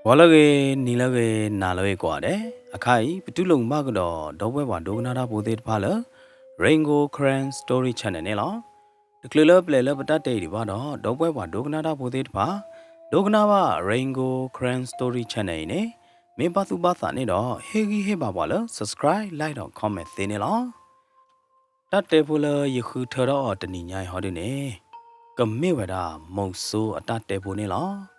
ဂီၤလၢအဂ့ၤ, နံၤလၢအဂ့ၤ, နၤလၢအဂ့ၤကိးဂၤဒဲး, အခါအံၤ ပတူၢ်လိာ်မုာ်ဘၣ်ကဒီး ဒီပုၢ်ဝဲၢ်ပှၤဒိကနၣ်တၢ်ဖိသ့ၣ်တဖၣ်လၢ Rain Gold Karen Story Channel န့ၣ်လီၤ. တချုးလၢပျဲလၢပတၢ်တဲအံၤဒံးဘၣ်ဒီး ဒီပုၢ်ဝဲၢ်ပှၤဒိကနၣ်တၢ်ဖိသ့ၣ်တဖၣ် ဒိကနၣ်ဘၣ် Rain Gold Karen Story Channel အံၤန့ၣ် မ့ၢ်ဘၣ်သူၣ်ဘၣ်သးန့ၣ်ဒီး ဟ့ၣ်ဂံၢ်ဟ့ၣ်ဘါပှၤလၢ subscribe, like ဒီး comment သ့န့ၣ်လီၤ. တၢ်တဲဖိလၢယဃုထၢထီၣ်အီၤတနံၤညါအံၤဟီဒုန့ၣ် ကမ့ၢ်ဝဲဒၣ် မုဆိုးအတၢ်တဲဖိန့ၣ်လီၤ.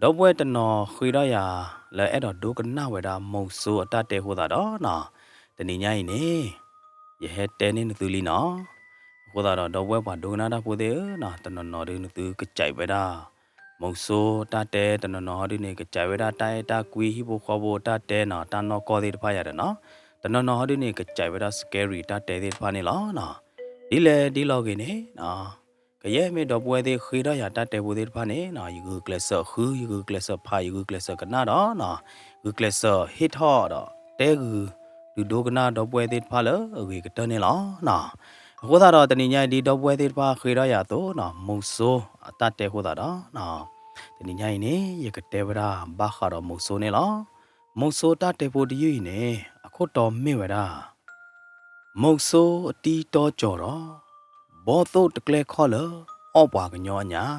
ဒီပုၢ်ဝဲၢ်တနီၤဃ့ထီၣ်ယၤလၢအဲၣ်ဒိးဒိကနၣ်ဝဲဒၣ် မုဆိုးအတၢ်တဲအဃိသတးဒီးနီၤ, တနံၤညါအံၤန့ၣ် ယဟဲတဲန့ၢ်နသုလံနီၤ. အဃိသတးဒီး ဒီပုၢ်ဝဲၢ်ပှၤဒိကနၣ်တၢ်ဖိသ့ၣ်ဧၢနီၤ, တနီၤနီၤဒုနသုကစဲးဝဲဒၣ် မုဆိုးတၢ်တဲ, တနီၤနီၤဟီဒုန့ၣ် ကစဲးဝဲဒၣ်တၢ်အဲၣ်တၢ်ကွံ ဟံၣ်ဖိဃီဖိတၢ်တဲနီၤ, တၢ်နီၢ်ကီၢ်သ့ၣ်တဖၣ်ယၤဒီးနီၤ, တနီၤနီၤဟီဒုန့ၣ် ကစဲးဝဲဒၣ် scary တၢ်တဲသ့ၣ်တဖၣ်န့ၣ်လီၤနီၤ. ဒ်လဲၣ်ဒ်လဲၣ်ဂ့ၤန့ၣ်နီၤ, ကယဲၢ်မ့ၢ်ဒီပုၢ်ဝဲၢ်သ့ၣ်ဃ့ထီၣ်ယၤတၢ်တဲဖိသ့ၣ်တဖၣ်န့ၣ်နီၤ, ယဂုာ်ကျဲးစၢးဃု, ယဂုာ်ကျဲးစၢးဖး, ယဂုာ်ကျဲးစၢးကနၣ်ဒီးနီၤ, ဂုာ်ကျဲးစၢးဟ့ၣ်ထီၣ်ဒီးတဲဂုာ် ဒုးဒိကနၣ်ဒီပုၢ်ဝဲၢ်သ့ၣ်တဖၣ်လၢအဂ့ၤကတၢၢ်န့ၣ်လီၤနီၤ. အဃိသတးဒီး တနံၤညါအံၤ ဒ်ဒီပုၢ်ဝဲၢ်သ့ၣ်တဖၣ်ဃ့ထီၣ်ယၤအသိးနီၤ, မုဆိုးအတၢ်တဲအဃိသတးဒီးနီၤ, တနံၤညါအံၤန့ၣ် ယကတဲဝဲဒၣ်ဘၣ်ဃးဒီးမုဆိုးန့ၣ်လီၤ. မုဆိုးတၢ်တဲဖိတယုၢ်အံၤန့ၣ် အခိၣ်တီမ့ၢ်ဝဲဒၣ် မုဆိုးအတံတီကၠီၤဒီး ဘီသိၣ်တကျဲခီၣ်လၢအီၣ်ပှၤကညီအညၣ်.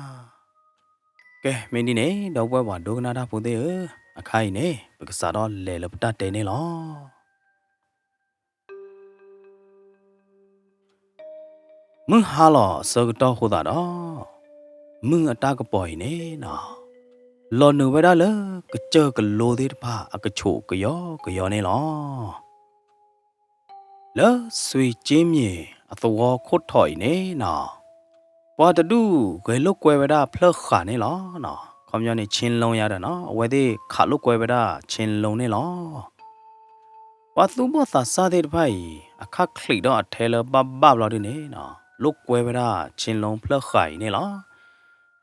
ကဲ မ့ၢ်ဒ်န့ၣ် ဒီပုၢ်ဝဲၢ်ပှၤဒိကနၣ်တၢ်ဖိသ့ၣ်ဧၢ, အခါအံၤန့ၣ် ပကစးထီၣ်လဲၤလၢပတၢ်တဲန့ၣ်လီၤ. မုၢ်ဟါလီၤအဆၢကတီၢ်အဃိသတးဒီး မုၢ်အတၢ်ကပီၤအံၤန့ၣ်နီၤ, လီၤနုာ်ဝဲဒၣ်လၢကစၢၢ်ကလိသ့ၣ်တဖၣ်အကဆိးကယီကယီန့ၣ်လီၤ. လၢစွ့ၤကၠ့မၠ့ၤအသဝီခိၣ်ထီးအံၤန့ၣ်နီၤ, ပှၤတဒူၣ်ဂဲၤလိာ်ကွဲဝဲဒၣ်ဖျၢၣ်ဃာ်န့ၣ်လီၤ. ခီပညီန့ၣ် ဆ့လိယၤဒီးနီၤ, အဝဲသ့ၣ်ခးလိာ်ကွဲဝဲဒၣ်ဆ့လိန့ၣ်လီၤ. ပှၤသူၣ်ဘီၣ်သးစၢ်သ့ၣ်တဖၣ်အံၤ အခါချံးဒီးအထဲလၢဘၣ်ဘၣ်ဘျီဒုန့ၣ်နီၤ, လိာ်ကွဲဝဲဒၣ်ဆ့လိဖျၢၣ်ဃာ်အံၤန့ၣ်လီၤ.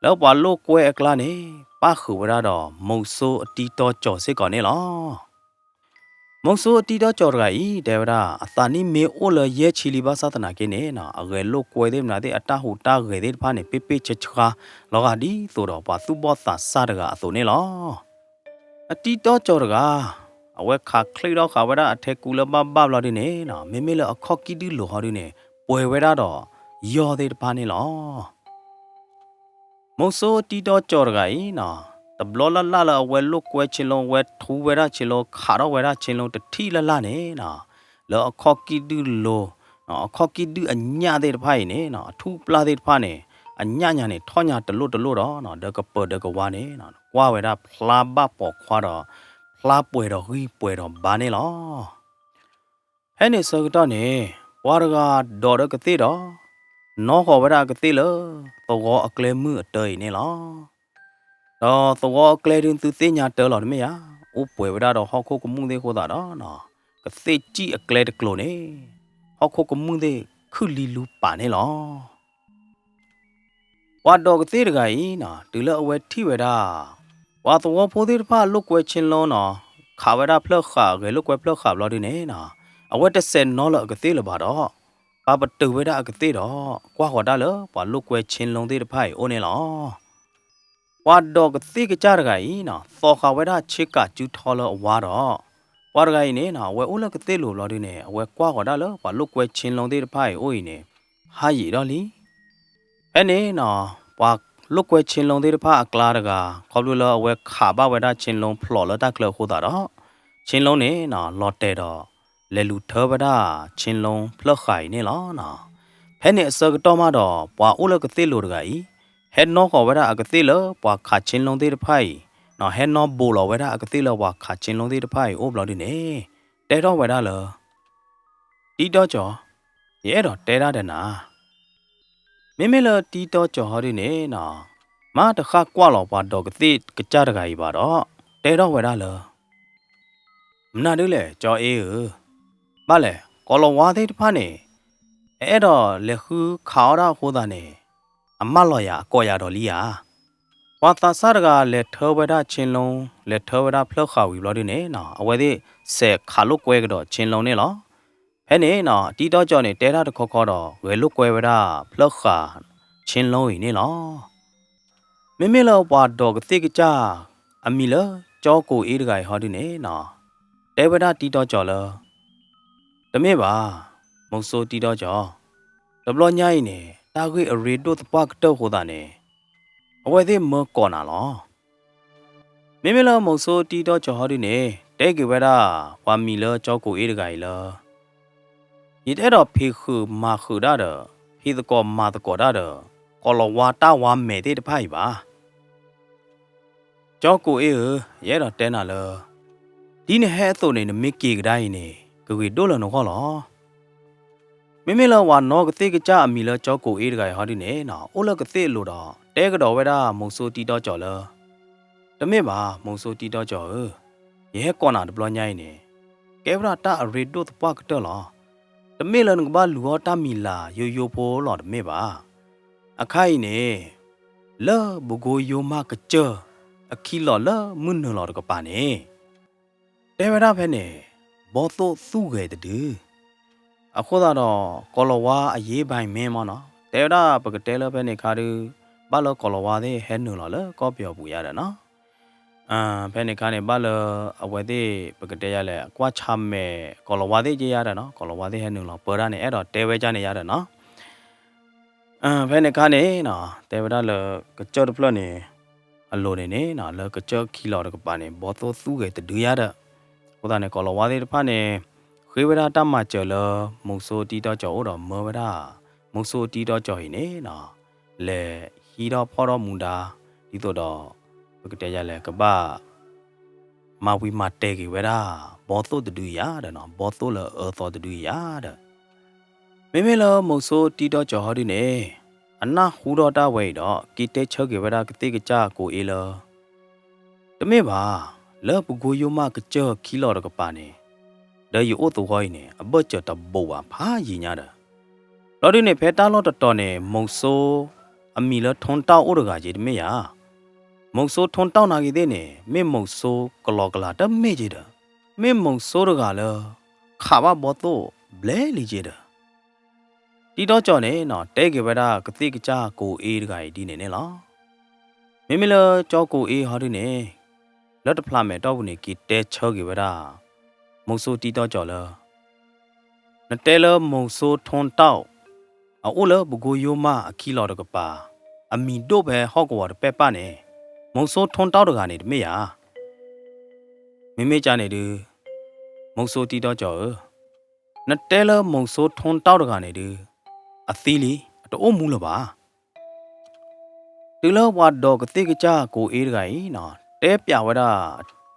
လၢပှၤလိာ်ကွဲအကျါန့ၣ် ပၣ်ဃုာ်ဝဲဒၣ်ဒီး မုဆိုးအတံတီကၠီၤစ့ၢ်ကီးန့ၣ်လီၤ. မုဆိုးအတံတီကၠီၤတဂၤအံၤ တဲဝဲဒၣ် အသးနံၣ်မ့ၢ်အိၣ်လၢယဲၢ်ဆံလံဘၣ်ဆၣ်သနာ်က့န့ၣ်နီၤ, အဂဲၤလိာ်ကွဲသ့ၣ်မနုၤသ့ၣ် အတၢ်ဟူးတၢ်ဂဲၤသ့ၣ်တဖၣ်န့ၣ် ပ့ၢ်ပ့ၢ်ဆှါဆှါ လီၤဂာ်ဒ်သိးဒီးပှၤသူၣ်ဘီၣ်သးစၢ်တဂၤအသိးန့ၣ်လီၤ. အတံတီကၠီၤတဂၤ အဝဲခးချံးထီၣ်ဃာ်ဝဲဒၣ်အထဲကူလၢဘၣ်ဘၣ်ဘျီဒုန့ၣ်နီၤ, မ့မ့ၢ်လၢအခီၣ်ကံၢ်ဒုၣ်လိၤဟီဒုန့ၣ် ပှဲၤဝဲဒၣ်ဒီးယီၢ်သ့ၣ်တဖၣ်န့ၣ်လီၤ. မုဆိုးအတံတီကၠီၤတဂၤအံၤနီၤ, တဘျီလၢ်လၢ်လၢအဝဲလိာ်ကွဲဆ့လိ အဝဲထူဝဲဒၣ်ဆ့လိ ခးထီၣ်ဝဲဒၣ်ဆ့လိတထံၣ်လၢ်လၢ်န့ၣ်နီၤ, လၢအခီၣ်ကံၢ်ဒုၣ်လိၤ, အခီၣ်ကံၢ်ဒုၣ်အညၣ်သ့ၣ်တဖၣ်အံၤန့ၣ်နီၤ, အထူၣ်ပျၢ်သ့ၣ်တဖၣ်န့ၣ် အညၣ်ညါန့ၣ် ထီၣ်ညါတလိၣ်တလိၣ်ဒီး ဒီးကပၢၤဒီးကဝါန့ၣ် ကွၢ်ဝဲဒၣ်ဖျါဘၣ်ပိာ်ခွါဒီး ဖျါပှဲၤဒီးဂံၢ်ပှဲၤဒီးဘါန့ၣ်လီၤ. ဖဲန့ၣ်ဆၢကတီၢ်န့ၣ် ပှၤတဂၤဒိးဒီးကသ့ၣ်ဒီး နီၣ်ဃီၤဝဲဒၣ်အကသ့ၣ်လၢ သဝီအကျဲမုၢ်အတၢၤအံၤန့ၣ်လီၤ. ဒီးသဝီအကျဲဒုသုသ့ၣ်ညါတၢ်လီၤတမ့ၢ်ဧါ, အိၣ်ပှဲၤဝဲဒၣ်ဒီးဟီၣ်ခိၣ်ကမူၣ်သ့ၣ်အဃိသတးဒီး ကသ့ၣ်စံၣ်အကျဲတကျိၤန့ၣ် ဟီၣ်ခိၣ်ကမူၣ်သ့ၣ်ခုၣ်လံလူပာ်န့ၣ်လီၤ. ပှၤဒိးကသ့ၣ်တဂၤအံၤနီၤ, တုၤလၢအဝဲထံၣ်ဝဲဒၣ် ပှၤသဝီဖိသ့ၣ်တဖၣ်လိာ်ကွဲဆ့လိနီၤ, ခးဝဲဒၣ်ဖျၢၣ်ဃာ် ဂဲၤလိာ်ကွဲဖျၢၣ်ဃာ်ဘျီဒုန့ၣ်နီၤ, အဝဲတစဲးနီလၢအကသ့ၣ်လၢၤဘၣ်ဒီး ပာ်ပတုာ်ဝဲဒၣ်အကသ့ၣ်ဒီး ကွၢ်ဃီၤတၢ်လၢပှၤလိာ်ကွဲဆ့လိသ့ၣ်တဖၣ်အံၤအိၣ်န့ၣ်လီၤ. ပှၤဒိးကသ့ၣ်ကစၢ်တဂၤအံၤနီၤ, သီဃာ်ဝဲဒၣ်ဆ့ကၤစုထီလၢအဝါဒီး ပှၤတဂၤအံၤန့ၣ်နီၤ, အဝဲအိၣ်လၢကသ့ၣ်လိၤဘျီဒုန့ၣ် အဝဲကွၢ်ဃီၤတၢ်လၢပှၤလိာ်ကွဲဆ့လိသ့ၣ်တဖၣ်အံၤအိၣ်အံၤန့ၣ် ဟါယံာ်ဒီးလံ. ဖဲန့ၣ်နီၤ, ပှၤလိာ်ကွဲဆ့လိသ့ၣ်တဖၣ်အကျါတဂၤ ခီဖျိလၢအဝဲခးဘၣ်ဝဲဒၣ်ဆ့လိဖျိးလၢတၢ်ချၢအဃိသတးဒီး ဆ့လိန့ၣ်နီၤ လီၤတဲာ်ဒီး လဲၤလူၤထၢဝဲဒၣ်ဆ့လိဖျၢၣ်ဃာ်အံၤန့ၣ်လီၤ. ဖဲန့ၣ်အဆၢကတီၢ်မးဒီး ပှၤအိၣ်လၢကသ့ၣ်လိၤတဂၤအံၤ ဟဲနီၣ်ဃီၤဝဲဒၣ်အကသ့ၣ်လၢပှၤခးဆ့လိသ့ၣ်တဖၣ်အံၤ, ဟဲနီၣ်ဘိးလီၤဝဲဒၣ်အကသ့ၣ်လၢပှၤခးဆ့လိသ့ၣ်တဖၣ်အံၤအိၣ်ဘျီဒုန့ၣ် တဲထီၣ်ဝဲဒၣ်လၢ တံတီကၠီၤ, ယအဲၣ်ဒိးတဲဒၣ်ဒီးနၤ, မ့မ့ၢ်လၢတံတီကၠီၤဟီဒုန့ၣ်နီၤ, မ့ၢ်တဃၣ်ကွၢ်လီၤပှၤဒိးကသ့ၣ်ကစၢ်တဂၤအံၤဘၣ်ဒီး တဲထီၣ်ဝဲဒၣ်လၢ မနုၤဒ်လဲၣ် ကၠီအ့ဧၢ, ဘၣ်လဲၣ် ကိးလၤဝါသ့ၣ်တဖၣ်န့ၣ် အအဲၣ်ဒိးလဲၤဃုခးအီၣ်တၢ်အဃိသတးန့ၣ် အမၢလီၤယၤ အကိးယၤဒီးလံဧါ. ပှၤသးစၢ်တဂၤလဲၤထၢဝဲဒၣ်ဆ့လိ, လဲၤထၢဝဲဒၣ်ဖျၢၣ်ဃာ်ဝံၤဘျီဒုန့ၣ်နီၤ, အဝဲသ့ၣ်စဲးခးလိာ်ကွဲကဒီးဆ့လိန့ၣ်လီၤ. ဖဲန့ၣ်နီၤ တံတီကၠီၤန့ၣ် တဲတၢ်တခီခီဒီး ဂဲၤလိာ်ကွဲဝဲဒၣ်ဖျၢၣ်ဃာ်ဆ့လိအံၤန့ၣ်လီၤ. မ့မ့ၢ်လၢပှၤဒိးကသ့ၣ်ကစၢ် အမံၤလၢကၠီ ကၠီကိၣ်အ့တဂၤအံၤဟီဒုန့ၣ်နီၤ, တဲဝဲဒၣ်တံတီကၠီၤလၢ တမ့ၢ်ဘၣ်, မုဆိုတံတီကၠီၤ, တဘျီညါအံၤန့ၣ် တၢ်ဂ့ၢ်အရ့ဒိၣ်သပှၢ်ကတၢၢ်အဃိသတးန့ၣ် အဝဲသ့ၣ်မၢကိးနၤလီၤ. မ့မ့ၢ်လၢမုဆိုတံတီကၠီၤဟီဒုန့ၣ် တဲက့ၤဝဲဒၣ် ပှၤမံၤလၢကၠီကိၣ်အ့တဂၤအံၤလၢ ယတအဲၣ်ဒိးဖံးဃုာ်မၤဃုာ်တၢ်ဒီး ဖံးသကိးမၤသကိးတၢ်ဒီး ကီၤလၤဝါတၢ်ဝါမဲာ်သ့ၣ်တဖၣ်အံၤဘၣ်. ကၠီကိၣ်အ့ဧၢ, ယအဲၣ်ဒိးတဲနၤလၢ ဒ်နဟဲအသိးန့ၣ် နမ့ၢ်က့ၤကဒါအံၤန့ၣ် ကဂ့ၤဒိၣ်လၢနဂီၢ်လီၤ. မ့မ့ၢ်လၢပှၤနီၢ်ကသ့ၣ်ကစၢ်အမံၤလၢကၠီကိၣ်အ့တဂၤအံၤဟီဒုန့ၣ် အိၣ်လၢကသ့ၣ်အလိၤဒီး တဲကဒီးဝဲဒၣ်မုဆိုတံတီကၠီၤလၢ တမ့ၢ်ဘၣ် မုဆိုတံတီကၠီၤဧၢ, ယဟဲကိးနၤတဘျီညါအံၤန့ၣ် ကဲဝဲဒၣ်တၢ်အရ့ဒိၣ်သပှၢ်ကတၢၢ်လီၤ. တမ့ၢ်လၢနကဘၣ်လူၤအီၣ်တၢ်မံၤလၤယိယိဖိလီၤတမ့ၢ်ဘၣ်. အခါအံၤန့ၣ် လၢပကိယိမးကစၢၢ် အခံလီၤလၢမုၢ်နုာ်လီၤတကပၤန့ၣ် တဲဝဲဒၣ်ဖဲန့ၣ် ဘီသိၣ်သူၣ်ဂဲၤတဒု အဃိသတးဒီး ကီၤလၤဝါအရေးပိုင်မင်းမ့ၢ်နီၤ တဲဝဲဒၣ်ပကတဲလၢဖဲန့ၣ်ခါဒု ဘၣ်လၢကီၤလၤဝါသ့ၣ်ဟဲနုာ်လီၤလၢကီၢ်ပယီၤပူၤယါဒီးနီၤ ဖဲန့ၣ်ခါန့ၣ် ဘၣ်လၢအဝဲသ့ၣ် ပကတဲယါလဲၣ် ကွၢ်ဆါမဲာ်ကီၤလၤဝါသ့ၣ်က့ယါဒီးနီၤ ကီၤလၤဝါသ့ၣ်ဟဲနုာ်လီၤပၢတၢ်န့ၣ် အဲၣ်ဒိးတဲဝဲကၢ်န့ၣ်ယါဒီးနီၤ ဖဲန့ၣ်ခါန့ၣ်နီၤ တဲဝဲဒၣ်လၢကစၢၢ်တဖျၢၣ်န့ၣ် အလိၤန့ၣ်န့ၣ်နီၤ လၢကစၢၢ်ခံလီၤတကပၤန့ၣ် ဘီသိၣ်သူၣ်ဂဲၤတဒုယါဒီး အဃိသတးန့ၣ် ကီၤလၤဝါသ့ၣ်တဖၣ်န့ၣ် ဃ့ဝဲဒၣ်တၢ်မၤစၢၤလၢ မုဆိုတံတီကၠီၤအိၣ်ဒီးမၢဝဲဒၣ် မုဆိုတံတီကၠီၤအံၤန့ၣ်နီၤ လဲၤဟံးထီၣ်ဖီၣ်ထီၣ်မူဒါ ဒ်သိးဒီး ပကတဲယါလဲၣ် ကဘၣ် မၤဝံၤမၤတဲာ်က့ၤဝဲဒၣ် ဘီသိၣ်တဒုယါဒီးနီၤ ဘီသိၣ်လၢအအၢသီတဒုယါဒီး မ့မ့ၢ်လၢမုဆိုတံတီကၠီၤဟီဒုန့ၣ် အနၢ်ဟူထီၣ်တၢ်ဝဲအံၤဒီး က့ၤတဲဆၢက့ၤဝဲဒၣ်ကသ့ၣ်ကစၢ်ကိးအ့လၢ တမ့ၢ်ဘၣ်, လၢပကိယိမးကစၢၢ်ခံလီၤတကပၤန့ၣ် ဒီးယအိၣ်သဝီအံၤန့ၣ် အဘၢၣ်စၢၤတဘိးဘၣ်ဖးယံာ်ညါဒီး ဘျီဒုန့ၣ် ဖဲတၢ်လီၢ်တတီၤန့ၣ် မုဆို အမံၤလၢထိၣ်တီၣ်အိၣ်တဂၤက့တမ့ၢ်ယါ, မုဆိုထိၣ်တီၣ်နာ်က့သ့ၣ်န့ၣ် မ့ၢ်မုဆိုကလီကလၤတမ့ၢ်က့ဒီး မ့ၢ်မုဆိုတဂၤလၢ ခးဘၣ်ဘီသိၣ်ဘျဲလံက့ဒီး တံတီကၠီၤန့ၣ်နီၤ တဲက့ၤဝဲဒၣ်ကသ့ၣ်ကစၢ်ကိးအ့တဂၤအံၤဒ်န့ၣ်န့ၣ်လီၤ. မ့မ့ၢ်လၢကၠီကိးအ့ဟီဒုန့ၣ် လၢတဖျးမဲာ်တီၢ်ပူၤန့ၣ် က့ၤတဲဆၢက့ၤဝဲဒၣ် မုဆိုတံတီကၠီၤလၢ နတဲလၢမုဆိုထိၣ်တီၣ် အအိၣ်လၢပကိယိမးအခံလီၤတကပၤ အမံၤဒိၣ်ဖဲဟီၣ်ကဝီၤတပဲၢ်ပၢ်န့ၣ် မုဆိုထိၣ်တီၣ်တဂၤန့ၣ်တမ့ၢ်ယါ မ့မ့ၢ်ကန့ၣ်ဒု မုဆိုတံတီကၠီၤဧၢ, နတဲလၢမုဆိုထိၣ်တီၣ်တဂၤန့ၣ်ဒု အသံလံ အတအိၣ်မူလၢၤဘၣ်. တုၤလၢပှၤဒိးကသ့ၣ်ကစၢ်ကိးအ့တဂၤအံၤနီၤ တဲပျးဝဲဒၣ်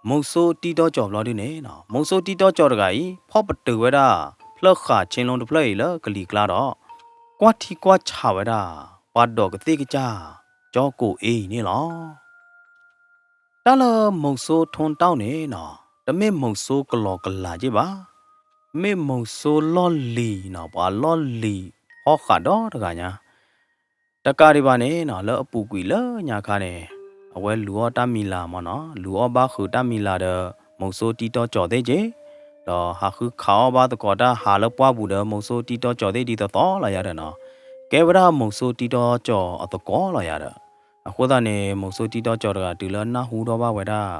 မုဆိုတံတီကၠီၤဘျီဒုန့ၣ်နီၤ မုဆိုတံတီကၠီၤတဂၤအံၤ ဖီၣ်ပတုာ်ဝဲဒၣ် ဖျၢၣ်ဃာ်ဆ့လိတဖျၢၣ်အံၤလၢကလံၤကျါဒီး ကွၢ်ထံကွၢ်ဆးဝဲဒၣ် ပှၤဒိးကသ့ၣ်ကစၢ် ကၠီကိးအ့အံၤန့ၣ်လီၤ. တၢ်လၢမုဆိုထိၣ်တီၣ်န့ၣ်နီၤ တမ့ၢ်မုဆိုကလီကလၤက့ဘၣ်. မ့ၢ်မုဆိုလီၢ်လံၤနီၤ ပှၤလီၢ်လံၤဖီဃးဒီတဂၤညါ တကးဒံးဘၣ်န့ၣ်နီၤ လၢအပူၤကွံာ်လၢညါခါန့ၣ် အဝဲလူၤအီၣ်တၢ်မံၤလၤမ့ၢ်နီၤ လူၤအီၣ်ဘၣ်ဃုာ်တၢ်မံၤလၤဒီး မုဆိုတံတီကၠီၤသ့ၣ်က့ ဒီးဟးဃုခးအီၣ်ဘၣ်သကိးတၢ်ဟးလၢပှၢ်ပူၤဒီး မုဆိုတံတီကၠီၤသ့ၣ်ဒ်သိးသိးလီၤယါဒီးနီၤ ကဲဝဲဒၣ်မုဆိုတံတီကၠီၤအသကိးလီၤယါဒီး အဃိသတးန့ၣ် မုဆိုတံတီကၠီၤတဂၤတုၤလၢနၢ်ဟူထီၣ်ဘၣ်ဝဲဒၣ်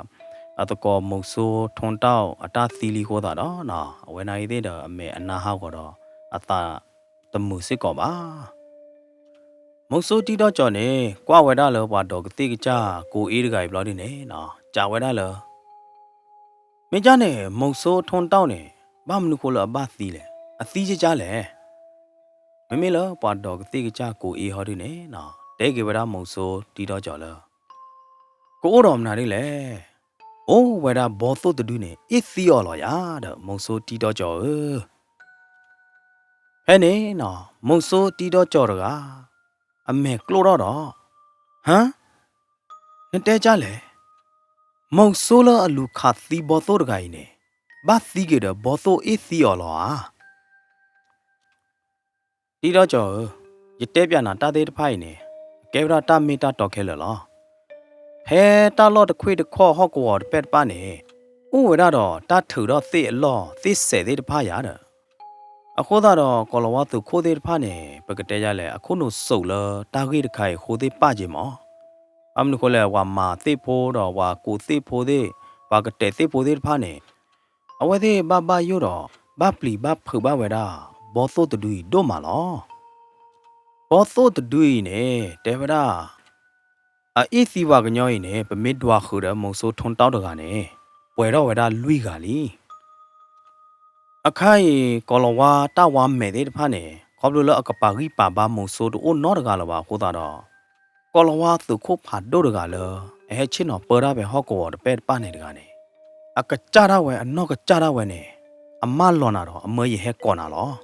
အသကိးမုဆိုထိၣ်တီၣ်အတၢ်သံလံအဃိသတးဒီးနီၤ အဝဲနာ်က့သ့ၣ်ဒီးအမဲာ်အနါဟးဂီၤဒီး အသးတမုာ်စ့ၢ်ကီးဘၣ်. မုဆိုတံတီကၠီၤန့ၣ် ကွၢ်ဝဲဒၣ်လၢပှၤဒိးကသ့ၣ်ကစၢ်ကိးအ့တဂၤအံၤဘျီဒုန့ၣ်နီၤ စံးဝဲဒၣ်လၢ မ့ၢ်ကန့ၣ် မုဆိုထိၣ်တီၣ်န့ၣ် ဘၣ်မနုၤဃိလၢအဘၣ်သံလဲၣ်, အသံကကၢ်လဲၣ်. မ့မ့ၢ်လၢပှၤဒိးကသ့ၣ်ကစၢ်ကိးအ့ဟီဒုန့ၣ်နီၤ တဲက့ၤဝဲဒၣ်မုဆိုတံတီကၠီၤလၢ ကအိၣ်ဒီးမနုၤဒ်လဲၣ်. အိၣ်ဝဲဒၣ်ဘီသိၣ်တဒုန့ၣ် အ့ၣ်သံအီၤလီၤယၤဒီး မုဆိုတံတီကၠီၤဧၢ ဖဲန့ၣ်နီၤ မုဆိုတံတီကၠီၤတဂၤ အမဲာ်ကျိၣ်ထီၣ်ဒီး ဟါ, နတဲကၢ်လဲၣ်. မုဆိုလၢအလူၤခးသံဘီသိၣ်တဂၤအံၤန့ၣ် ဘၣ်သံက့ၤဒီးဘီသိၣ်အ့ၣ်သံအီၤလီၤဧါ. တံတီကၠီၤဧၢ, ယတဲပျးနၤတၢ်သ့ၣ်တဖၣ်အံၤန့ၣ် ကဲဝဲဒၣ်တၢ်မ့ၢ်တၢ်တီခဲလၢာ်လီၤ. ဖဲတၢ်လီၢ်တခွ့ၣ်တခီၣ်ဟီၣ်ကဝီၤတပဲၢ်တပၢ်န့ၣ် အိၣ်ဝဲဒၣ်ဒီးတၢ်ထုးထီၣ်သ့ၣ်အလီၢ်သ့ၣ်စဲးသ့ၣ်တဖၣ်ယၤဒီး အဃိသတးဒီး ကီၤလၤဝါသုးခိၣ်သ့ၣ်တဖၣ်န့ၣ် ပကတဲယါလဲၣ် အခိၣ်နူာ်စိးလၢတၢ်ဂ့ၢ်တခါအံၤအဃိသ့ၣ်ပၣ်က့ၤမး. ဘၣ်မနုၤဃိလဲၣ် ပှၤမၤသ့ၣ်ဖိဒီးပှၤကူးသ့ၣ်ဖိသ့ၣ် ပှၤကတဲာ်သ့ၣ်ဖိသ့ၣ်တဖၣ်န့ၣ် အဝဲသ့ၣ်ဘၣ်ဘၣ်ယိၣ်ဒီး ဘၣ်ပျံၤဘၣ်ဖုးဘၣ်ဝဲဒၣ် ဘီသိၣ်တဒုအံၤဒိၣ်မးလီၤ. ဘီသိၣ်တဒုအံၤန့ၣ် တဲဝဲဒၣ် အအ့ၣ်သံဝၤကညီအံၤန့ၣ် ပမ့ၢ်ဒွးဃုာ်ဒီးမုဆိုးထိန်းတပ်တဂၤန့ၣ် ပှဲၤထီၣ်ဝဲဒၣ်လွံၢ်ဂၤလံ. အခါအံၤ ကီၤလၤဝါတၢ်ဝါမဲာ်သ့ၣ်တဖၣ်န့ၣ် ခီဖျိလၢအကပာ်ဂံၢ်ပာ်ဘါမုဆိုးတအိၣ်နီတဂၤလၢၤဘၣ်အဃိသတးဒီး ကီၤလၤဝါသုးခိၣ်ဖးဒိၣ်တဂၤလၢ အဟဲဆ့ၣ်နီၤပၢတၢ်ဖဲဟီၣ်ကဝီၤတပဲၢ်တပၢ်န့ၣ်တဂၤန့ၣ် အကစၢ်ဒၣ်ဝဲ အနီၢ်ကစၢ်ဒၣ်ဝဲန့ၣ် အမၢလီၤနၤဒီး အမၢယဟဲကိးနၤလီၤ.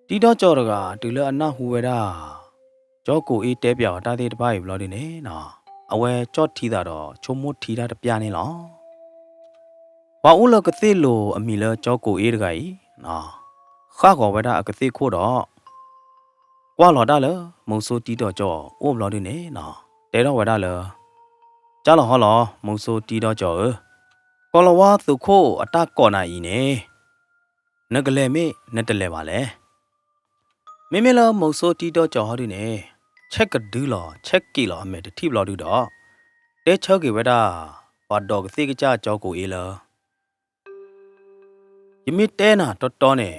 တံတီကၠီၤတဂၤ တုၤလၢအနၢ်ဟူဝဲဒၣ် ကၠီကိးအ့တဲပၠးအီၤတၢ်သ့ၣ်တဖၣ်အံၤဘျီဒုန့ၣ် အဝဲကၠီၣ်ထံသးဒီး ဆိကမိၣ်ထံတၢ်တပျၢ်န့ၣ်လီၤ. ပှၤအိၣ်လၢကသ့ၣ်လိၤအမံၤလၢကၠီကိးအ့တဂၤအံၤ ဃၣ်ဂီၤဝဲဒၣ်အကသ့ၣ်ခိၣ်ဒီး ကွၢ်လီၤတၢ်လၢ မုဆိုးတံတီကၠီၤအိၣ်ဘျီဒုန့ၣ် တဲထီၣ်ဝဲဒၣ်လၢ ကၢ်လီၤဟီလီၤ မုဆိုးတံတီကၠီၤဧၢ, ကီၤလၤဝါသုးခိၣ်အတၢ်ကိးနၤအံၤန့ၣ် နကလဲၤမ့ၢ်နတလဲၤဘၣ်လဲၣ်. မ့မ့ၢ်လၢမုဆိုးတံတီကၠီၤဟီဒုန့ၣ် ဆဲးကဒုလီၤ ဆဲးက့ၤလီၤအမဲာ်တထံၣ်ဘျီဒုဒီး တဲဆၢက့ၤဝဲဒၣ် ပှၤဒိးကသ့ၣ်ကစၢ်ကၠီကိးအ့လၢ ယမ့ၢ်တဲနၤတီတီန့ၣ်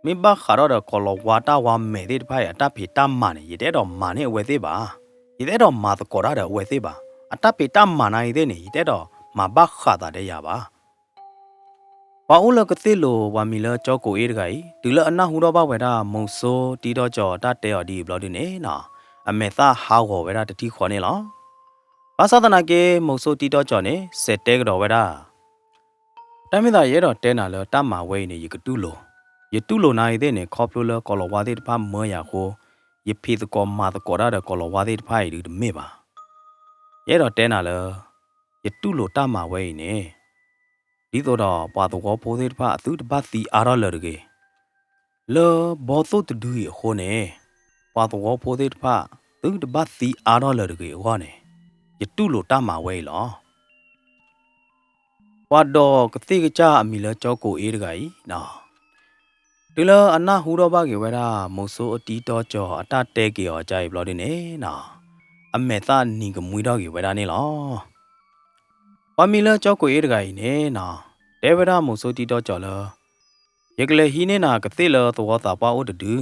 မ့ၢ်ဘၣ်ဃးထီၣ်ဒီးကီၤလၤဝါတၢ်ဝါမဲာ်သ့ၣ်တဖၣ်အံၤ အတၢ်ဖံးတၢ်မၤန့ၣ် ယတအဲၣ်ဒိးမၤန့ၢ်အဝဲသ့ၣ်ဘၣ်. ယတအဲၣ်ဒိးမၤသကိးတၢ်ဒီးအဝဲသ့ၣ်ဘၣ်. အတၢ်ဖံးတၢ်မၤနၤအံၤသ့ၣ်န့ၣ် ယတအဲၣ်ဒိးမၤဘၣ်ဃးသးဒီးယၤဘၣ်. ပှၤအိၣ်လၢကသ့ၣ်လိၤ ပှၤမံၤလၢကၠီကိးအ့တဂၤအံၤ တုၤလၢအနၢ်ဟူထီၣ်ဘၣ်ဝဲဒၣ် မုဆိုးတံတီကၠီၤအတၢ်တဲအီၤဒ်အံၤဘျီဒုန့ၣ် အမဲာ်သၣ်ဟးဂီၤဝဲဒၣ်တထံၣ်ဃီန့ၣ်လီၤ. ဘၣ်ဆၣ်သနာ်က့ မုဆိုးတံတီကၠီၤန့ၣ် စဲးတဲကဒီးဝဲဒၣ် တၢ်မ့ၢ်သးယအဲၣ်ဒိးတဲနၤလၢတၢ်မၤဝဲအံၤန့ၣ် ယကတူၢ်လိာ်, ယတူၢ်လိာ်နၤအံၤသ့ၣ်န့ၣ် ခီဖျိလၢကီၤလၤဝါသ့ၣ်တဖၣ်မၢယၤအဃိ ယဖံးသကိးမၤသကိးတၢ်ဒီးကီၤလၤဝါသ့ၣ်တဖၣ်အံၤဒုတမ့ၢ်ဘၣ်. ယအဲၣ်ဒိးတဲနၤလၢ ယတူၢ်လိာ်တၢ်မၤဝဲအံၤန့ၣ် ဒ်သိးဒီးပှၤသဝီဖိသ့ၣ်တဖၣ်အသုတဘၣ်သံအါထီၣ်လၢၤတဂ့ၤ, လၢဘီသိၣ်တဒုအံၤအဃိန့ၣ် ပှၤသဝီဖိသ့ၣ်တဖၣ်သုတဘၣ်သံအါထီၣ်လၢၤတဂ့ၤအဂီၢ်န့ၣ် ယတူၢ်လိာ်တၢ်မၤဝဲအံၤလီၤ. ပှၤဒိးကသ့ၣ်ကစၢ်အမံၤလၢကၠီကိးအ့တဂၤအံၤ တုၤလၢအနၢ်ဟူထီၣ်ဘၣ်က့ၤဝဲဒၣ် မုဆိုးအတံတီကၠီၤအတၢ်တဲက့ၤအီၤအံၤဘျီဒုန့ၣ် အမဲာ်သၣ်နံၤကမှံထီၣ်က့ၤဝဲဒၣ်န့ၣ်လီၤ. ပှၤမံၤလၢကၠီကိးအ့တဂၤအံၤန့ၣ် တဲဝဲဒၣ်မုဆိုးတံတီကၠီၤလၢ ယကလဲၤဟံးန့ၢ်နၤကသ့ၣ်လၢသဝီသးပှၢ်အိၣ်တဒု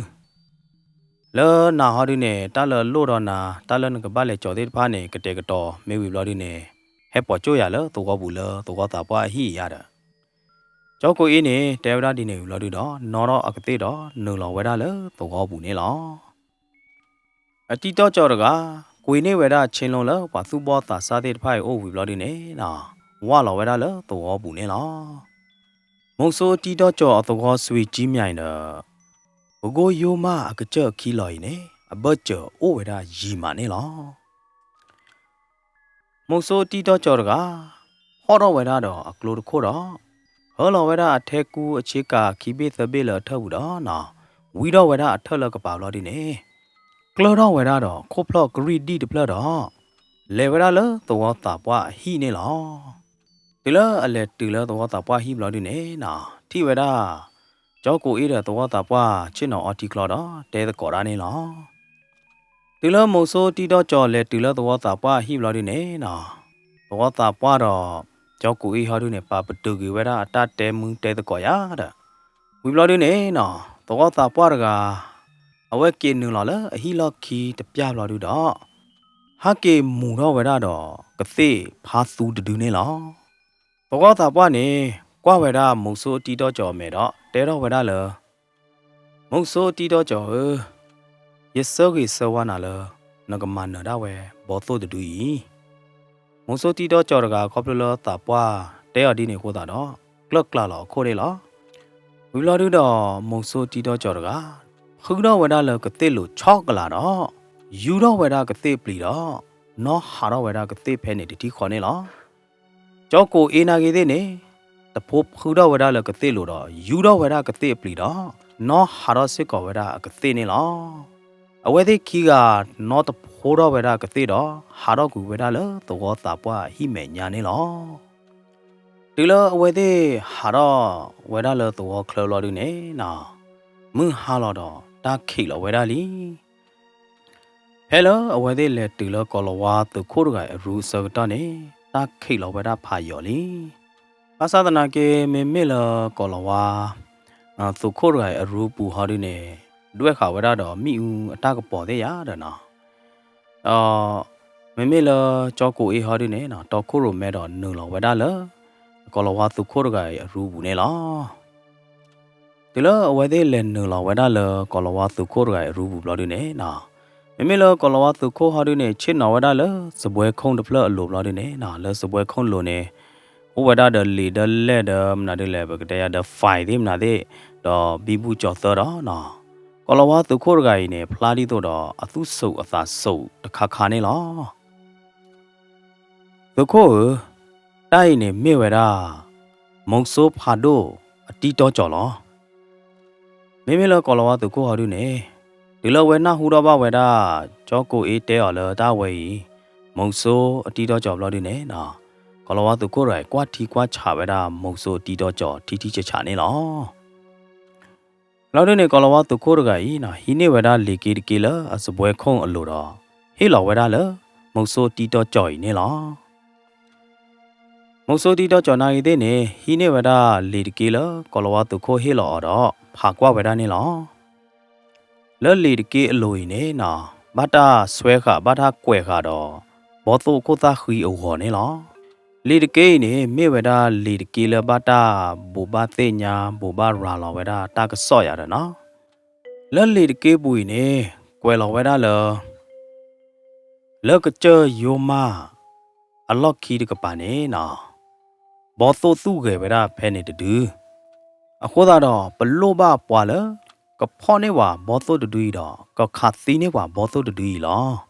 လၢနၤဟီဒုန့ၣ် တၢ်လၢလိၣ်ဒီးနၤ တၢ်လၢနကဘၣ်လဲၤကၠီၤသ့ၣ်တဖၣ်န့ၣ် ကတဲာ်ကတီၤမ့ၢ်ဝံၤဘျီဒုန့ၣ် ဟဲပိာ်ကၠိၣ်ယၤလၢသဝီပူၤလၢသဝီသးပှၢ်အဟံၣ်အံၤယၤဒီး ကၠီကိးအ့န့ၣ် တဲဝဲဒၣ်ဒ်န့ၣ်ဝံၤဘျီဒုဒီး နီၣ်ထီၣ်အကသ့ၣ်ဒီးနုာ်လီၤဝဲဒၣ်လၢသဝီပူၤန့ၣ်လီၤ. အတံတီကၠီၤတဂၤ ကွံာ်န့ၢ်ဝဲဒၣ်ဆ့လိလၢပှၤသူၣ်ဘီၣ်သးစၢ်သ့ၣ်တဖၣ်အံၤအိၣ်ဝံၤဘျီဒုန့ၣ် ဝၢ်လီၤဝဲဒၣ်လၢသဝီပူၤန့ၣ်လီၤ. မုဆိုးတံတီကၠီၤအသဝီစွံာ်ကၠံမၠဲၤအံၤဒီး ပကိယိမၢ်အကစၢၢ်အခံလီၤအံၤန့ၣ် အဘၢၣ်စၢၤအိၣ်ဝဲဒၣ်ယံာ်မးန့ၣ်လီၤ. မုဆိုးတံတီကၠီၤတဂၤ ဖီၣ်ထီၣ်ဝဲဒၣ်ဒီးအကျိတခိၣ်ဒီး ဟၢလီၤဝဲဒၣ်အထဲကူအဆ့ကၤခံဘ့ၣ်သၢဘ့ၣ်လၢအထၢၣ်ပူၤဒီးနီၤ ဝံထီၣ်ဝဲဒၣ်အထၢၣ်လၢကပၤဘျီဒုန့ၣ် ကျၢထီၣ်ဝဲဒၣ်ဒီးခိၣ်ဖျီၣ်ကရံၣ်ဒံၣ်တဖျၢၣ်ဒီး လဲၤဝဲဒၣ်လၢသဝီသးပှၢ်အဟံၣ်န့ၣ်လီၤ. တုၤလၢအလဲၤတုၤလၢသဝီသးပှၢ်အဟံၣ်ဘျီဒုန့ၣ်နီၤ ထံၣ်ဝဲဒၣ် ကၠီကိးအ့ဒီးသဝီသးပှၢ်ဆ့ၣ်နီၤအီထံချီဒီးတဲသကိးတၢ်န့ၣ်လီၤ. တုၤလၢမုဆိုးတံတီကၠီၤလဲၤတုၤလၢသဝီသးပှၢ်အဟံၣ်ဘျီဒုန့ၣ်နီၤ သဝီသးပှၢ်ဒီး ကၠီကိးအ့ဟီဒုန့ၣ် ပာ်ပတုာ်က့ၤဝဲဒၣ်အတၢ်တဲမုာ်တဲသကိးယၤဒီး ဝံၤဘျီဒုန့ၣ်နီၤ သဝီသးပှၢ်တဂၤ အဝဲက့ၤနုာ်လီၤလၢအဟံၣ်လီၢ်ခံတပျၢ်ဘျီဒုဒီး ဟးက့ၤမူၤထီၣ်ဝဲဒၣ်ဒီးကသ့ၣ်ဖးသူတဒုန့ၣ်လီၤ. သဝီသးပှၢ်န့ၣ် ကွၢ်ဝဲဒၣ်မုဆိုးတံတီကၠီၤအမဲာ်ဒီး တဲထီၣ်ဝဲဒၣ်လၢ မုဆိုးတံတီကၠီၤဧၢ, ယဆၢဂ့ၤဆၢဝါနၤလၢ နကမၤနၢၤဒၣ်ဝဲဘီသိၣ်တဒုအံၤ. မုဆိုးတံတီကၠီၤတဂၤခီဖျိလၢသးပှၢ်တဲအီၤဒ်န့ၣ်အဃိသတးဒီး ကျၢၢ်ကျါလီၤအခိၣ်န့ၣ်လီၤ. ဝံၤဘျီဒုဒီး မုဆိုးတံတီကၠီၤတဂၤ ဖုထီၣ်ဝဲဒၣ်လၢကသ့ၣ်လိၤဆီကလးဒီး ယူထီၣ်ဝဲဒၣ်ကသ့ၣ်ပျံၤဒီး နီၣ်ဟးထီၣ်ဝဲဒၣ်ကသ့ၣ်ဖဲန့ၣ်တထံၣ်ဃီန့ၣ်လီၤ. ကၠီကိးအ့နာ်က့သ့ၣ်န့ၣ် တဖိဖုထီၣ်ဝဲဒၣ်လၢကသ့ၣ်လိၤဒီး ယူထီၣ်ဝဲဒၣ်ကသ့ၣ်အပျံၤဒီး နီၣ်ဟးထီၣ်စ့ၢ်ကီးဝဲဒၣ်အကသ့ၣ်န့ၣ်လီၤ. အဝဲသ့ၣ်ခံဂၤ နီၣ်တဖိထီၣ်ဝဲဒၣ်ကသ့ၣ်ဒီး ဟးထီၣ်ကွံာ်ဝဲဒၣ်လၢသဝီသးပှၢ်အဟံၣ်မဲာ်ညါန့ၣ်လီၤ. တုၤလၢအဝဲသ့ၣ်ဟးထီၣ်ဝဲဒၣ်လၢသဝီချၢဘျီဒုန့ၣ်နီၤ မုၢ်ဟါလီၤဒီးတၢ်ခံးလီၤဝဲဒၣ်လံ. ဖဲလၢအဝဲသ့ၣ်လဲၤတုၤလၢကီၤလၤဝါသုးခိၣ်တဂၤအံၤအရူအဆၢကတီၢ်န့ၣ် တၢ်ခံးလီၤဝဲဒၣ်ဖးယိာ်လံ. ဘၣ်ဆၣ်သနာ်က့ မ့မ့ၢ်လၢကိၤလၤဝါ သုးခိၣ်တဂၤအံၤအရူပူၤဟီဒုန့ၣ် ဒွဲၣ်ဃာ်ဝဲဒၣ်ဒီးမ့ၣ်အူအတၢ်ကပီၤသ့ၣ်ယၤဒီးနီၤ, ဒီးမ့မ့ၢ်လၢကၠီကိးအ့ဟီဒုန့ၣ်နီၤ တီခိၣ်ရိၣ်မဲဒီးနုာ်လီၤဝဲဒၣ်လၢ ကိၤလၤဝါသုးခိၣ်တဂၤအံၤအရူပူၤန့ၣ်လီၤ. တုၤလၢအဝဲသ့ၣ်လဲၤနုာ်လီၤဝဲဒၣ်လၢကိၤလၤဝါသုးခိၣ်တဂၤအံၤအရူပူၤဘျီဒုန့ၣ်နီၤ, မ့မ့ၢ်လၢကိၤလၤဝါသုးခိၣ်ဟီဒုန့ၣ် ဆ့ၣ်နီၤဝဲဒၣ်လၢစပွဲခိၣ်တဖျၢၣ်အလိၤဘျီဒုန့ၣ်နီၤ, လၢစပွဲခိၣ်လိၤန့ၣ် အိၣ်ဝဲဒၣ်ဒီးလံာ်ဒီးလဲၢ်ဒီးမနုၤဒ်လဲၣ် ပကတဲယၤဒီး file သ့ၣ်မနုၤသ့ၣ် ဒီးဘံဘူကၠီၤသၢဒီးနီၤ, ကိၤလၤဝါသုးခိၣ်တဂၤအံၤန့ၣ် ဖျါဒ်သိးဒီးအသူၣ်ဆူၣ်အသးဆူၣ်တခါခါန့ၣ်လီၤ. သုးခိၣ်ဧၢ, တၢ်အံၤန့ၣ်မ့ၢ်ဝဲဒၣ် မုဆိဖးဒိၣ်အတံၤတီကၠီၤလီၤ. မ့မ့ၢ်လၢကိၤလၤဝါသုးခိၣ်ဟီဒုန့ၣ်, တုၤလၢအဝဲနၢ်ဟူထီၣ်ဘၣ်ဝဲဒၣ် ကၠီကိးအ့တဲအီၤလၢတၢ်ဝဲအံၤ မုဆိအတံၤတီကၠီၤဘျီဒုန့ၣ်နီၤ, ကိၤလၤဝါသုးခိၣ်တဂၤအံၤ ကွၢ်ထံကွၢ်ဆးဝဲဒၣ်မုဆိအတံၤတီကၠီၤထံထံဆးဆးန့ၣ်လီၤ. ဘျီဒုန့ၣ် ကိၤလၤဝါသုးခိၣ်တဂၤအံၤနီၤ ဟံးန့ၢ်ဝဲဒၣ်လံာ်က့တက့လၢအစပွဲခိၣ်အလိၤဒီး ဟ့ၣ်လီၤဝဲဒၣ်လၢ မုဆိတံၤတီကၠီၤအံၤန့ၣ်လီၤ. မုဆိတံၤတီကၠီၤနာ်ဂ့ၤသ့ၣ်န့ၣ် ဟံးန့ၢ်ဝဲဒၣ်လံာ်တက့လၢကိၤလၤဝါသုးခိၣ်ဟ့ၣ်လီၤအီၤဒီး ဖးကွၢ်ဝဲဒၣ်န့ၣ်လီၤ. လၢလံာ်တက့အလိၤအံၤန့ၣ်နီၤ ဘၣ်တၢ်ဆွဲဃာ် ဘၣ်တၢ်ကွဲးဃာ်ဒီး ဘီသိၣ်အခိၣ်သၣ်ဃံအဂီၤန့ၣ်လီၤ. လံာ်တက့အံၤန့ၣ် မ့ၢ်ဝဲဒၣ်လံာ်တက့လၢဘၣ်တၢ်ဘိးဘၣ်သ့ၣ်ညါ ဘိးဘၣ်ရၤလီၤဝဲဒၣ်တၢ်ကစီၣ်ယၤဒီးနီၤ, လၢလံာ်တက့ပူၤအံၤန့ၣ် ကွဲးလီၤဝဲဒၣ်လၢ လၢကစၢၢ်ယိမၢ်အလီၢ်ခံတကပၤန့ၣ်နီၤ, ဘီသိၣ်သူၣ်ဂဲၤဝဲဒၣ်ဖဲန့ၣ်တဒု, အဃိသတးဒီး ပလိၣ်ဘၣ်ပှၤလၢ ကဖီၣ်န့ၢ်ပှၤဘီသိၣ်တဒုအံၤဒီး ကခးသံန့ၢ်ပှၤဘီသိၣ်တဒုအံၤလီၤ.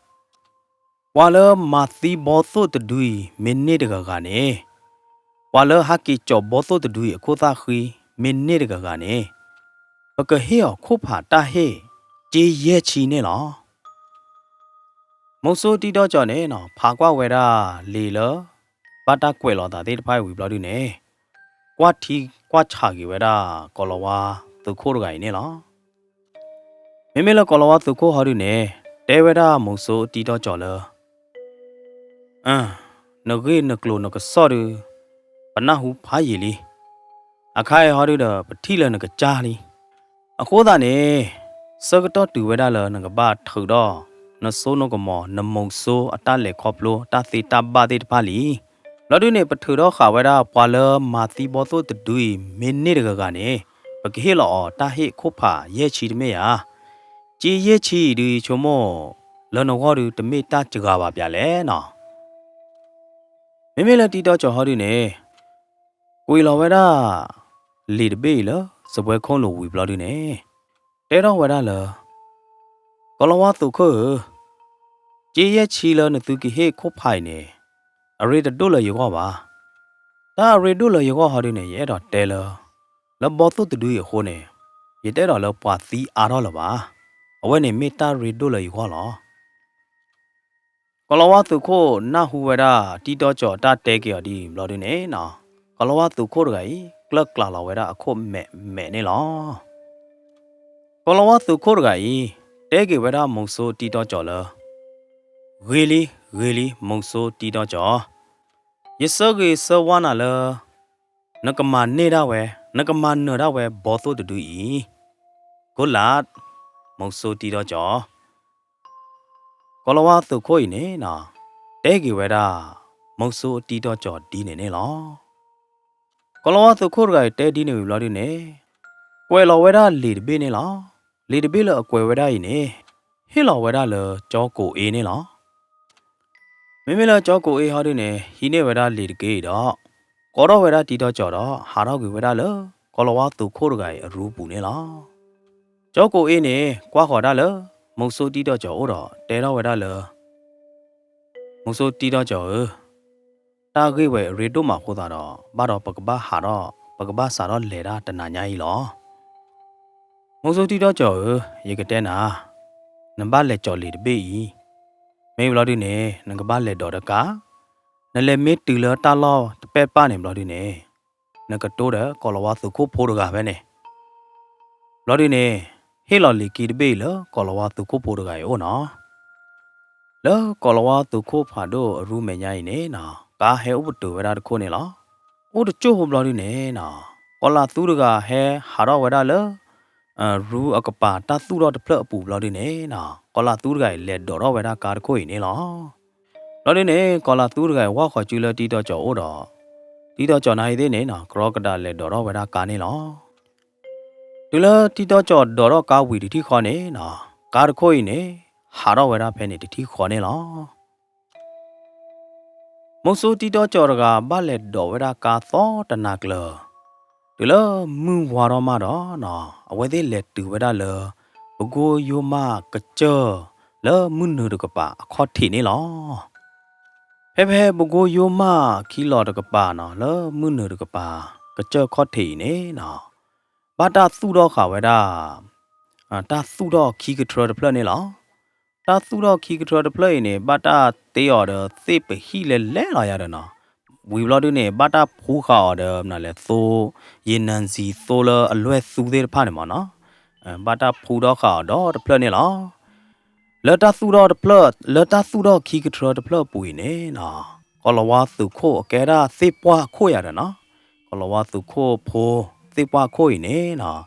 ပှၤလၢမၤသံဘီသိၣ်တဒုအံၤ မ့ၢ်န့ၢ်တဂၤဂၤန့ၣ်, ပှၤလၢဟးက့ၤကၠီၤဘီသိၣ်တဒုအံၤအခိၣ်သၣ်ဃံ မ့ၢ်န့ၢ်တဂၤဂၤန့ၣ်, ပကဟ့ၣ်အီၤခိၣ်ဖးတၢ်ဟ့ၣ် ကၠ့ယဲၢ်ဆံန့ၣ်လီၤ. မုဆိတံၤတီကၠီၤန့ၣ်နီၤ ဖးကွၢ်ဝဲဒၣ်လံာ်လၢ ဘၣ်တၢ်ကွဲးလီၤသးသ့ၣ်တဖၣ်အံၤဝံၤဘျီဒုန့ၣ်, ကွၢ်ထံကွၢ်ဆးက့ၤဝဲဒၣ် ကိၤလၤဝါသုးခိၣ်တဂၤအံၤန့ၣ်လီၤ. မ့မ့ၢ်လၢကိၤလၤဝါသုးခိၣ်ဟီဒုန့ၣ် တဲဝဲဒၣ်မုဆိတံၤတီကၠီၤလၢ အၢ, နဂ့ၢ်နကျိၤနကစီၣ်ဒုး ပနၢ်ဟူဖးယံာ်လံ. အခါအံၤဟီဒုဒီး ပထံၣ်လၢနကစၢ်လံ. အဃိသတးန့ၣ် ဆၢကတီၢ်တုၤဝဲဒၣ်လၢနကဘၣ်ထုးထီၣ် နစိနကမီၤ နမုဆိအတၢ်လဲၤခီဖျိ တၢ်သ့တၢ်ဘၣ်သ့ၣ်တဖၣ်လံ. ဘျီဒုန့ၣ် ပထုးထီၣ်ဃာ်ဝဲဒၣ် ပှၤလၢမၤသံဘီသိၣ်တဒုအံၤ မ့ၢ်န့ၢ်တဂၤဂၤန့ၣ် ပကဟ့ၣ်လီၤအီၤတၢ်ဟ့ၣ်ခိၣ်ဖးယဲၢ်ဆံတမ့ၢ်ဧါ. ကၠ့ယဲၢ်ဆံအံၤဒုး ယဆိကမိၣ် လၢနဂီၢ်ဒုး တမ့ၢ်တၢ်စှၤဘၣ်ပၠးလဲၣ်နီၤ. မ့မ့ၢ်လၢတံၤတီကၠီၤဟီဒုန့ၣ် ကွံာ်လီၤဝဲဒၣ် လံာ်တဘ့ၣ်အံၤလၢ စပွဲခိၣ်လိၤဝံၤဘျီဒုန့ၣ် တဲထီၣ်ဝဲဒၣ်လၢ ကိၤလၤဝါသုးခိၣ်ဧၢ, ကၠ့ယဲၢ်ဆံလၢနသုကဟ့ၣ်ခိၣ်ဖးအံၤန့ၣ် အရ့တဒိၣ်လၢယဂီၢ်ဘၣ်. တၢ်အရ့ဒိၣ်လၢယဂီၢ်ဟီဒုန့ၣ် ယအဲၣ်ဒိးတဲလၢ လၢဘီသိၣ်တဒုအံၤအဃိန့ၣ် ယတအဲၣ်ဒိးလၢပှၤသံအါထီၣ်လၢၤဘၣ်. အဝဲန့ၣ်မ့ၢ်တၢ်ရ့ဒိၣ်လၢယဂီၢ်လီၤ. ကိၤလၤဝါသုးခိၣ်နၢ်ဟူဝဲဒၣ် တံၤတီကၠီၤအတၢ်တဲက့ၤအီၤဒ်အံၤဘျီဒုန့ၣ်နီၤ, ကိၤလၤဝါသုးခိၣ်တဂၤအံၤ ကျၢၢ်ကျးလီၤဝဲဒၣ်အခိၣ်မဲာ်မဲာ်န့ၣ်လီၤ. ကိၤလၤဝါသုးခိၣ်တဂၤအံၤ တဲက့ၤဝဲဒၣ်မုဆိတံၤတီကၠီၤလၢ ဂ့ၤလံ, ဂ့ၤလံ, မုဆိတံၤတီကၠီၤ, ယဆၢဂ့ၤဆၢဝါနၤလၢ နကမၤန့ၢ်ဒၣ်ဝဲ, နကမၤနၢၤဒၣ်ဝဲဘီသိၣ်တဒုအံၤ, ကိးလၢ်, မုဆိတံၤတီကၠီၤ. ကိၤလၤဝါသုးခိၣ်အံၤန့ၣ်နီၤ, တဲက့ၤဝဲဒၣ် မုဆိတံၤတီကၠီၤဒ်န့ၣ်န့ၣ်လီၤ. ကိၤလၤဝါသုးခိၣ်တဂၤအံၤတဲဒ်န့ၣ်ဝံၤဘျီဒုန့ၣ်, ကွဲးလီၤဝဲဒၣ်လံာ်တဘ့ၣ်န့ၣ်လီၤ. လံာ်တဘ့ၣ်လၢအကွဲးဝဲဒၣ်အံၤန့ၣ်, ဟ့ၣ်လီၤဝဲဒၣ်လၢကၠီကိးအ့န့ၣ်လီၤ. မ့မ့ၢ်လၢကၠီကိးအ့ဟီဒုန့ၣ် ဟံးန့ၢ်ဝဲဒၣ်လံာ်တက့ၢ်အံၤဒီး ကိးထီၣ်ဝဲဒၣ်တံၤတီကၠီၤဒီး ဟးထီၣ်ကွံာ်ဝဲဒၣ်လၢ ကိၤလၤဝါသုးခိၣ်တဂၤအံၤအရူပူၤန့ၣ်လီၤ. ကၠီကိးအ့န့ၣ် ကွၢ်ဃီၤဒၣ်လၢ မုဆိတံၤတီကၠီၤအိၣ်ဒီး တဲထီၣ်ဝဲဒၣ်လၢ မုဆိတံၤတီကၠီၤဧၢ, တၢ်ဂ့ၢ်ဝဲအရ့ဒိၣ်မးအဃိသတးဒီး ဘၣ်ဒီးပကဘၣ်ဟးထီၣ် ပကဘၣ်စးထီၣ်လဲၤတၢ်တနၤညါအံၤလီၤ. မုဆိတံၤတီကၠီၤဧၢ, ယကတဲနၤ, နဘၣ်လဲၤကၠီၤလံာ်တဘ့ၣ်အံၤ, မ့ၢ်ဘျီဒုန့ၣ် နကဘၣ်လဲၤဒိးတကး, နလဲၤမ့ၢ်တုၤလၢတၢ်လီၢ်တပဲၢ်တပၢ်န့ၣ်ဘျီဒုန့ၣ် နကတိဒီးကိၤလၤဝါသုးခိၣ်ဖိတဂၤဖဲန့ၣ်, ဘျီဒုန့ၣ် ဟ့ၣ်လီၤလံာ်က့တဘ့ၣ်အံၤလၢကိၤလၤဝါသုးခိၣ်ဖိတဂၤအံၤအိၣ်နီၤ. လၢကိၤလၤဝါသုးခိၣ်ဖးဒိၣ်အရူမဲာ်ညါအံၤန့ၣ်နီၤ, ကါဟဲအိၣ်ပတုာ်ဝဲဒၣ်တခိၣ်န့ၣ်လီၤ. အိၣ်တကၠိၢ်ဖိဘျီဒုန့ၣ်နီၤ, ကီၤလၤသူတဂၤဟဲဟးထီၣ်ဝဲဒၣ်လၢ ရူအကပၤတၢ်သူၣ်ထီၣ်တဖျၢၣ်အပူၤဘျီဒုန့ၣ်နီၤ, ကီၤလၤသူတဂၤအံၤလဲၤဒိးထီၣ်ဝဲဒၣ်ကါတခိၣ်အံၤန့ၣ်လီၤ. ဘျီဒုန့ၣ် ကီၤလၤသူတဂၤအံၤဝၢ်ဃီၤစုလၢတံတီကၠီၤအိၣ်ဒီး တံတီကၠီၤနၤအံၤသ့ၣ်န့ၣ်နီၤ ကရီကဒးလဲၤဒိးထီၣ်ဝဲဒၣ်ကါန့ၣ်လီၤ. တုၤလၢတံတီကၠီၤဒိးထီၣ်ကါဝံၤတထံၣ်ဃီန့ၣ်နီၤ, ကါတခိၣ်အံၤန့ၣ် ဟးထီၣ်ဝဲဒၣ်ဖဲန့ၣ်တထံၣ်ဃီန့ၣ်လီၤ. မုဆိတံတီကၠီၤတဂၤ ဘၣ်လဲၤဒိးဝဲဒၣ်ကါသီတနၤကျၢၤ, တုၤလၢမုၢ်ဝါထီၣ်မးဒီးနီၤ, အဝဲသ့ၣ်လဲၤတုၤဝဲဒၣ်လၢ ပကိယိမးကစၢၢ် လၢမုၢ်နုာ်တကပၤအခီၣ်ထံးန့ၣ်လီၤ. ဖဲဖဲပကိယိမးခံလီၤတကပၤနီၤ, လၢမုၢ်နုာ်တကပၤကစၢၢ်ခီၣ်ထံးအံၤန့ၣ်နီၤ, ဘၣ်တၢ်သူၣ်ထီၣ်ဃာ်ဝဲဒၣ် တၢ်သူၣ်ထီၣ်ခံကထြၢတဖျၢၣ်န့ၣ်လီၤ. တၢ်သူၣ်ထီၣ်ခံကထြၢတဖျၢၣ်အံၤန့ၣ် ဘၣ်တၢ်တ့အီၤဒီးသ့ၣ်ပဟံၣ်လဲၤလဲၤလီၤယၤဒီးနီၤ, ဝံၤဘျီဒုန့ၣ် ဘၣ်တၢ်ဖှူဃာ်အီၤဒီးမနုၤလဲၣ် သိ, ယနံၤသိလၢအလွဲၢ်သူသ့ၣ်တဖၣ်န့ၣ်မ့ၢ်နီၤ, ဘၣ်တၢ်ဖှူထီၣ်ဃာ်အီၤဒီတဖျၢၣ်န့ၣ်လီၤ. လၢတၢ်သူၣ်ထီၣ်တဖျၢၣ်, လၢတၢ်သူၣ်ထီၣ်ခံကထြၢတဖျၢၣ်အပူၤအံၤန့ၣ်နီၤ, ကီၤလၤဝါသုးခိၣ်အကဲဒၣ်သ့ၣ်ပှၢ်ခိၣ်ယၤဒီးနီၤ, ကီၤလၤဝါသုးခိၣ်ဖိ သ့ၣ်ပှၢ်ခိၣ်အံၤန့ၣ်နီၤ,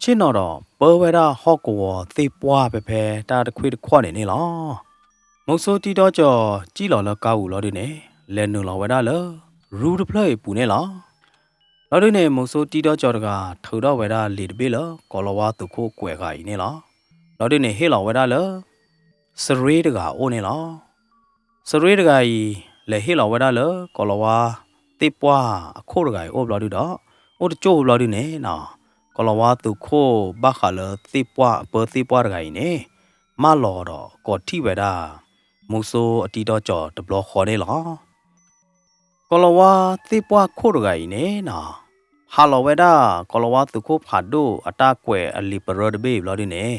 ဆ့ၣ်နီၤဒီးပၢဝဲဒၣ်ဟီၣ်ကဝီၤသ့ၣ်ပှၢ်ဖဲဖဲတၢ်တခွ့ၣ်တခီၣ်န့ၣ်န့ၣ်လီၤ. မုဆိတံတီကၠီၤစံၣ်လီၤလၢကါပူၤလီၤဒုန့ၣ်, လဲၤနုာ်လီၤဝဲဒၣ်လၢ ရူတဖျၢၣ်အံၤပူၤန့ၣ်လီၤ. လီၤဒုန့ၣ် မုဆိတံတီကၠီၤတဂၤ ထုးထီၣ်ဝဲဒၣ်လံာ်တဘ့ၣ်လၢကီၤလၤဝါသုးခိၣ်ကွဲးဃာ်အံၤန့ၣ်လီၤ. လီၤဒုန့ၣ် ဟ့ၣ်လီၤဝဲဒၣ်လၢ စရ့တဂၤအအိၣ်န့ၣ်လီၤ. စရ့တဂၤအံၤ လဲၤဟ့ၣ်လီၤဝဲဒၣ်လၢ ကီၤလၤဝါသ့ၣ်ပှၢ်အခိၣ်တဂၤအံၤအိၣ်ဘျီဒုဒီး အိၣ်တကၠိၢ်ဘျီဒုန့ၣ်နီၤ, ကီၤလၤဝါသုးခိၣ်ဘၣ်ဃးလၢသ့ၣ်ပှၢ်အပၢသ့ၣ်ပှၢ်တဂၤအံၤန့ၣ် မၢလီၤဒီးကိးထံၣ်ဝဲဒၣ် မုဆိအတံတီကၠီၤတဘျီဃီန့ၣ်လီၤ. ကီၤလၤဝါသ့ၣ်ပှၢ်ခိၣ်တဂၤအံၤန့ၣ်နီၤ, ဖးလီၤဝဲဒၣ် ကီၤလၤဝါသုးခိၣ်ဖးဒိၣ်အတၢ်ကွဲးအလံာ်ပရၢတဘ့ၣ်အံၤဘျီဒုန့ၣ်,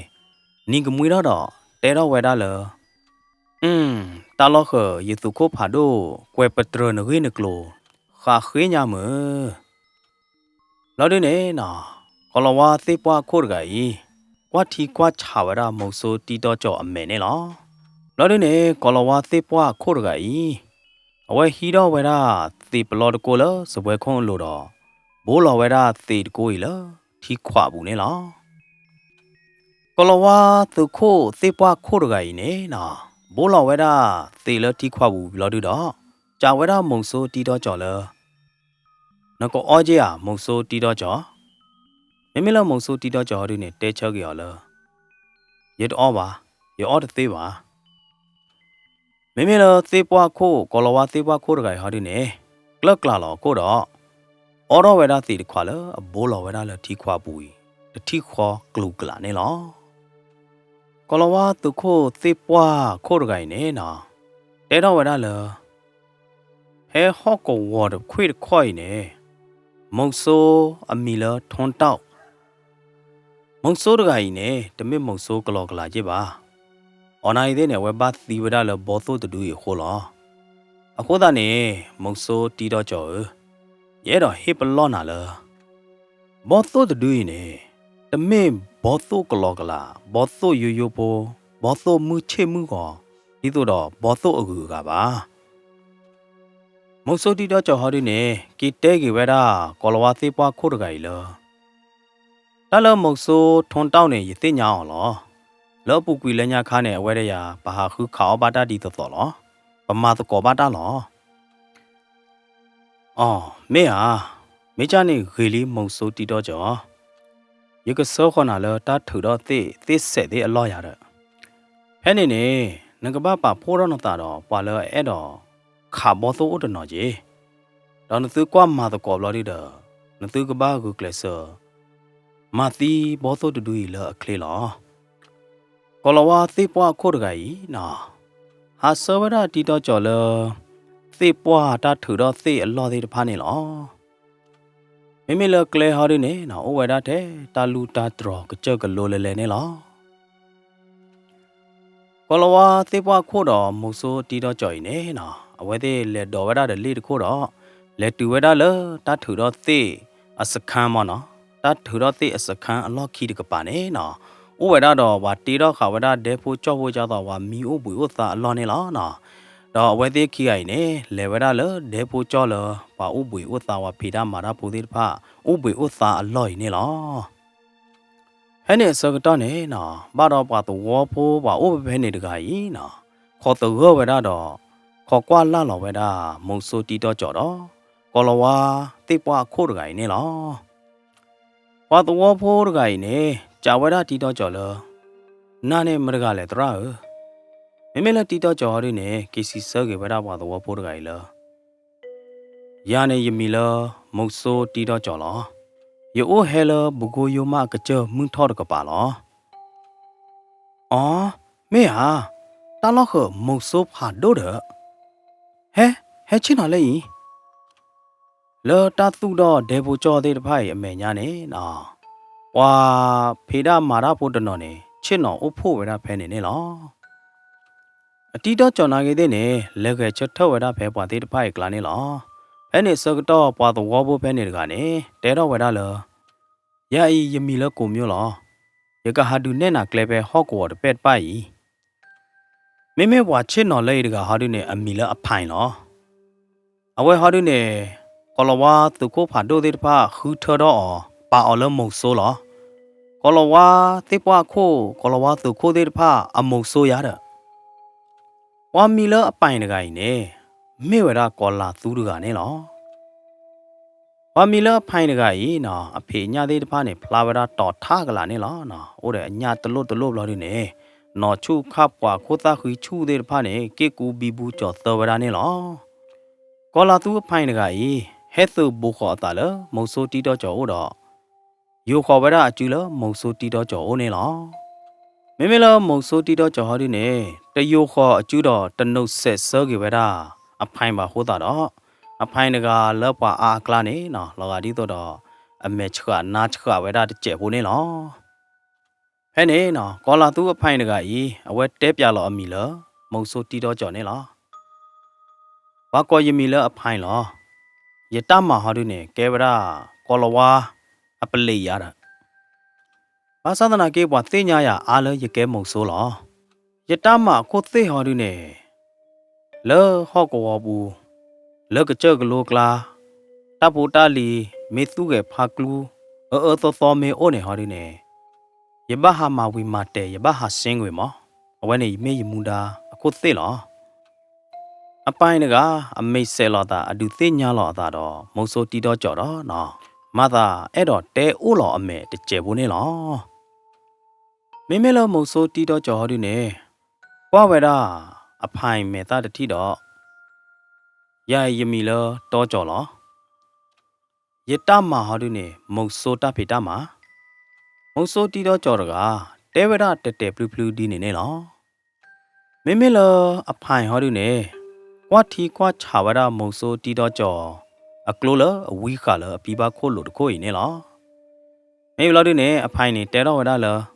နံၤကမှံထီၣ်ဒီး တဲထီၣ်ဝဲဒၣ်လၢ အု တၢ်လီၢ်ဃၢၤ ယသုးခိၣ်ဖးဒိၣ် ကွဲးပတြၢၤနဂ့ၢ်နကျိၤ ဃးဃ့ညါမုၢ် ဘျီဒုန့ၣ်နီၤ, ကီၤလၤဝါသ့ၣ်ပှၢ်ခိၣ်တဂၤအံၤ ကွၢ်ထံကွၢ်ဆးဝဲဒၣ်မုဆိတံတီကၠီၤအမဲာ်န့ၣ်လီၤ. ဘျီဒုန့ၣ် ကီၤလၤဝါသ့ၣ်ပှၢ်ခိၣ်တဂၤအံၤ အဝဲဟံးထီၣ်ဝဲဒၣ်သံးပလီတကိးလၢစပွဲခိၣ်အလိၤဒီး ဘိလီၤဝဲဒၣ်သံးတကိးအံၤလၢထံခွးပူၤန့ၣ်လီၤ. ကီၤလၤဝါသုးခိၣ်သ့ၣ်ပှၢ်ခိၣ်တဂၤအံၤန့ၣ်နီၤ, ဘိလီၤဝဲဒၣ်သံးလၢထံခွးပူၤဘျီဒုဒီး စံးဝဲဒၣ်မုဆိတံတီကၠီၤလၢ နကအီၣ်က့ၤဧါ မုဆိတံတီကၠီၤ, မ့မ့ၢ်လၢမုဆိတံတီကၠီၤဟီဒုန့ၣ် တဲဆၢက့ၤအီၤလၢ ယတအီၣ်ဘၣ်, ယအီၣ်တသ့ဘၣ်. မ့မ့ၢ်လၢသ့ၣ်ပှၢ်ခိၣ် ကီၤလၤဝါသ့ၣ်ပှၢ်ခိၣ်တဂၤအံၤဟီဒုန့ၣ် ကျၢၢ်ကျးလီၤအခိၣ်ဒီး အီထီၣ်ဝဲဒၣ်သံးတခွးလၢအဘိလီၤဝဲဒၣ်လၢထံခွးပူၤအံၤ တထံၣ်ဃီကျူၤကျးန့ၣ်လီၤ. ကီၤလၤဝါသုးခိၣ်သ့ၣ်ပှၢ်ခိၣ်တဂၤအံၤန့ၣ်နီၤ, တဲထီၣ်ဝဲဒၣ်လၢ ဖဲဟီၣ်ကဝီၤတခွ့ၣ်တခီၣ်အံၤန့ၣ် မုဆိအမံၤလၢထိၣ်တီၣ် မုဆိတဂၤအံၤန့ၣ် တမ့ၢ်မုဆိကလီကလးက့ဘၣ်. အီၤနၤအံၤသ့ၣ်န့ၣ် အဝဲဘၣ်သံဝဲဒၣ်လၢဘီသိၣ်တဒုအံၤအဃိလီၤ. အဃိသတးန့ၣ် မုဆိတံတီကၠီၤဧၢ, ယအဲၣ်ဒိးဟ့ၣ်ပလီၢ်နၤလၢ ဘီသိၣ်တဒုအံၤန့ၣ် တမ့ၢ်ဘီသိၣ်ကလီကလး, ဘီသိၣ်ယိယိဖိ, ဘီသိၣ်မုၢ်ဆ့ၣ်မုၢ်ဂီၤ ဒ်သိးဒီးဘီသိၣ်အဂုၤအဂၤဘၣ်. မုဆိတံတီကၠီၤဟီဒုန့ၣ် က့ၤတဲက့ၤဝဲဒၣ် ကီၤလၤဝါသ့ၣ်ပှၢ်ခိၣ်တဂၤအံၤလၢ တၢ်လၢမုဆိထိၣ်တီၣ်န့ၣ် ယသ့ၣ်ညါအီၤလီၤ. လၢအပူၤကွံာ်လၢညါခါန့ၣ် အဝဲဒၣ်ယၤ ပဟးဃုခးအီၣ်ဘၣ်တၢ်ဒ်သိးသိးလီၤ. ပမၤသကိးဘၣ်တၢ်လီၤ. အိ, မ့ၢ်ဧါ, မ့ၢ်ကၢ်န့ၣ်ဂ့ၤလံ မုဆိတံတီကၠီၤ, ယကဆှၢဃီၤနၤလၢတၢ်ထုးထီၣ်သ့ၣ် သ့ၣ်စဲးသ့ၣ်အလီၢ်ယၤဒီး, ဖဲန့ၣ်န့ၣ် နကဘၣ်ပာ်ဖှိၣ်ထီၣ်နသးဒီးပှၤလၢအအဲၣ်ဒိးခးဘီသိၣ်အိၣ်တနီၤက့ၤ, ဒီးနသုကွၢ်မၤသကိးဘျီဒုဒီး နသုကဘၣ်ဂုာ်ကျဲးစၢး မၤသံဘီသိၣ်တဒုအံၤလၢအချ့လီၤ. ကီၤလၤဝါသ့ၣ်ပှၢ်ခိၣ်တဂၤအံၤနီၤ, ဟးဆှၢဝဲဒၣ်တံတီကၠီၤလၢ သ့ၣ်ပှၢ်တၢ်ထုးထီၣ်သ့ၣ်အလီၢ်သ့ၣ်တဖၣ်န့ၣ်လီၤ. မ့မ့ၢ်လၢကျဲဟီဒုန့ၣ်နီၤ အိၣ်ဝဲဒၣ်ထဲတၢ်လူၢ်တၢ်တြီၤကစၢၢ်ကလိလဲၤလဲၤန့ၣ်လီၤ. ကီၤလၤဝါသ့ၣ်ပှၢ်ခိၣ်ဒီးမုဆိတံတီကၠီၤအံၤန့ၣ်နီၤ, အဝဲသ့ၣ်လဲၤဒိးဝဲဒၣ်ဒီးလ့ၣ်တခိၣ်ဒီး လဲၤတုၤဝဲဒၣ်လၢတၢ်ထုးထီၣ်သ့ၣ်အစခန်းမ့ၢ်နီၤ, တၢ်ထုးထီၣ်သ့ၣ်အစခန်းအလီၢ်ခံတကပၤန့ၣ်နီၤ, အိၣ်ဝဲဒၣ်ဒီးပှၤတ့ထီၣ်ဃာ်ဝဲဒၣ်ဒဲဖိကၠီၣ်ဖိ ဒ်သိးပှၤမံအိၣ်ဘှံးအိၣ်သါအလီၢ်န့ၣ်လီၤနီၤ. ဒီးအဝဲသ့ၣ်ခံဂၤအံၤန့ၣ် လဲၤဝဲဒၣ်လၢဒဲဖိကၠီၣ်လၢ ပှၤအိၣ်ဘှံးအိၣ်သါ ပှၤဖံးတၢ်မၤတၢ်ဖိသ့ၣ်တဖၣ် အိၣ်ဘှံးအိၣ်သါအလီၢ်အံၤန့ၣ်လီၤ. ဖဲန့ၣ်အဆၢကတီၢ်န့ၣ်နီၤ ဘၣ်ဒီးပှၤသဝီဖိပှၤအိၣ်ဖဲဖဲန့ၣ်တဂၤအံၤနီၤ ခိးသဂၢၢ်ဝဲဒၣ်ဒီး ခိးကွၢ်လၢ်လီၤဝဲဒၣ် မိၤစိတံတီကၠီဒီး ကိၤလၤဝါသ့ၣ်ပှၢ်အခိၣ်တဂၤအံၤန့ၣ်လီၤ. ပှၤသဝီဖိတဂၤအံၤန့ၣ် စံးဝဲဒၣ်တံတီကၠီလၢ နၤန့ၣ်မတဂၤလဲၣ်သရၣ်ဧၢ, မ့မ့ၢ်လၢတံတီကၠီဟီဒုန့ၣ် က့ၤစံးဆၢက့ၤဝဲဒၣ်ပှၤသဝီဖိတဂၤအံၤလၢ ယၤန့ၣ်ယမံၤလၢ မိၤစိတံတီကၠီလီၤ. ယအိၣ်ဟဲလၢဘိကိယိမၢ်အကစၢၢ်မုၢ်ထီၣ်တကပၤလီၤ. အီ, မ့ၢ်ဧါ, တၢ်လီၢ်ဃၢၤမိၤစိဖးဒိၣ်ဒီး, ဟဲ, ဟဲဆ့ၣ်နီၤလၢအံၤ လၢတၢ်သူၣ်ဒီၣ်ဒဲဖိကၠီသ့ၣ်တဖၣ်အံၤအမဲာ်ညါန့ၣ်, ပှၤဖံးတၢ်မၤတၢ်ဖိတနီၤန့ၣ် ဆ့ၣ်နီၤအိၣ်ဖှိၣ်ဝဲဒၣ်ဖဲန့ၣ်န့ၣ်လီၤ. အတံတီကၠီနာ်ဂ့ၤသ့ၣ်န့ၣ် လဲၤဂဲၤဆၢထၢၣ်ဝဲဒၣ်ဖဲပှၤသ့ၣ်တဖၣ်အံၤအကျါန့ၣ်လီၤ. ဖဲန့ၣ်ဆၢကတီၢ်ပှၤသဝီဖိဖဲန့ၣ်တဂၤန့ၣ် တဲထီၣ်ဝဲဒၣ်လၢ ယၤအံၤယမံၤလၢကိၤမၠိလီၤ. ယကဟးဒုးနဲၣ်နၤကျဲဖဲဟီၣ်ကဝီၤတပဲၢ်တပၢ်အံၤ မ့မ့ၢ်ပှၤဆ့ၣ်နီၤလၢအံၤတဂၤဟီဒုန့ၣ် အမံၤလၢအဖဲလီၤ. အဝဲဟီဒုန့ၣ် ကိၤလၤဝါသုးခိၣ်ဖးဒိၣ်သ့ၣ်တဖၣ် ဃုထၢထီၣ်အီၤ ပာ်အီၤလၢမိၤစိလီၤ. ကိၤလၤဝါသ့ၣ်ပှၢ်ခိၣ် ကိၤလၤဝါသုးခိၣ်သ့ၣ်တဖၣ် အမိၤစိယၤဒီး ပှၤမံၤလၢအဖဲတဂၤအံၤန့ၣ် မ့ၢ်ဝဲဒၣ်ကိၤလၤသူတဂၤန့ၣ်လီၤ. ပှၤမံၤလၢအဖဲတဂၤအံၤနီၤ အဖံးအညၣ်သ့ၣ်တဖၣ်န့ၣ် ဖျါဝဲဒၣ်တီၤထးကလးန့ၣ်လီၤ. အိၣ်ဒီးအညၣ်တလိၣ်တလိၣ်ဘျီဒုန့ၣ် နီၢ်ဆူၣ်ခၣ်ပှၤခိၣ်သၣ်ဃံဆူၣ်သ့ၣ်တဖၣ်န့ၣ် က့ၣ်ကူဘံဘူကၠီၤသၢဝဲဒၣ်န့ၣ်လီၤ. ကိၤလၤသူအဖဲတဂၤအံၤ ဟဲသုးဘိဃီၤအသးလၢ မိၤစိတံတီကၠီအိၣ်ဒီး ယိၤဃီၤဝဲဒၣ်အစုလၢမိၤစိတံတီကၠီအိၣ်န့ၣ်လီၤ. မ့မ့ၢ်လၢမိၤစိတံတီကၠီဟီဒုန့ၣ် တယိၤဃီၤအစုဒီးတနိးစဲးဆၢက့ၤဝဲဒၣ်အဖဲဘၣ်အဃိသတးဒီး အဖဲတဂၤလၢပှၤအါအကျါန့ၣ်နီၤ လီၤဂာ်ဒ်သိးဒီး အမဲာ်ဆှးနါဆှးဝဲဒၣ်တစဲးဖိန့ၣ်လီၤ. ဖဲန့ၣ်နီၤ ကိၤလၤသူအဖဲတဂၤအံၤ အဝဲတဲပၠးလီၤအမံၤလၢ မိၤစိတံတီကၠီန့ၣ်လီၤ. ပှၤကိးယမံၤလၢအဖဲလီၤ. ယတၢ်မၤဟီဒုန့ၣ် ကဲဝဲဒၣ် ကိၤလၤဝါအပလံၤယၤဒီး ဘၣ်ဆၣ်သနာ်က့ ပှၤသ့ၣ်ညါယၤအါလၢယကဲမိၤစိလီၤ. ယတၢ်မၤအခိၣ်သ့ၣ်ဟီဒုန့ၣ် လၢဟီၣ်ကဝီၤပူၤ လၢကစၢၢ်ကလိကျါ တၢ်ဖိတၢ်လံၤ မ့ၢ်သူၣ်ဂဲၤဖးကျူ အၢအၢသီသီမ့ၢ်အိၣ်န့ၣ်ဟီဒုန့ၣ် ယဘၣ်ဟးမၤဝံၤမၤတဲာ် ယဘၣ်ဟးဆ့ကွံာ်မး, အဝဲန့ၣ်မ့ၢ်ယမူဒါအခိၣ်သ့ၣ်လီၤ. အပၢ်အံၤတဂၤ အမ့ၢ်စဲးလီၤအသး အဒုးသ့ၣ်ညါလီၤအသးဒီး မိၤစိတံတီကၠီဒီး မၤသးအဲၣ်ဒိးတဲအိၣ်လီၤအမဲာ်တစဲးဖိန့ၣ်လီၤ. မ့မ့ၢ်လၢမိၤစိတံတီကၠီဟီဒုန့ၣ် ကွၢ်ဝဲဒၣ် အဖဲမဲာ်သၣ်တထံၣ်ဒီး ယၤအံၤယမံၤလၢတီကၠီလီၤ. ယတၢ်မၤဟီဒုန့ၣ် မိၤစိတၢ်ဖံးတၢ်မၤ, မိၤစိတံတီကၠီတဂၤ တဲဝဲဒၣ်တဲာ်တဲာ်ဖျုဖျုဒ်န့ၣ်န့ၣ်လီၤ. မ့မ့ၢ်လၢအဖဲဟီဒုန့ၣ် ကွၢ်ထံကွၢ်ဆးဝဲဒၣ်မိၤစိတံတီကၠီ အကျိလၢအဝံဃာ်လၢအဖံဘၣ်ခိၣ်လိာ်တခိၣ်အံၤန့ၣ်လီၤ. မ့ၢ်ဘျီဒုန့ၣ် အဖဲန့ၣ်တဲထီၣ်ဝဲဒၣ်လၢ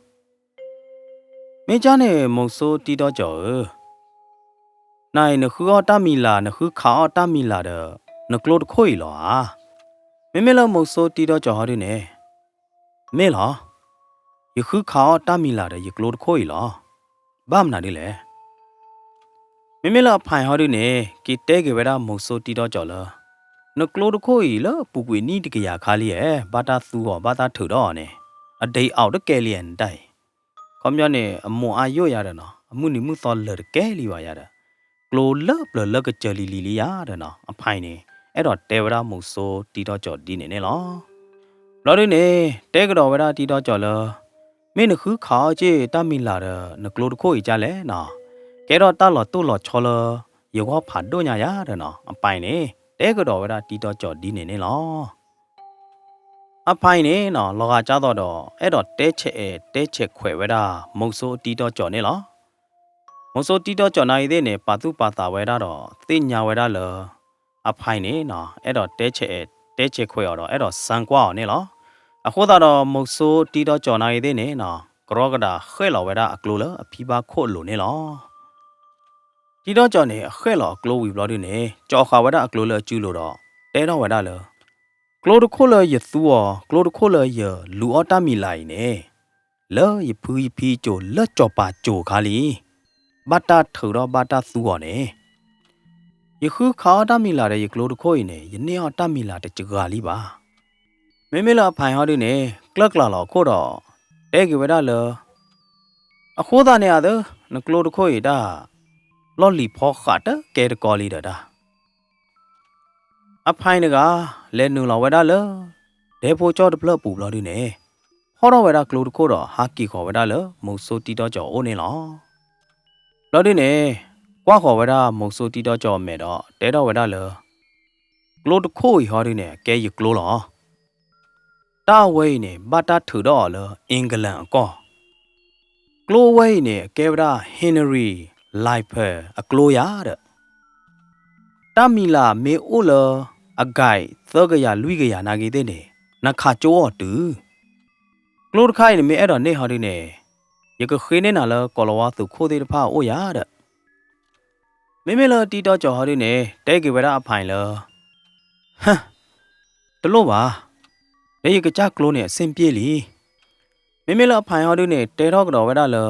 မ့ၢ်ကၢ်န့ၣ် မိၤစိတံတီကၠီဧၢ, နၤအံၤနဃုအီၣ်တၢ်မံၤလၢ် နဃုခးအီၣ်တၢ်မံၤလၢ်ဒီး နကျိတခိၣ်အံၤလီၤဧါ. မ့မ့ၢ်လၢမိၤစိတံတီကၠီဟီဒုန့ၣ် မ့ၢ်လီၤ. ယဃုခးအီၣ်တၢ်မံၤလၢ်ဒီးယကျိတခိၣ်အံၤလီၤ. ဘၣ်မနုၤဒ်လဲၣ်. မ့မ့ၢ်လၢအဖဲဟီဒုန့ၣ် က့ၤတဲက့ၤဝဲဒၣ်မိၤစိတံတီကၠီလၢ နကျိတခိၣ်အံၤလၢအပူၤကွံာ်နံၣ်တကယၤခါလံဧါ, ဘၣ်တၢ်သူအီၤ ဘၣ်တၢ်ထုးထီၣ်အီၤန့ၣ် အဒံးအအိၣ်တကဲလံဧါနတၢ်အံၤ. ခီပညီန့ၣ် အမိၢ်အါယိာ်ယၤဒီးနီၤ အမုၢ်နံၤမုၢ်သီလၢာ်တကဲလံဘၣ်ယၤဒီး ကျိလၢပျၢၤလၢကစၢၤလံၤလံၤလံယၤဒီးနီၤ အဖဲန့ၣ် အဲၣ်ဒိးတဲဝဲဒၣ်မိၤစိတံတီကၠီဒ်န့ၣ်န့ၣ်လီၤ. ဘျီဒုန့ၣ် တဲကဒီးဝဲဒၣ်တံတီကၠီလၢ မ့ၢ်နဃုခးအီၣ်က့ၤတၢ်မံၤလၢ်ဒီး နကျိတခိၣ်အံၤကၢ်လဲၣ်နီၤ, ကဲထီၣ်တၢ်လီၤတိၢ်လီၤဆီလၢ ယဂီၢ်ဖးဒိၣ်ညါယၤဒီးနီၤ အဖဲန့ၣ် တဲကဒီးဝဲဒၣ်တံတီကၠီဒ်န့ၣ်န့ၣ်လီၤ. အဖဲအံၤန့ၣ်နီၤ လီၤဂာ်ကၢ်သိးဒီး အဲၣ်ဒိးတဲဆဲးအဲးတဲဆဲးခွဲးဝဲဒၣ် မိၤစိတံတီကၠီန့ၣ်လီၤ. မိၤစိတံတီကၠီနာ်ဂ့ၤသ့ၣ်န့ၣ် ပာ်သူၣ်ပာ်သးဝဲဒၣ်ဒီး သ့ၣ်ညါဝဲဒၣ်လၢ အဖဲအံၤန့ၣ်နီၤ အဲၣ်ဒိးတဲဆဲးအဲးတဲဆဲးခွဲးအီၤဒီး အဲၣ်ဒိးစၢကွၢ်အီၤန့ၣ်လီၤ. အဃိသတးဒီး မိၤစိတံတီကၠီနာ်ဂ့ၤသ့ၣ်န့ၣ်နီၤ ကရီကဒးဃဲၣ်လီၤဝဲဒၣ်အကျိလၢအဖံဘၣ်ခိၣ်အလိၤန့ၣ်လီၤ. တံတီကၠီန့ၣ် အဃဲၣ်လီၤအကျိဝံၤဘျီဒုန့ၣ် ကၠီဃာ်ဝဲဒၣ်အကျိလၢအစုလိၤဒီး တဲထီၣ်ဝဲဒၣ်လၢ ကျိတခိၣ်လၢယသူအီၤ ကျိတခိၣ်လၢယလူၤအီၣ်တၢ်မံၤလၢ်အံၤန့ၣ် လၢယဖုယဖံစိၤလၢစီၤပၤစိၤခါလံ. ဘၣ်တၢ်ထုးထီၣ်ဘၣ်တၢ်သူအီၤန့ၣ် ယဃုခးအီၣ်တၢ်မံၤလၢ်ဒီးယကျိတခိၣ်အံၤန့ၣ် ယန့ၢ်အီၣ်တၢ်မံၤလၢ်တစှၤလံဘၣ်. မ့မ့ၢ်လၢအဖါဟီဒုန့ၣ် ကျၢၢ်ကျါလီၤအခိၣ်ဒီး တဲက့ၤဝဲဒၣ်လၢ အဃိသတးန့ၣ်အသး နကျိတခိၣ်အံၤတၢ် လီၢ်လံၤဖီဃးတကဲတကီလံဒီးတၢ် အဖါတဂၤ လဲၤနုာ်လီၤဝဲဒၣ်လၢ ဒဲဖိကၠီၣ်တဖျၢၣ်အပူၤဘျီဒုန့ၣ် ဖီၣ်ထီၣ်ဝဲဒၣ်ကျိတခိၣ်ဒီး ဟးက့ၤဃီၤဝဲဒၣ်လၢ မိၤစိတံတီကၠီၤအအိၣ်န့ၣ်လီၤ. ဘျီဒုန့ၣ် ကွၢ်ဃီၤဝဲဒၣ်မိၤစိတံတီကၠီၤအမဲာ်ဒီး တဲထီၣ်ဝဲဒၣ်လၢ ကျိတခိၣ်အံၤဟီဒုန့ၣ် အကဲယကျိလီၤ. တၢ်အဝဲအံၤန့ၣ် ဘၣ်တၢ်ထုးထီၣ်အီၤလၢ England အကီၢ် ကျိအဝဲအံၤန့ၣ် အကဲဝဲဒၣ် Henry Liebherr အကျိယၤဒီး တၢ်မံၤလၢ်မ့ၢ်အိၣ်လၢ အကဲသၢကယၤလွံၢ်ကယၤ နာ်က့သ့ၣ်န့ၣ် နခးကၠိအီၤတုၤ ကျိတခါအံၤန့ၣ် မ့ၢ်အဲၣ်ဒိးန့ၢ်ဟီဒုန့ၣ် ယကဃ့န့ၢ်နၤလၢ ကီၤလၤဝါသုးခိၣ်သ့ၣ်တဖၣ်အအိၣ်ယၤဒီး မ့မ့ၢ်လၢတံတီကၠီၤဟီဒုန့ၣ် တဲက့ၤဝဲဒၣ်အဖါလၢ ဟၢ တလိၣ်ဘၣ်, လၢယကစၢ်ကျိန့ၣ် အဆင်ပြေလံ. မ့မ့ၢ်လၢအဖါဟီဒုန့ၣ် တဲထီၣ်ကဒီးဝဲဒၣ်လၢ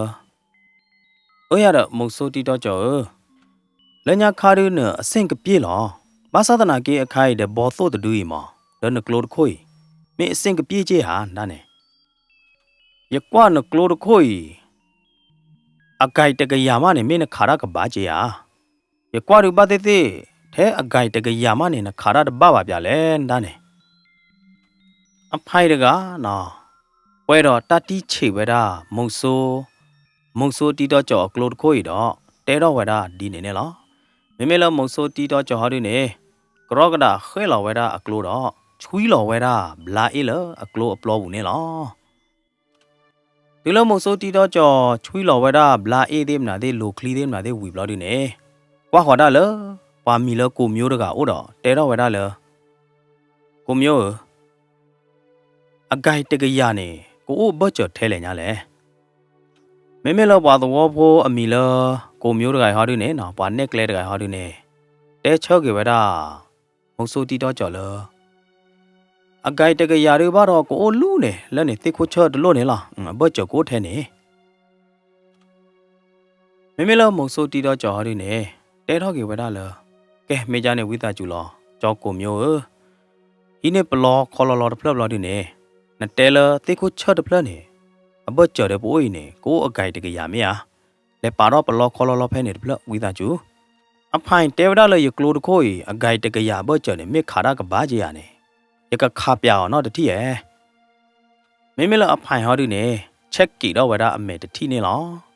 အၢယၤဒီး မိၤစိတံတီကၠီၤဧၢ, လၢညါခါဒုန့ၣ် အဆင်ကပျ့လီၤ. ဘၣ်ဆၣ်သနာ်က့ အခါအံၤဒီး ဘီသိၣ်တဒုအံၤမး ဒီးနကျိတခိၣ်အံၤ မ့ၢ်အဆင်ကပျ့က့ဧါ ဒ်န့ၣ် ယကွၢ်နကျိတခိၣ်အံၤ အကဲတကယၤမးန့ၣ် မ့ၢ်နခးတၢ်ကဘၣ်က့ဧါ. ယကွၢ်ဒုးဘၣ်သ့ၣ်သ့ၣ် ထဲအကဲတကယၤမးန့ၣ် နခးတၢ်တဘၣ်ဘၣ်ပၠးလဲၣ် ဒ်န့ၣ် အဖါတဂၤ ပှဲၤဒီးတၢ်တံၢ်ဆံးဝဲဒၣ် မိၤစိ, မိၤစိတံတီကၠီၤအကျိတခိၣ်အံၤဒီး တဲထီၣ်ဝဲဒၣ်ဒ်န့ၣ်န့ၣ်လီၤ. မ့မ့ၢ်လၢမိၤစိတံတီကၠီၤဟီဒုန့ၣ် ကရီကဒးဃဲၣ်လီၤဝဲဒၣ်အကျိဒီး ဆွံလီၤဝဲဒၣ်ဘျါအ့ၣ်လၢအကျိအပျီပူၤန့ၣ်လီၤ. တုၤလၢမိၤစိတံတီကၠီၤ ဆွံလီၤဝဲဒၣ်ဘျါအ့ၣ်သ့ၣ်မနုၤသ့ၣ် လီၤချံသ့ၣ်မနုၤသ့ၣ်ဝံၤဘျီဒုန့ၣ် ကွၢ်ဃီၤဒၣ်လၢ ပှၤမံၤလၢကိးမၠိတဂၤအိၣ်ဒီး တဲထီၣ်ဝဲဒၣ်လၢ ကိးမၠိဧၢ, အကဲတကယၤန့ၣ် ကအိၣ်ဘၢၣ်စၢၤထဲလဲၣ်ညါလဲၣ်. မ့မ့ၢ်လၢပှၤသဝီဖိအမံၤလၢ ကိးမၠိတဂၤအံၤဟီဒုန့ၣ် ပှၤနဲၣ်ကျဲတဂၤအံၤဟီဒုန့ၣ် တဲဆၢက့ၤဝဲဒၣ် မိၤစိတံတီကၠီၤလၢ အကဲတကယၤဒုဘၣ်ဒီး ကအိၣ်လူၤန့ၣ် လၢန့ၣ်သ့ၣ်ခိၣ်ဆၢၣ်တလိၣ်န့ၣ်လီၤ. အဘၢၣ်စၢၤကအိၣ်ထဲန့ၣ် မ့မ့ၢ်လၢမိၤစိတံတီကၠီၤဟီဒုန့ၣ် တဲထီၣ်က့ၤဝဲဒၣ်လၢ ကဲ မ့ၢ်ဒ်န့ၣ်ဝံသးစူၤလီၤ ကၠီကိးမၠိဧၢ, ဟံးန့ၢ်ပလီခီလီလီတဖျၢၣ်ဘျီဒုန့ၣ် နတဲလၢသ့ၣ်ခိၣ်ဆၢၣ်တဖျၢၣ်န့ၣ် အဘၢၣ်စၢၤဒီးပအိၣ်အံၤန့ၣ် ကအိၣ်အကဲတကယၤမ့ၢ်ဧါ. လဲၤပာ်ထီၣ်ပလီခီလီလီဖဲန့ၣ်တဖျၢၣ်ဝံသးစူၤ. အဖါတဲဝဲဒၣ်လၢယကျိတခိၣ်အံၤ အကဲတကယၤအဘၢၣ်စၢၤန့ၣ် မ့ၢ်ခးတၢ်ကဘၣ်က့ဧါန့ၣ် ယကခးပၠးအီၤနီတထံၣ်ဧါ. မ့မ့ၢ်လၢအဖါဟီဒုန့ၣ် ဆဲးက့ၤထီၣ်ဝဲဒၣ်အမဲာ်တထံၣ်န့ၣ်လီၤ.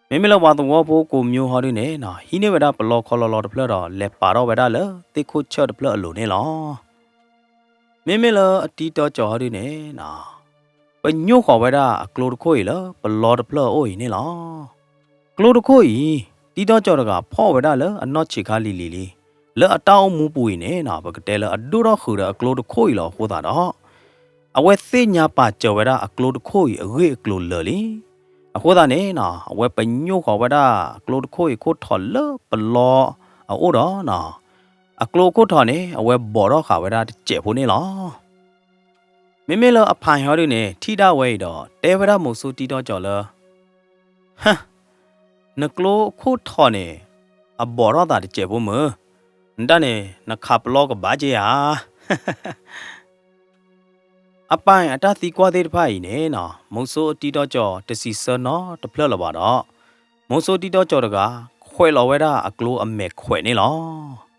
မ့မ့ၢ်လၢပှၤသဝီဖိကိးမၠိဟီဒုန့ၣ် ဟံးန့ၢ်ဝဲဒၣ်ပလီခီလီလီတဖျၢၣ်ဒီး လဲၤပာ်ထီၣ်ဝဲဒၣ်လၢသ့ၣ်ခိၣ်ဆၢၣ်တဖျၢၣ်အလိၤန့ၣ်လီၤ. မ့မ့ၢ်လၢအတံတီကၠီၤဟီဒုန့ၣ် ပညိၣ်ဃီၤဝဲဒၣ်အကျိတခိၣ်အံၤလၢပလီတဖျၢၣ်အအိၣ်အံၤန့ၣ်လီၤ. ကျိတခိၣ်အံၤ တံတီကၠီၤတဂၤဖီၣ်ဝဲဒၣ်လၢအနီၢ်ဆံးခါလံၤလံၤလံ, လၢအတၢ်အိၣ်မူပူၤအံၤန့ၣ် ပကတဲလၢအဒိၣ်ထီၣ်ဃုာ်ဒီးအကျိတခိၣ်အံၤလီၤအဃိသတးဒီး အဝဲသ့ၣ်ညါပာ်စၢၤဝဲဒၣ်အကျိတခိၣ်အံၤအဂ့ၢ်အကျိၤလၢာ်လံ. အဃိသတးန့ၣ် အဝဲပညိၣ်ဃီၤဝဲဒၣ်အကျိတခိၣ်အံၤခိၣ်ထီၣ်လၢပလီအအိၣ်ဒီး အကျိအခိၣ်ထီၣ်န့ၣ် အဝဲဘိးထီၣ်ဃာ်ဝဲဒၣ်တစဲးဖိန့ၣ်လီၤ. မ့မ့ၢ်လၢအဖါဟီဒုန့ၣ် ထံၣ်ဒၣ်ဝဲအံၤဒီး တဲဝဲဒၣ်မိၤစိတံတီကၠီၤလၢ ဟၢ, နကျိအခိၣ်ထီၣ်န့ၣ် အဘိးထီၣ်သးတစဲးဖိမုၢ်, နတၢ်န့ၣ် နခးပလီကဘၣ်က့ဧါ. အပၢ်အတၢ်သံကွၢ်သ့ၣ်တဖၣ်အံၤန့ၣ် မိၤစိအတံတီကၠီၤတစံးဆၢနီတဖျၢၣ်လၢၤဘၣ်ဒီး မိၤစိတံတီကၠီၤတဂၤ ခွဲးလီၤဝဲဒၣ်အကျိအမဲာ်ခွဲးန့ၣ်လီၤ.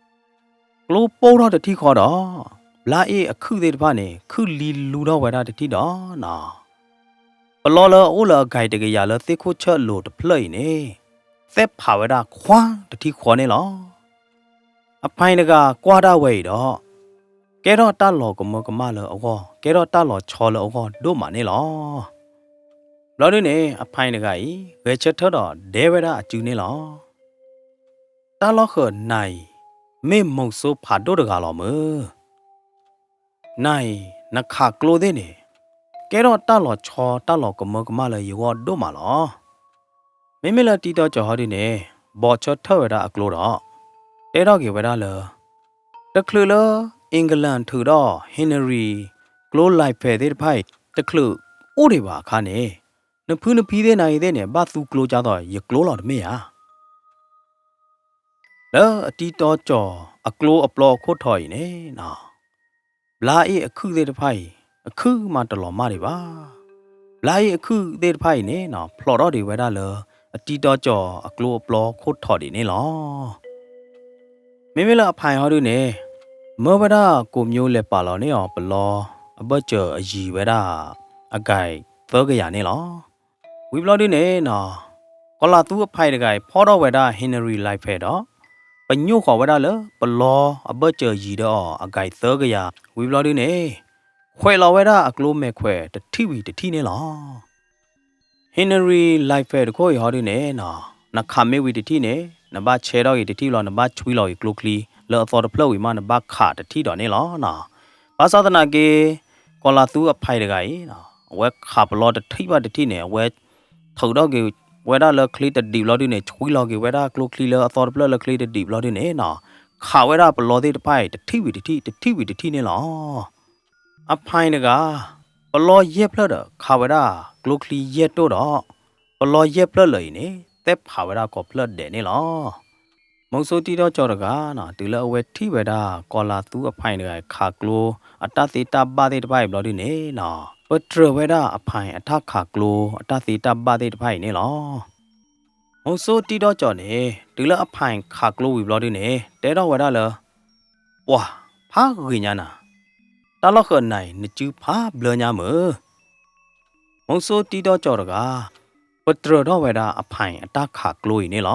ကျိပိၢ်ထီၣ်တထံၣ်ဃီဒီး ဘျါအ့ၣ်အခုၣ်သ့ၣ်တဖၣ်န့ၣ် ခုၣ်လံလူထီၣ်ဝဲဒၣ်တထံၣ်ဒီး ပလီလၢအအိၣ်လၢအကဲတကယၤလၢသ့ၣ်ခိၣ်ဆၢၣ်လိၤတဖျၢၣ်အံၤန့ၣ် သဲးဖးဝဲဒၣ်ခွါတထံၣ်ဃီန့ၣ်လီၤ. အဖါတဂၤကွၢ်ဒၣ်ဝဲအံၤဒီး ကဲထီၣ်တၢ်လီၤကမၢကမၣ်လၢအဂီၢ် ကဲထီၣ်တၢ်လီၤဆီလၢအဂီၢ်ဒိၣ်မးန့ၣ်လီၤ. ဘျီဒုန့ၣ် အဖါတဂၤအံၤ ဂဲၤဆၢထၢၣ်ဒီးဒဲဝဲဒၣ်အစုန့ၣ်လီၤ. တၢ်လီၢ်ဃၢၤနၤအံၤ မ့ၢ်မိၤစိဖးဒိၣ်တဂၤလီၤမုၢ်. နၤအံၤ နခးကျိသ့ၣ်န့ၣ် ကဲထီၣ်တၢ်လီၤဆီတၢ်လီၤကမၢကမၣ်လၢယဂီၢ်ဒိၣ်မးလီၤ. မ့မ့ၢ်လၢတံတီကၠီၤဟီဒုန့ၣ် ဘိးဆၢထၢၣ်ဝဲဒၣ်အကျိဒီး တဲထီၣ်က့ၤဝဲဒၣ်လၢ တချုးလၢ England ထုးဒီး Henry ကျိ Liebherr သ့ၣ်တဖၣ်အံၤ တချုးအိၣ်ဒံးဘၣ်အခါန့ၣ် နဖုနဖံသ့ၣ်နၤအံၤသ့ၣ်န့ၣ် ဘၣ်သူကျိကၢ်သိးယကျိလီၤတမ့ၢ်ဧါ. လၢအတံတီကၠီၤအကျိအပျီအခိၣ်ထီၣ်အံၤန့ၣ်နီၤ, ဘျါအ့ၣ်အခုၣ်သ့ၣ်တဖၣ်အံၤ အခုၣ်မးတလီၤမၢ်ဒံးဘၣ်. ဘျါအ့ၣ်အခုၣ်သ့ၣ်တဖၣ်အံၤန့ၣ်နီၤ ဖျိးထီၣ်ဒံးဝဲဒၣ်လၢ အတံတီကၠီၤအကျိအပျီခိၣ်ထီၣ်ဒံးန့ၣ်လီၤ. မ့မ့ၢ်လၢအဖါအံၤဟီဒုန့ၣ်, မၢဝဲဒၣ်ကိးမၠိလဲၤပာ်လီၤန့ၢ်အီၤပလီ အဘၢၣ်စၢၤအယံၤဝဲဒၣ် အကၣ်သၢကယၤန့ၣ်လီၤ. ဝံၤဘျီဒုန့ၣ်နီၤ, ကီၤလၤသူအဖါအံၤတဂၤအံၤ ဖီၣ်ထီၣ်ဝဲဒၣ် Henry Liefeld ဒီး ပညိၣ်ဃီၤဝဲဒၣ်လၢပလီအဘၢၣ်စၢၤယံၤဒီးအီၤ အကၣ်သၢကယၤ ဝံၤဘျီဒုန့ၣ်, ခွဲးလီၤဝဲဒၣ်အကျိမဲာ်ခွဲးတထံၣ်ဝံၤတထံၣ်န့ၣ်လီၤ. Henry Liefeld တခိၣ်အံၤဟီဒုန့ၣ်နီၤ, နခးမ့ၢ်ဝံၤတထံၣ်န့ၣ် နဘၣ်ဆဲးထီၣ်ဂ့ၤတထံၣ်လီၤ, နဘၣ်ဆွံလီၤဂ့ၤကျိချံ လၢအသီတဖျၢၣ်ဝံၤမး နဘၣ်ခးတထံၣ်ဒီးန့ၣ်လီၤနီၤ. ဘၣ်ဆၣ်သနာ်က့ ကီၤလၤသူအဖါအံၤတဂၤအံၤနီၤ, အဝဲခးပလီတထံၣ်ဘၣ်တထံၣ်န့ၣ် အဝဲထုးထီၣ်က့ၤဝဲဒၣ်လၢချံတဒံးဘျီဒုန့ၣ် ဆွံလီၤက့ၤဝဲဒၣ်ကျိချံလၢအသီတဖျၢၣ်လၢချံတဒံးဘျီဒုန့ၣ်နီၤ, ခးဝဲဒၣ်ပလီသ့ၣ်တဖၣ်အံၤ တထံၣ်ဝံၤတထံၣ် တထံၣ်ဝံၤတထံၣ်န့ၣ်လီၤ. အဖါအံၤတဂၤ ပလီယဲၢ်ဖျၢၣ်ဒီး ခးဝဲဒၣ်ကျိချံယဲၢ်တိၢ်ဒီး ပလီယဲၢ်ဖျၢၣ်လၢာ်အံၤန့ၣ် သဲဖးဝဲဒၣ်ကိးဖျၢၣ်ဒဲးန့ၣ်လီၤ. မုဆိတံတီကၠီၤတဂၤနီၤ တုၤလၢအဝဲထံၣ်ဝဲဒၣ် ကီၤလၤသူအဖါအံၤတဂၤအံၤ ခးကျိအတၢ်သ့တၢ်ဘၣ်သ့ၣ်တဖၣ်အံၤဘျီဒုန့ၣ်နီၤ, ပတြၢၤဝဲဒၣ်အဖါအံၤအတၢ်ခးကျိအတၢ်သ့တၢ်ဘၣ်သ့ၣ်တဖၣ်အံၤန့ၣ်လီၤ. မုဆိတံတီကၠီၤန့ၣ် တုၤလၢအဖါအံၤခးကျိဝံၤဘျီဒုန့ၣ် တဲထီၣ်ဝဲဒၣ်လၢ ပှၤဖးဂ့ၤညါနၤ, တၢ်လီၢ်ဃၢၤနၤအံၤ နစုဖးဘျၢညါမုၢ်. မုဆိတံတီကၠီၤတဂၤ ပတြၢၤထီၣ်ဝဲဒၣ်အဖါအံၤအတၢ်ခးကျိအံၤန့ၣ်လီၤ.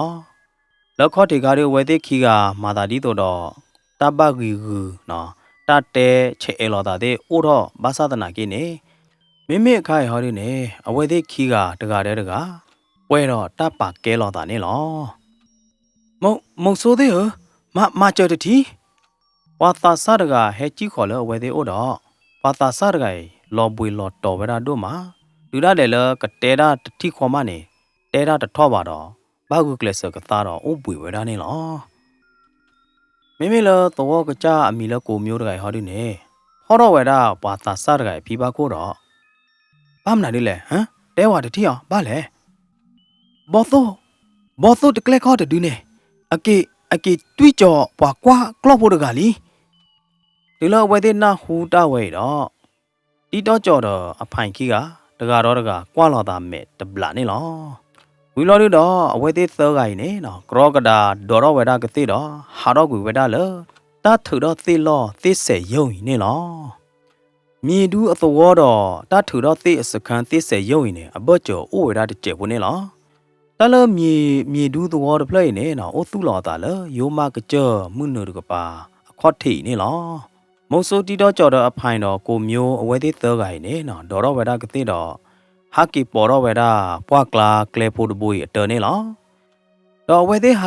လၢခီၣ်ထံးခါဒု အဝဲသ့ၣ်ခံဂၤမၤသးဒ်သိးဒီး တၢ်ဘၣ်ဂံာ်ဂုာ်နီၤ, တၢ်တဲဆဲးအဲးလိာ်သးသ့ၣ်အိၣ်ထီၣ်ဘၣ်ဆၣ်သနာ်က့န့ၣ်, မ့မ့ၢ်အခါအံၤဟီဒုန့ၣ် အဝဲသ့ၣ်ခံဂၤတဂၤဒီးတဂၤ ပှဲၤဒီးတၢ်ပာ်ကဲလိာ်သးန့ၣ်လီၤ. မု မုဆိသ့ၣ်ဧၢ, မၤ မၤစၢၤတထံၣ်. ပှၤသးစၢ်တဂၤဟဲစံၣ်ဃီၤလၢအဝဲသ့ၣ်အိၣ်ဒီး ပှၤသးစၢ်တဂၤအံၤ လီၤဘှံးလီၤတီၤဝဲဒၣ်ဒိၣ်မး, တုၤဒၣ်လဲာ်လၢကတဲတၢ်တထံၣ်ဃီမးန့ၣ် တဲတၢ်တထီၣ်ဘၣ်ဒီး ဘၣ်ဂုာ်ကျဲးစၢးကသါဒီးအိၣ်ဘှံးဝဲဒၣ်န့ၣ်လီၤ. မ့မ့ၢ်လၢသဝီကစၢ်အမံၤလၢကိးမၠိတဂၤအံၤဟီဒုန့ၣ်, ဖီၣ်ထီၣ်ဝဲဒၣ်ပှၤသးစၢ်တဂၤအံၤဖံဘၣ်ခိၣ်ဒီး ဘၣ်မနုၤဒ်လဲၣ်, တဲဝဲတထံၣ်အီၤ ဘၣ်လဲၣ်. ဘီသိၣ်, ဘီသိၣ်တကျဲၣ်ခီၣ်တဒုန့ၣ် အက့ၤ, အက့ၤတွံၢ်ကၠီၤပှၤကွၢ်ကျီၢ်ဖိတဂၤလံ. တုၤလၢအဝဲသ့ၣ်နၢ်ဟူတၢ်ဝဲအံၤဒီး တံတီကၠီၤဒီးအဖါအံၤခံဂၤ တဂၤဒီးတဂၤကွၢ်လိာ်သးမဲာ်တဘျးန့ၣ်လီၤ. ဝံၤလီၤဒုဒီး အဝဲသ့ၣ်သၢဂၤအံၤန့ၣ် ကြီကဒၤဒိးထီၣ်ဝဲဒၣ်ကသ့ၣ်ဒီး ဟးထီၣ်ကွံာ်ဝဲဒၣ်လၢ တၢ်ထုးထီၣ်သ့ၣ်လီၢ်သ့ၣ်စဲးယိၣ်အံၤန့ၣ်လီၤ. မံၤဒူအသဝီဒီး တၢ်ထုးထီၣ်သ့ၣ်အစခါသ့ၣ်စဲးယိၣ်အံၤန့ၣ် အဘၢၣ်စၢၤအိၣ်ဝဲဒၣ်တစဲးဖိန့ၣ်လီၤ. တၢ်လၢမံၤ, မံၤဒူသဝီတဖျၢၣ်အံၤန့ၣ်နီၤ အိၣ်သူၣ်လီၤအသးလၢယိၤမးကစၢၢ်မုၢ်နုာ်တကပၤအခီၣ်ထံးအံၤန့ၣ်လီၤ. မုဆိတံတီကၠီၤဒီးအဖါအံၤဒီးကိးမၠိအဝဲသ့ၣ်သၢဂၤအံၤန့ၣ်နီၤ ဒိးထီၣ်ဝဲဒၣ်ကသ့ၣ်ဒီး ဟးက့ၤပိာ်ထီၣ်ဝဲဒၣ်ပှၢ်ကျါကျဲဖိတဘိအံၤအတၢန့ၣ်လီၤ. ဒီးအဝဲသ့ၣ်ဟးက့ၤဒၣ်အံၤန့ၣ် အဘၢၣ်စၢၤကအိၣ်ဝဲဒၣ်ဖဲတနၣ်ရံၣ်တခီဘျဲၣ်ဘျဲၣ်န့ၣ်နီၤ အဝဲသ့ၣ်က့ၤတုၤဝဲဒၣ်လၢမံၤဒူအသဝီန့ၣ်လီၤ. ပှၤသဝီဖိလၢ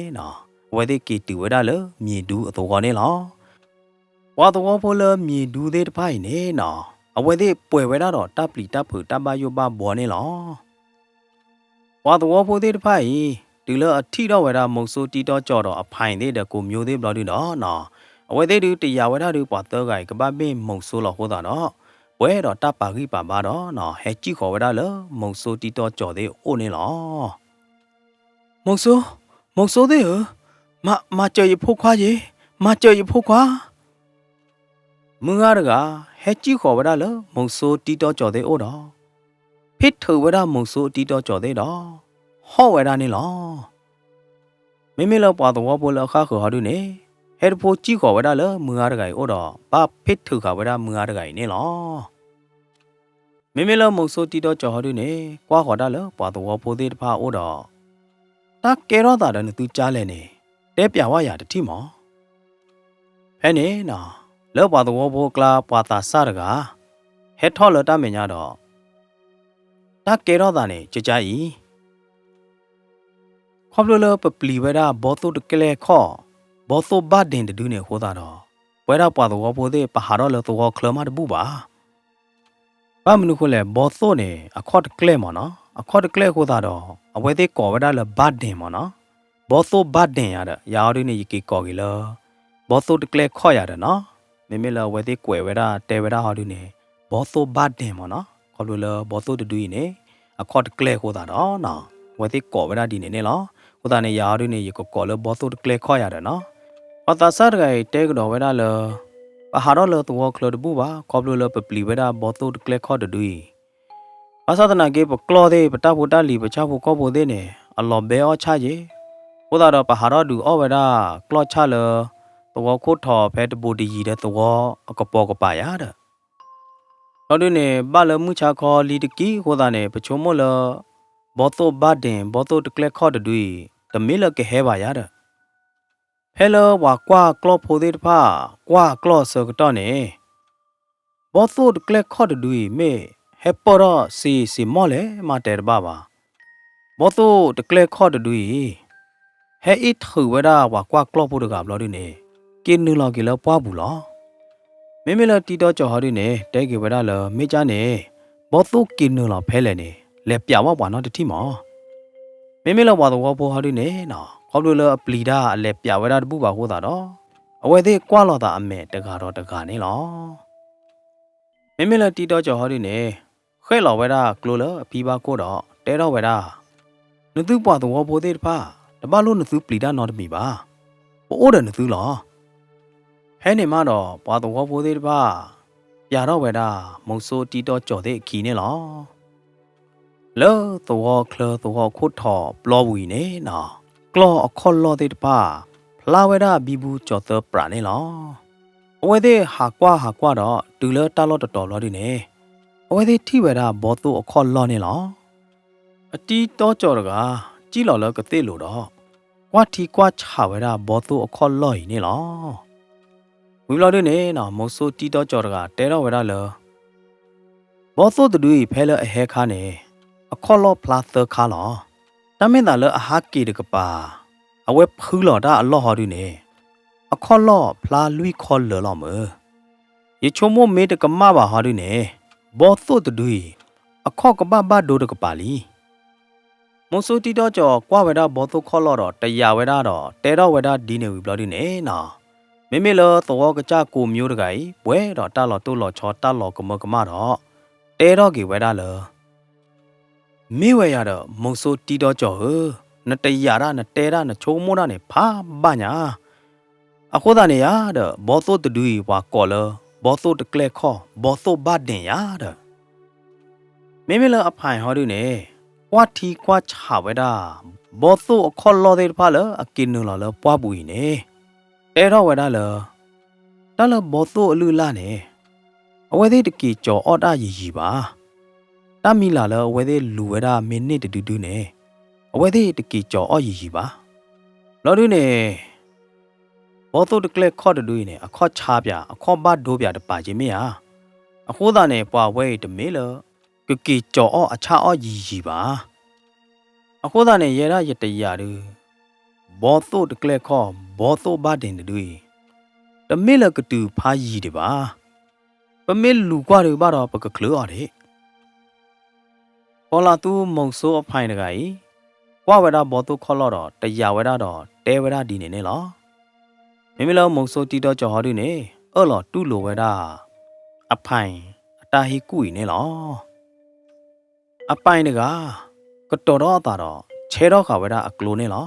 မံၤဒူသ့ၣ်တဖၣ်အံၤန့ၣ်နီၤ အဝဲသ့ၣ်ပှဲၤဝဲဒၣ်ဒီးတၢ်ပျံၤတၢ်ဖုးတၢ်ဘၣ်ယိၣ်ဘၣ်ဘှီန့ၣ်လီၤ. ပှၤသဝီဖိသ့ၣ်တဖၣ်အံၤ တုၤလၢအထံၣ်ထီၣ်ဝဲဒၣ်မုဆိတံတီကၠီၤဒီးအဖါအံၤသ့ၣ်ဒီးကိးမၠိသ့ၣ်ဘျီဒုဒီးနီၤ အဝဲသ့ၣ်ဒုတယာ်ဝဲဒၣ်ဒုပှၤသၢဂၤအံၤကဘၣ်မ့ၢ်မုဆိလီၤအဃိသတးဒီး ပှဲၤဒီးတၢ်ပာ်ဂံၢ်ပာ်ဘါဒီးနီၤ ဟဲစံၣ်ဃီၤဝဲဒၣ်လၢမုဆိတံတီကၠီၤသ့ၣ်အအိၣ်န့ၣ်လီၤ. မုဆိ, မုဆိသ့ၣ်ဧၢ, မၤ, မၤစၢၤယဖိခွါယ့ၤ, မၤစၢၤယဖိခွါ. မုၢ်ဂၤတဂၤ ဟဲစံၣ်ဃီၤဝဲဒၣ်လၢမုဆိတံတီကၠီၤသ့ၣ်အအိၣ်ဒီး ဖ့ၣ်ထုးဝဲဒၣ်မုဆိတံတီကၠီၤသ့ၣ်ဒီး ဟီၣ်ဝဲဒၣ်န့ၣ်လီၤ. မ့မ့ၢ်လၢပှၤသဝီဖိလၢအဃၣ်ဃုာ်ဟီဒုန့ၣ် ဟဲတဖိစံၣ်ဃီၤဝဲဒၣ်လၢမုၢ်ဂၤတဂၤအံၤအိၣ်ဒီး ဘၣ်ဖ့ၣ်ထုးဃာ်ဝဲဒၣ်မုၢ်ဂၤတဂၤအံၤန့ၣ်လီၤ. မ့မ့ၢ်လၢမုဆိတံတီကၠီၤဟီဒုန့ၣ် ကွၢ်ဃီၤတၢ်လၢပှၤသဝီဖိသ့ၣ်တဖၣ်အအိၣ်ဒီး တၢ်ကဲထီၣ်သးဒီးနသုကၠါလဲၣ်န့ၣ် တဲပျးဝဲယၤတထံၣ်မး. ဖဲန့ၣ်နီၤ လၢပှၤသဝီဖိအကျါပှၤသးစၢ်တဂၤ ဟဲထီၣ်လၢတၢ်မဲာ်ညါဒီး တၢ်ကဲထီၣ်သးန့ၣ် ကကၠါအံၤ ခီဖျိလၢပပျံၤဝဲဒၣ်ဘီသိၣ်တကျဲၣ်ခီၣ်, ဘီသိၣ်ဘၣ်ဒ့ၣ်တဒုန့ၣ်အဃိသတးဒီး ပဝဲဒၣ်ပှၤသဝီဖိသ့ၣ် ပဟးထီၣ်လၢသဝီချၢမးတဘူၣ်ဘၣ်. ဘၣ်မနုၤအဃိလဲၣ် ဘီသိၣ်န့ၣ် အခီၣ်တကျဲၣ်မ့ၢ်နီၤ, အခီၣ်တကျဲၣ်အဃိသတးဒီး အဝဲသ့ၣ်ကိးဝဲဒၣ်လၢဘၣ်ဒ့ၣ်မ့ၢ်နီၤ, ဘီသိၣ်ဘၣ်ဒ့ၣ်ယၤဒီး ယၤအီၤဒုန့ၣ် ယက့ၤကိးက့ၤလၢ ဘီသိၣ်တကျဲၣ်ခီၣ်ယၤဒီးနီၤ, မ့မ့ၢ်လၢအဝဲသ့ၣ်ကွဲးဝဲဒၣ်တဲဝဲဒၣ်ဟီဒုန့ၣ် ဘီသိၣ်ဘၣ်ဒ့ၣ်မ့ၢ်နီၤ, ခီဖျိလၢဘီသိၣ်တဒုအံၤန့ၣ် အခီၣ်တကျဲၣ်အဃိသတးဒီးနီၤ အဝဲသ့ၣ်ကိးဝဲဒၣ်ဒ်န့ၣ်န့ၣ်လီၤ. အဃိသတးန့ၣ် ယၤဟီဒုန့ၣ် ယကကိးလၢဘီသိၣ်တကျဲခီၣ်ယၤဒီးနီၤ. ပှၤသးစၢ်တဂၤအံၤတဲကဒီးဝဲဒၣ်လၢ ပဟးထီၣ်လၢသဝီချၢတဘူၣ်ဘၣ် ခီဖျိလၢပပျံၤဝဲဒၣ်ဘီသိၣ်တကျဲခီၣ်တဒုအံၤ ဘၣ်ဆၣ်သနာ်က့ ပကျီၢ်သ့ၣ် ပတၢ်ဖိတၢ်လံၤ ပဆၣ်ဖိကီၢ်ဖိသ့ၣ်န့ၣ် အလီၤဘဲအီၣ်ဆၣ်က့ၤ, အဃိသတးဒီး ပဟးထီၣ်ဒုးအီၣ်ဝဲဒၣ်ကျီၢ်ဆၣ်လၢ သဝီခိၣ်ထီၣ်ဖဲတဘူးတယံၤဒီးသဝီအကပိာ်ကပၤယၤဒီး လီၤဒုန့ၣ် ဘၣ်လၢမုၢ်ဆါခီလံတကံၢ်အဃိသတးန့ၣ် ပဆိကမိၣ်လၢ ဘီသိၣ်ဘၣ်ဒ့ၣ် ဘီသိၣ်တကျဲခီၣ်တဒုအံၤ တမ့ၢ်လၢကဟဲဘၣ်ယၤဒီး ဖဲလၢပှၤကွၢ်ကျီၢ်ဖိသ့ၣ်တဖၣ် ကွၢ်ကျီၢ်အဆၢကတီၢ်န့ၣ် ဘီသိၣ်တကျဲခီၣ်တဒုအံၤ မ့ၢ်ဟဲပၢၢ်ထီၣ်စ့စ့ၢ်မီၢ်လဲၣ် မးတဲတဘၣ်ဘၣ်. ဘီသိၣ်တကျဲခီၣ်တဒုအံၤ ဟဲအ့ၣ်ထုးဝဲဒၣ်ပှၤကွၢ်ကျီၢ်ဖိတဂၤဘျီဒုန့ၣ် က့ၤနုာ်လီၤက့ၤလၢပှၢ်ပူၤလီၤ. မ့မ့ၢ်လၢတံတီကၠီၤဟီဒုန့ၣ် တဲက့ၤဝဲဒၣ်လၢ မ့ၢ်ကၢ်န့ၣ် ဘီသိၣ်က့ၤနုာ်လီၤဖဲလဲၣ်န့ၣ် လဲၤပျးဝဲပှၤနီတထံၣ်မး. မ့မ့ၢ်လၢပှၤသဝီဖိဟီဒုန့ၣ်နီၤ ခီဖျိလၢအပျံၤတၢ်အလဲၤပျးဝဲဒၣ်တဘူၣ်ဘၣ်အဃိသတးဒီး အဝဲသ့ၣ်ကွၢ်လီၤသးအမဲာ်တဂၤဒီးတဂၤန့ၣ်လီၤ. မ့မ့ၢ်လၢတံတီကၠီၤဟီဒုန့ၣ် ဃဲၣ်လီၤဝဲဒၣ်ကျိလၢအဖံဘၣ်ခိၣ်ဒီး တဲထီၣ်ဝဲဒၣ်, နသုပှၤသဝီဖိသ့ၣ်တဖၣ် တဘၣ်လိၣ်နသုပျံၤတၢ်နီတမံၤဘၣ်. ပအိၣ်ဒီးနသုလီၤ. ဖဲန့ၣ်မးဒီး ပှၤသဝီဖိသ့ၣ်တဖၣ် ပျးထီၣ်ဝဲဒၣ် မိၤစိတံတီကၠီၤသ့ၣ်အခံန့ၣ်လီၤ. လၢသဝီချၢသဝီခိၣ်ထီၣ်ပျီပူၤအံၤန့ၣ်နီၤ, ကျီၢ်အခီၣ်လီၢ်သ့ၣ်တဖၣ် ဖျါဝဲဒၣ်ဘံဘူကၠီၤသၢပြးန့ၣ်လီၤ. အဝဲသ့ၣ်ဟးကွၢ်ဟးကွၢ်ဒီး တုၤလၢတၢ်လီၢ်တတီၤဘျီဒုန့ၣ်, အဝဲသ့ၣ်ထံၣ်ဝဲဒၣ်ဘီသိၣ်အခီၣ်လီၢ်န့ၣ်လီၤ. အတံတီကၠီၤတဂၤ စံၣ်လီၤလၢကသ့ၣ်လိၤဒီး ကွၢ်ထံကွၢ်ဆးဝဲဒၣ်ဘီသိၣ်အခီၣ်လီၢ်အံၤန့ၣ်လီၤ. ဝံၤဘျီဒုန့ၣ်နီၤ, မိၤစိတံတီကၠီၤတဂၤတဲထီၣ်ဝဲဒၣ်လၢ ဘီသိၣ်တဒုအံၤ ဖဲလၢအဟဲခါန့ၣ် အခီၣ်လီၢ်ဖျါသၢခါလီၤ. တၢ်မ့ၢ်သးလၢအဟးက့ၤတကပၤ အဝဲဖုလီၤတၢ်အလီၢ်ဟီဒုန့ၣ် အခီၣ်လီၢ်ဖျါလွံၢ်ခီလၢာ်လီၤမၢ်. ယဆိကမိၣ်မ့ၢ်တကမၣ်ဘၣ်ဟီဒုန့ၣ် ဘီသိၣ်တဒုအံၤ အခီၣ်ကဘၣ်ဘၣ်ဒိတကပၤလံ. မိၤစိတံတီကၠီၤကွၢ်ဝဲဒၣ်ဘီသိၣ်ခီၣ်လီၢ်ဒီး တယာ်ဝဲဒၣ်ဒီး တဲထီၣ်ဝဲဒၣ်ဒ်န့ၣ်ဝံၤဘျီဒုန့ၣ်နီၤ, မ့မ့ၢ်လၢသဝီကစၢ်ကိးမၠိတဂၤအံၤ ပှဲၤဒီးတၢ်လီၤတိၢ်လီၤဆီတၢ်လီၤကမၢကမၣ်ဒီး တဲထီၣ်က့ၤဝဲဒၣ်လၢ မ့ၢ်ဝဲယၤဒီး မိၤစိတံတီကၠီၤဧၢ, နတယာ်ဒၣ် နတဲဒၣ် နဆိကမိၣ်ဒၣ်န့ၣ် ဖးဘၣ်ညါ. အဃိသတးန့ၣ်ယၤဒီး ဘီသိၣ်တဒုအံၤ ပှၤကိးလၢ ဘီသိၣ်တကျဲခီၣ် ဘီသိၣ်ဘၣ်ဒ့ၣ်ယၤဒီး မ့မ့ၢ်လၢအဖၢၣ်ဟီဒုန့ၣ် ကွၢ်ထံကွၢ်ဆးဝဲဒၣ် ဘီသိၣ်အခီၣ်လီၢ်သ့ၣ်တဖၣ်လၢအက့ၤနုာ်လီၤလၢပှၢ်ပူၤအံၤန့ၣ် တဲထီၣ်ဝဲဒၣ်လၢ တၢ်လၢဘီသိၣ်အလုၢ်အလၢ်န့ၣ် အဝဲသ့ၣ်တက့ၤကၠီၤအီၣ်တၢ်ယံာ်ယံာ်ဘၣ်. တၢ်မံၤလၢ်လၢအဝဲသ့ၣ်လူၤဝဲဒၣ်မ့ၢ်န့ၢ်တဒုဒုန့ၣ် အဝဲသ့ၣ်တက့ၤကၠီၤအီၣ်ယံာ်ယံာ်ဘၣ်. ဘျီဒုန့ၣ် ဘီသိၣ်တကျဲခီၣ်တဒုအံၤန့ၣ် အခီၣ်ဆါပၠး အခီၣ်ဘၣ်ဒိပၠးတပၤက့မ့ၢ်ဧါ. အဃိသတးန့ၣ် ပှၤဝဲအံၤတမ့ၢ်လၢ ကက့ၤကၠီၤအီၣ်အဆၣ်အီၣ်ယံာ်ယံာ်ဘၣ်. အဃိသတးန့ၣ် ယဲဒၣ်ယတယာ်ဒု ဘီသိၣ်တကျဲခီၣ် ဘီသိၣ်ဘၣ်ဒ့ၣ်တဒုအံၤ တမ့ၢ်လၢကတုၤဖးယံာ်ဒံးဘၣ်. ပမ့ၢ်လူၤကွၢ်ဒံးဘၣ်ဒီး ပကချုးအီၤဒံး ကီၤလၤသူမိၤစိအဖၢၣ်တဂၤအံၤ ကွၢ်ဝဲဒၣ်ဘီသိၣ်ခီၣ်လီၢ်ဒီး တယာ်ဝဲဒၣ်ဒီး တဲဝဲဒၣ်ဒ်န့ၣ်န့ၣ်လီၤ. မ့မ့ၢ်လၢမိၤစိတံတီကၠီၤဟီဒုန့ၣ် အၢၣ်လီၤတူၢ်လိာ်ဝဲဒၣ် အဖၢၣ်အတၢ်ဟ့ၣ်ကူၣ်အံၤန့ၣ်လီၤ. အပၢ်တဂၤ ကတီၤထီၣ်အသးဒီး ဆဲထီၣ်ဃာ်ဝဲဒၣ်အကျိန့ၣ်လီၤ.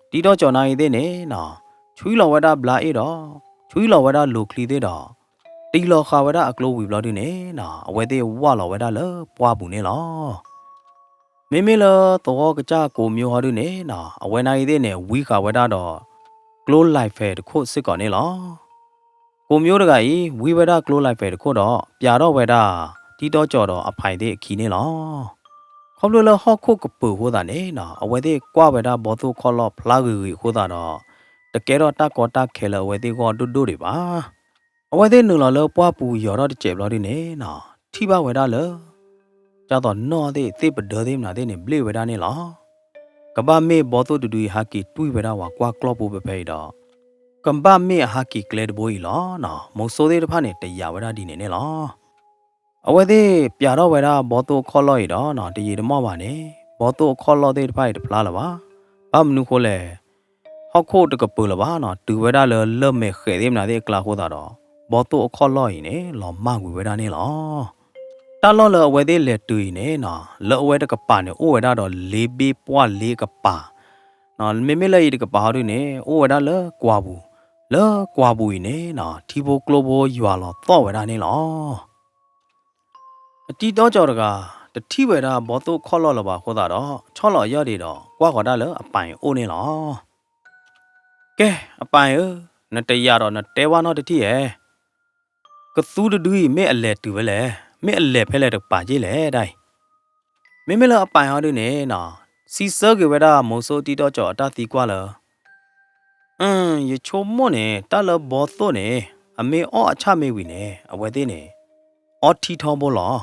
တံတီကၠီၤနၤအံၤသ့ၣ်န့ၣ်နီၤ ဆွံလီၤဝဲဒၣ်ဘျါအ့ၣ်ဒီး ဆွံလီၤဝဲဒၣ်လိၤချံသ့ၣ်ဒီး တံၢ်လီၤဃာ်ဝဲဒၣ်အကျိဝံၤဘျီဒုန့ၣ်နီၤ အဝဲသ့ၣ်ဝၢ်လီၤဝဲဒၣ်လၢပှၢ်ပူၤန့ၣ်လီၤ. မ့မ့ၢ်လၢသဝီကစၢ်ကိးမၠိဟီဒုန့ၣ်နီၤ အဝဲနၤအံၤသ့ၣ်န့ၣ် ဝံဃာ်ဝဲဒၣ်ဒီး ကျိလၢ်ဖဲးတခိၣ်စ့ၢ်ကီးန့ၣ်လီၤ. ကိးမၠိတဂၤအံၤ ဝံဝဲဒၣ်ကျိလၢ်ဖဲးတခိၣ်ဒီး ပျးထီၣ်ဝဲဒၣ် တံတီကၠီၤဒီးအဖၢၣ်သ့ၣ်အခံန့ၣ်လီၤ. ခီဖျိလၢဟီၣ်ခိၣ်ကပၢၤအဃိသတးန့ၣ်နီၤ အဝဲသ့ၣ်ကွၢ်ဝဲဒၣ်ဘီသိၣ်ခီၣ်လီၢ်ဖျါဂ့ၤဂ့ၤအဃိသတးဒီး တကဲထီၣ်တၢ်ကီတၢ်ခဲလၢအဝဲသ့ၣ်ဂီၢ်ဒိၣ်ဒိၣ်ဒံးဘၣ်. အဝဲသ့ၣ်နုာ်လီၤလၢပှၢ်ပူၤယီၤထီၣ်တစဲးဘျီဒုန့ၣ်နီၤ ထံၣ်ဘၣ်ဝဲဒၣ်လၢ ကၢ်သိးနီၣ်သ့ၣ် သ့ၣ်ပဒၢသ့ၣ်မနုၤသ့ၣ်န့ၣ် ဘျ့ၣ်ဝဲဒၣ်န့ၣ်လီၤ. ကဘၣ်မ့ၢ်ဘီသိၣ်တဒုအံၤဟးက့ၤတွံၢ်ဝဲဒၣ်ပှၤကွၢ်ကျီၢ်ဖိဖဲဖဲအံၤဒီး ကဘၣ်မ့ၢ်အဟးက့ၤကျဲတဘိအံၤလီၤနီၤ မိၤစိသ့ၣ်တဖၣ်န့ၣ် တယာ်ဝဲဒၣ်ဒ်န့ၣ်န့ၣ်လီၤ. အဝဲသ့ၣ်ပျးထီၣ်ဝဲဒၣ်ဘီသိၣ်အခီၣ်လီၢ်အံၤဒီးနီၤ တယံာ်တမီၢ်ဘၣ်န့ၣ် ဘီသိၣ်အခီၣ်လီၢ်သ့ၣ်တဖၣ်အံၤတဖျါလၢၤဘၣ်. ဘၣ်မနုၤဃိလဲၣ် ဟီၣ်ခိၣ်တကပၢၤလၢၤဘၣ်နီၤ တုၤဝဲဒၣ်လၢလၢၢ်မဲာ်ဃဲးသ့ၣ်မနုၤသ့ၣ်အကျါအဃိသတးဒီး ဘီသိၣ်အခီၣ်လီၢ်အံၤန့ၣ် လီၤမၢ်ကွံာ်ဝဲဒၣ်န့ၣ်လီၤ. တၢ်လီၢ်လၢအဝဲသ့ၣ်လဲၤတုၤအံၤန့ၣ်နီၤ လၢအဝဲတကပၤန့ၣ် အိၣ်ဝဲဒၣ်ဒီးလ့ဘ့ၣ်ပှၢ်လ့အကပၤ, မ့မ့ၢ်လၢအံၤတကပၤဟီဒုန့ၣ် အိၣ်ဝဲဒၣ်လၢကွၢ်ပူၤ, လၢကွၢ်ပူၤအံၤန့ၣ်နီၤ ထံဖိကျိဖိယွၤလီၤသီၣ်ဝဲဒၣ်န့ၣ်လီၤ. အတံၤတီကၠီၤတဂၤ တထံၣ်ဝဲဒၣ်ဘီသိၣ်ခီၣ်လီၢ်လၢၤဘၣ်အဃိသတးဒီး ဆီၣ်လီၤအယီၢ်ဒံးဒီး ကွၢ်ဃီၤဒၣ်လၢအပၢ်အအိၣ်န့ၣ်လီၤ. ကဲ, အပၢ်ဧၢ, နတယာ်ဒီးနတဲဘၣ်နီတထံၣ်ဧါ. ကသူတဒုအံၤ မ့ၢ်အလဲၤတုၤဖဲလဲၣ်, မ့ၢ်အလဲၤဖဲလဲၣ်တကပၤက့လဲၣ်ဒၣ်အံၤ. မ့မ့ၢ်လၢအပၢ်ဟီဒုန့ၣ်နီၤ စံးဆၢက့ၤဝဲဒၣ်မိၤစိတံၤတီကၠီၤအတၢ်သံကွၢ်လၢ အၢ, ယဆိကမိၣ်န့ၣ် တၢ်လၢဘီသိၣ်န့ၣ် အမ့ၢ်အီၣ်အဆၣ်မ့ၢ်ဝံၤန့ၣ် အဝဲသ့ၣ်န့ၣ် အီထံထီဘိလီၤ.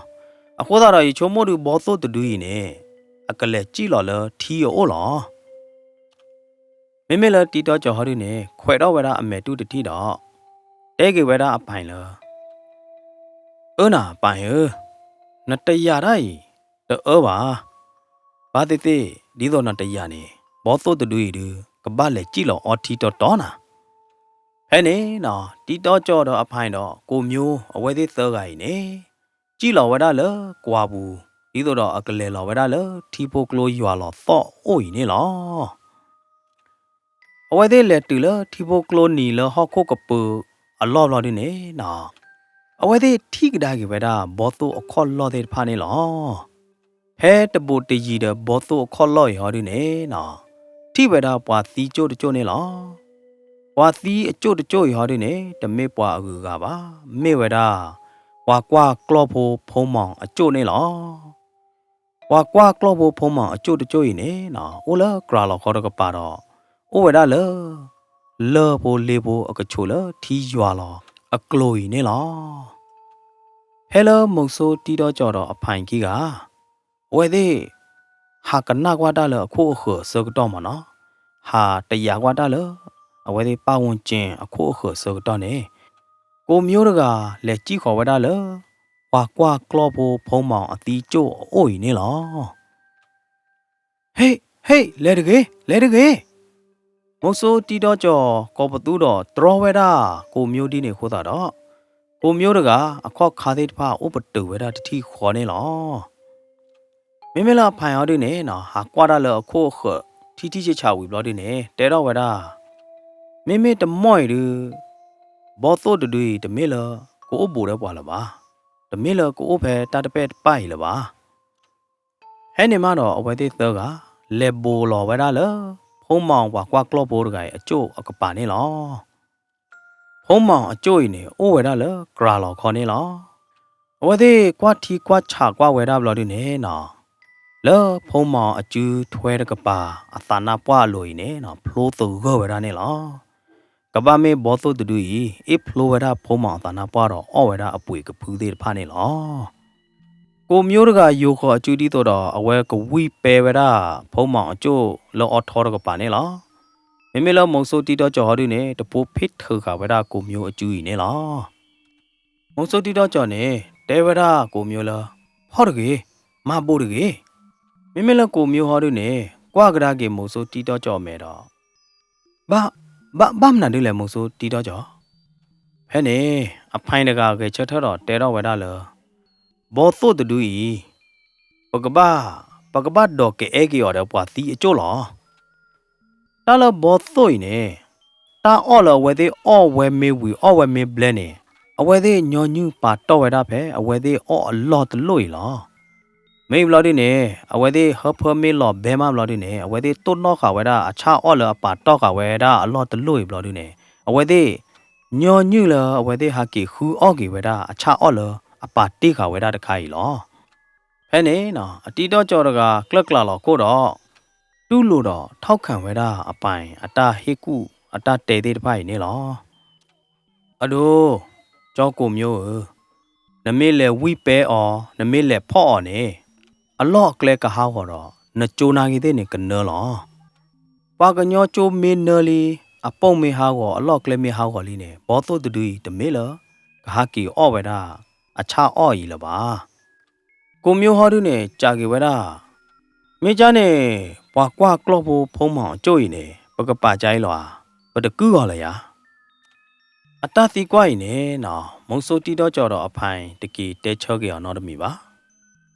အဃိသတးဒီး ယဆိကမိၣ်ဒုးဘီသိၣ်တဒုအံၤန့ၣ် အကလဲၤစံၣ်လီၤလၢထံအအိၣ်လီၤ. မ့မ့ၢ်လၢတံၤတီကၠီၤဟီဒုန့ၣ် ခွဲးထီၣ်ဝဲဒၣ်အမဲာ်တူၢ်တထံၣ်ဒီး တဲက့ၤဝဲဒၣ်အပၢ်လၢ အၢနၤပၢ်ဧၢ, နတယာ်ဒၣ်အံၤ တအၢဘၣ်. ဘၣ်သ့ၣ်သ့ၣ် ဒ်သိးနတယာ်န့ၣ် ဘီသိၣ်တဒုအံၤဒုး ကဘၣ်လဲၤစံၣ်လီၤအီထံတီတီနၤ. ဖဲန့ၣ်နီၤ တံၤတီကၠီၤဒီးအပၢ်ဒီးကိးမၠိ အဝဲသ့ၣ်သၢဂၤအံၤန့ၣ် စံၣ်လီၤဝဲဒၣ်လၢကွၢ်ပူၤ ဒ်သိးဒီးအကလဲၤလီၤဝဲဒၣ်လၢထံဖိကျိယွၤလီၤသီၣ်အိၣ်အံၤန့ၣ်လီၤ. အဝဲသ့ၣ်လဲၤတုၤလၢထံဖိကျိနံၤလၢဟီၣ်ခိၣ်ကပၢၤအလီၢ်ဘျီဒုန့ၣ်နီၤ အဝဲသ့ၣ်ထံၣ်ကဒါက့ၤဝဲဒၣ် ဘီသိၣ်အခီၣ်လီၢ်သ့ၣ်တဖၣ်န့ၣ်လီၤ. ဖဲတဘူးတယံၤဒီးဘီသိၣ်အခီၣ်လီၢ်အံၤဟီဒုန့ၣ်နီၤ ထံၣ်ဝဲဒၣ်ပှၤသံကၠိၣ်တကၠိၣ်န့ၣ်လီၤ. ပှၤသံအကၠိၣ်တကၠိၣ်အံၤဟီဒုန့ၣ် တမ့ၢ်ပှၤအဂုၤအဂၤဘၣ်, မ့ၢ်ဝဲဒၣ် ပှၤကွၢ်ကျီၢ်ဖိဖိမီၤအကၠိၣ်န့ၣ်လီၤ. ပှၤကွၢ်ကျီၢ်ဖိဖိမီၤအကၠိၣ်တကၠိၣ်အံၤန့ၣ်နီၤ အိၣ်လၢကြၤလီၤခီတကပၤဒီး အိၣ်ဝဲဒၣ်လၢ လၢၢ်ဖိလ့ဖိအကဆူးလၢထံယွၤလီၤအကျိၤအံၤန့ၣ်လီၤ. ဖဲလၢမိၤစိတံၤတီကၠီၤဒီးအပၢ်ခံဂၤ အဝဲသ့ၣ် ဟးကနၣ်ကွၢ်တၢ်လၢအခိၣ်အဃၢၤအဆၢကတီၢ်မးနီၤ, ဟးတယာ်ကွၢ်တၢ်လၢ အဝဲသ့ၣ်ပၢ်ဝူၣ်ကၠ့အခိၣ်အဃၢၤအဆၢကတီၢ်န့ၣ် ကိးမၠိတဂၤ လဲၤစံၣ်ဃီၤဝဲဒၣ်လၢ ပှၤကွၢ်ကျီၢ်ဖိဖိမီၤအသံကၠိၣ်အအိၣ်အံၤန့ၣ်လီၤ. ဟ့ၣ်, ဟ့ၣ်, လဲၤတဂ့ၤ, လဲၤတဂ့ၤ. မိၤစိတံၤတီကၠီၤ ကိးပသူဒီးတြီဝဲဒၣ်ကိးမၠိဒ်န့ၣ်အဃိသတးဒီး ကိးမၠိတဂၤ အခီၣ်ခါသ့ၣ်တဖၣ်အိၣ်ပတုာ်ဝဲဒၣ်တထံၣ်ဃီန့ၣ်လီၤ. မ့မ့ၢ်လၢအပၢ်ဟီဒုန့ၣ်နီၤ ဟးကွၢ်တၢ်လၢအခိၣ်အဃၢၤ ထံထံဆးဆးဝံၤဘျီဒုန့ၣ် တဲထီၣ်ဝဲဒၣ်, မ့မ့ၢ်တမီၢ်အံၤဒုး ဘီသိၣ်တဒုအံၤ တမ့ၢ်လၢ ကအိၣ်ဘူးဒီးပှၤလၢၤဘၣ်, တမ့ၢ်လၢကအိၣ်ဖဲတၢ်တပဲာ်တပၢ်အံၤလၢၤဘၣ်. ဖဲန့ၣ်မးဒီးအဝဲသ့ၣ်သၢဂၤ လဲၤဘူးလီၤဝဲဒၣ်လၢ ဖိမီၤပှၤကွၢ်ကျီၢ်ဖိတဂၤအံၤအကၠိၣ်အကပၤန့ၣ်လီၤ. ဖိမီၤအကၠိၣ်အံၤန့ၣ် အိၣ်ဝဲဒၣ်လၢကြၤလီၤခီန့ၣ်လီၤ. အဝဲသ့ၣ်ကွၢ်ထံကွၢ်ဆးကွၢ်ဝဲဒၣ်ဘျီဒုန့ၣ်နီၤ, လၢဖိမီၤအစုထွဲတကပၤ အသးနါပှၢ်အလိၤအံၤန့ၣ်နီၤ ဖျိသဂၢၢ်ဝဲဒၣ်န့ၣ်လီၤ. ကဘၣ်မ့ၢ်ဘီသိၣ်တဒုအံၤ အ့ၣ်ဖျိဝဲဒၣ်ဖိမီၤအသးနါပှၢ်ဒီးအီၣ်ဝဲဒၣ်အပှ့ၤကဖုသ့ၣ်တဖၣ်န့ၣ်လီၤ. ကိးမၠိတဂၤယိၤဃီၤအစုဒ်သိးဒီး အဝဲကဝံၣ်ပဲဝဲဒၣ် ဖိမီၤအကၠိၣ်လၢအီထီတကပၤန့ၣ်လီၤ. မ့မ့ၢ်လၢမိၤစိတံၤတီကၠီၤဟီဒုန့ၣ် တပိဖ့ၣ်ထုးဃာ်ဝဲဒၣ်ကိးမၠိအစုအံၤန့ၣ်လီၤ. မိၤစိတံၤတီကၠီၤန့ၣ် တဲဝဲဒၣ်ကိးမၠိလၢ ဖီၣ်တဂ့ၤ, မၤဘူးတဂ့ၤ. မ့မ့ၢ်လၢကိးမၠိဟီဒုန့ၣ် ကွၢ်ကဒါက့ၤမိၤစိတံၤတီကၠီၤအမဲာ်ဒီး ဘၣ်, ဘၣ်, ဘၣ်မနုၤဒ်လဲၣ်မိၤစိတံၤတီကၠီၤ. ဖဲန့ၣ် အဖါတဂၤဂဲၤဆၢထၢၣ်ဒီးတဲထီၣ်ဝဲဒၣ်လၢ ဘီသိၣ်တဒုအံၤ ပကဘၣ်, ပကဘၣ်ဒိးကအဲၣ်က့ၤအီၤဒီးပှၤသံအကၠိၣ်လီၤ. တၢ်လၢဘီသိၣ်အံၤန့ၣ် တၢ်အီၣ်လၢအဝဲသ့ၣ်အီၣ်ဝဲမ့ၢ်ဝံၤအီၣ်ဝဲမ့ၢ်ဘျဲန့ၣ် အဝဲသ့ၣ်ညီနုၢ်ပာ်တီၢ်ဝဲဒၣ်ဖဲ အဝဲသ့ၣ်အီၣ်အလီၢ်တလိၣ်အံၤလီၤ. မ့ၢ်ဘျီဒုန့ၣ် အဝဲသ့ၣ်ဟၢဖၢမ့ၢ်လီၤဘဲမးဘျီဒုန့ၣ် အဝဲသ့ၣ်တိၢ်နီၣ်ဃာ်ဝဲဒၣ်အဆၣ်အီၣ်လၢအပာ်တီၢ်ဃာ်ဝဲဒၣ်အလီၢ်တလိၣ်အံၤဘျီဒုန့ၣ် အဝဲသ့ၣ် ညီနုၢ်လၢအဝဲသ့ၣ်ဟးက့ၤဃုအီၣ်က့ၤဝဲဒၣ်အဆၣ်အီၣ်လၢအပာ်တ့ၢ်ဃာ်ဝဲဒၣ်တခါအံၤလီၤ. ဖဲန့ၣ် အတံၤတီကၠီၤတဂၤကျၢၢ်ကျးလီၤခိၣ်ဒီး တူၢ်လိာ်ဒီးထီၣ်ခၣ်ဝဲဒၣ်အပၢ်အတၢ်ဟ့ၣ်ကူၣ်အတၢ်တဲသ့ၣ်တဖၣ်အံၤန့ၣ်လီၤ. အဒိ, ကၠီကိးမၠိဧၢ, နမ့ၢ်လဲၤဝံၣ်ပဲအီၤ နမ့ၢ်လဲၤဖီၣ်အီၤန့ၣ် အလီၢ်အကျဲကဟးဂီၤဒီး နကၠိနာ်က့ၤသ့ၣ်န့ၣ်ကနၢလီၤ. ပှၤကညီကၠိမ့ၢ်နၢလံ, အပိၢ်မ့ၢ်ဟးဂီၤ အလီၢ်အကျဲမ့ၢ်ဟးဂီၤလံန့ၣ် ဘီသိၣ်တဒုအံၤတမ့ၢ်လၢ ကဟးက့ၤအီၣ်ဝဲဒၣ် အဆၣ်အီၣ်အံၤလၢၤဘၣ်. ကိးမၠိဟီဒုန့ၣ် စံးက့ၤဝဲဒၣ်, မ့ၢ်ကၠၢန့ၣ် ပှၤကွၢ်ကျီၢ်ဖိဖိမီၤအကၠိၣ်အံၤန့ၣ် ပကပာ်ကၠၢအံၤလီၤဧါ, ပတကုၢ်ဂီၤလၢၤယၤ. အတၢ်သံကွၢ်အံၤန့ၣ် မိၤစိတံၤတီကၠီၤဒီးအဖါတက့ၤတဲဆၢက့ၤအီၤနီတမံၤဘၣ်.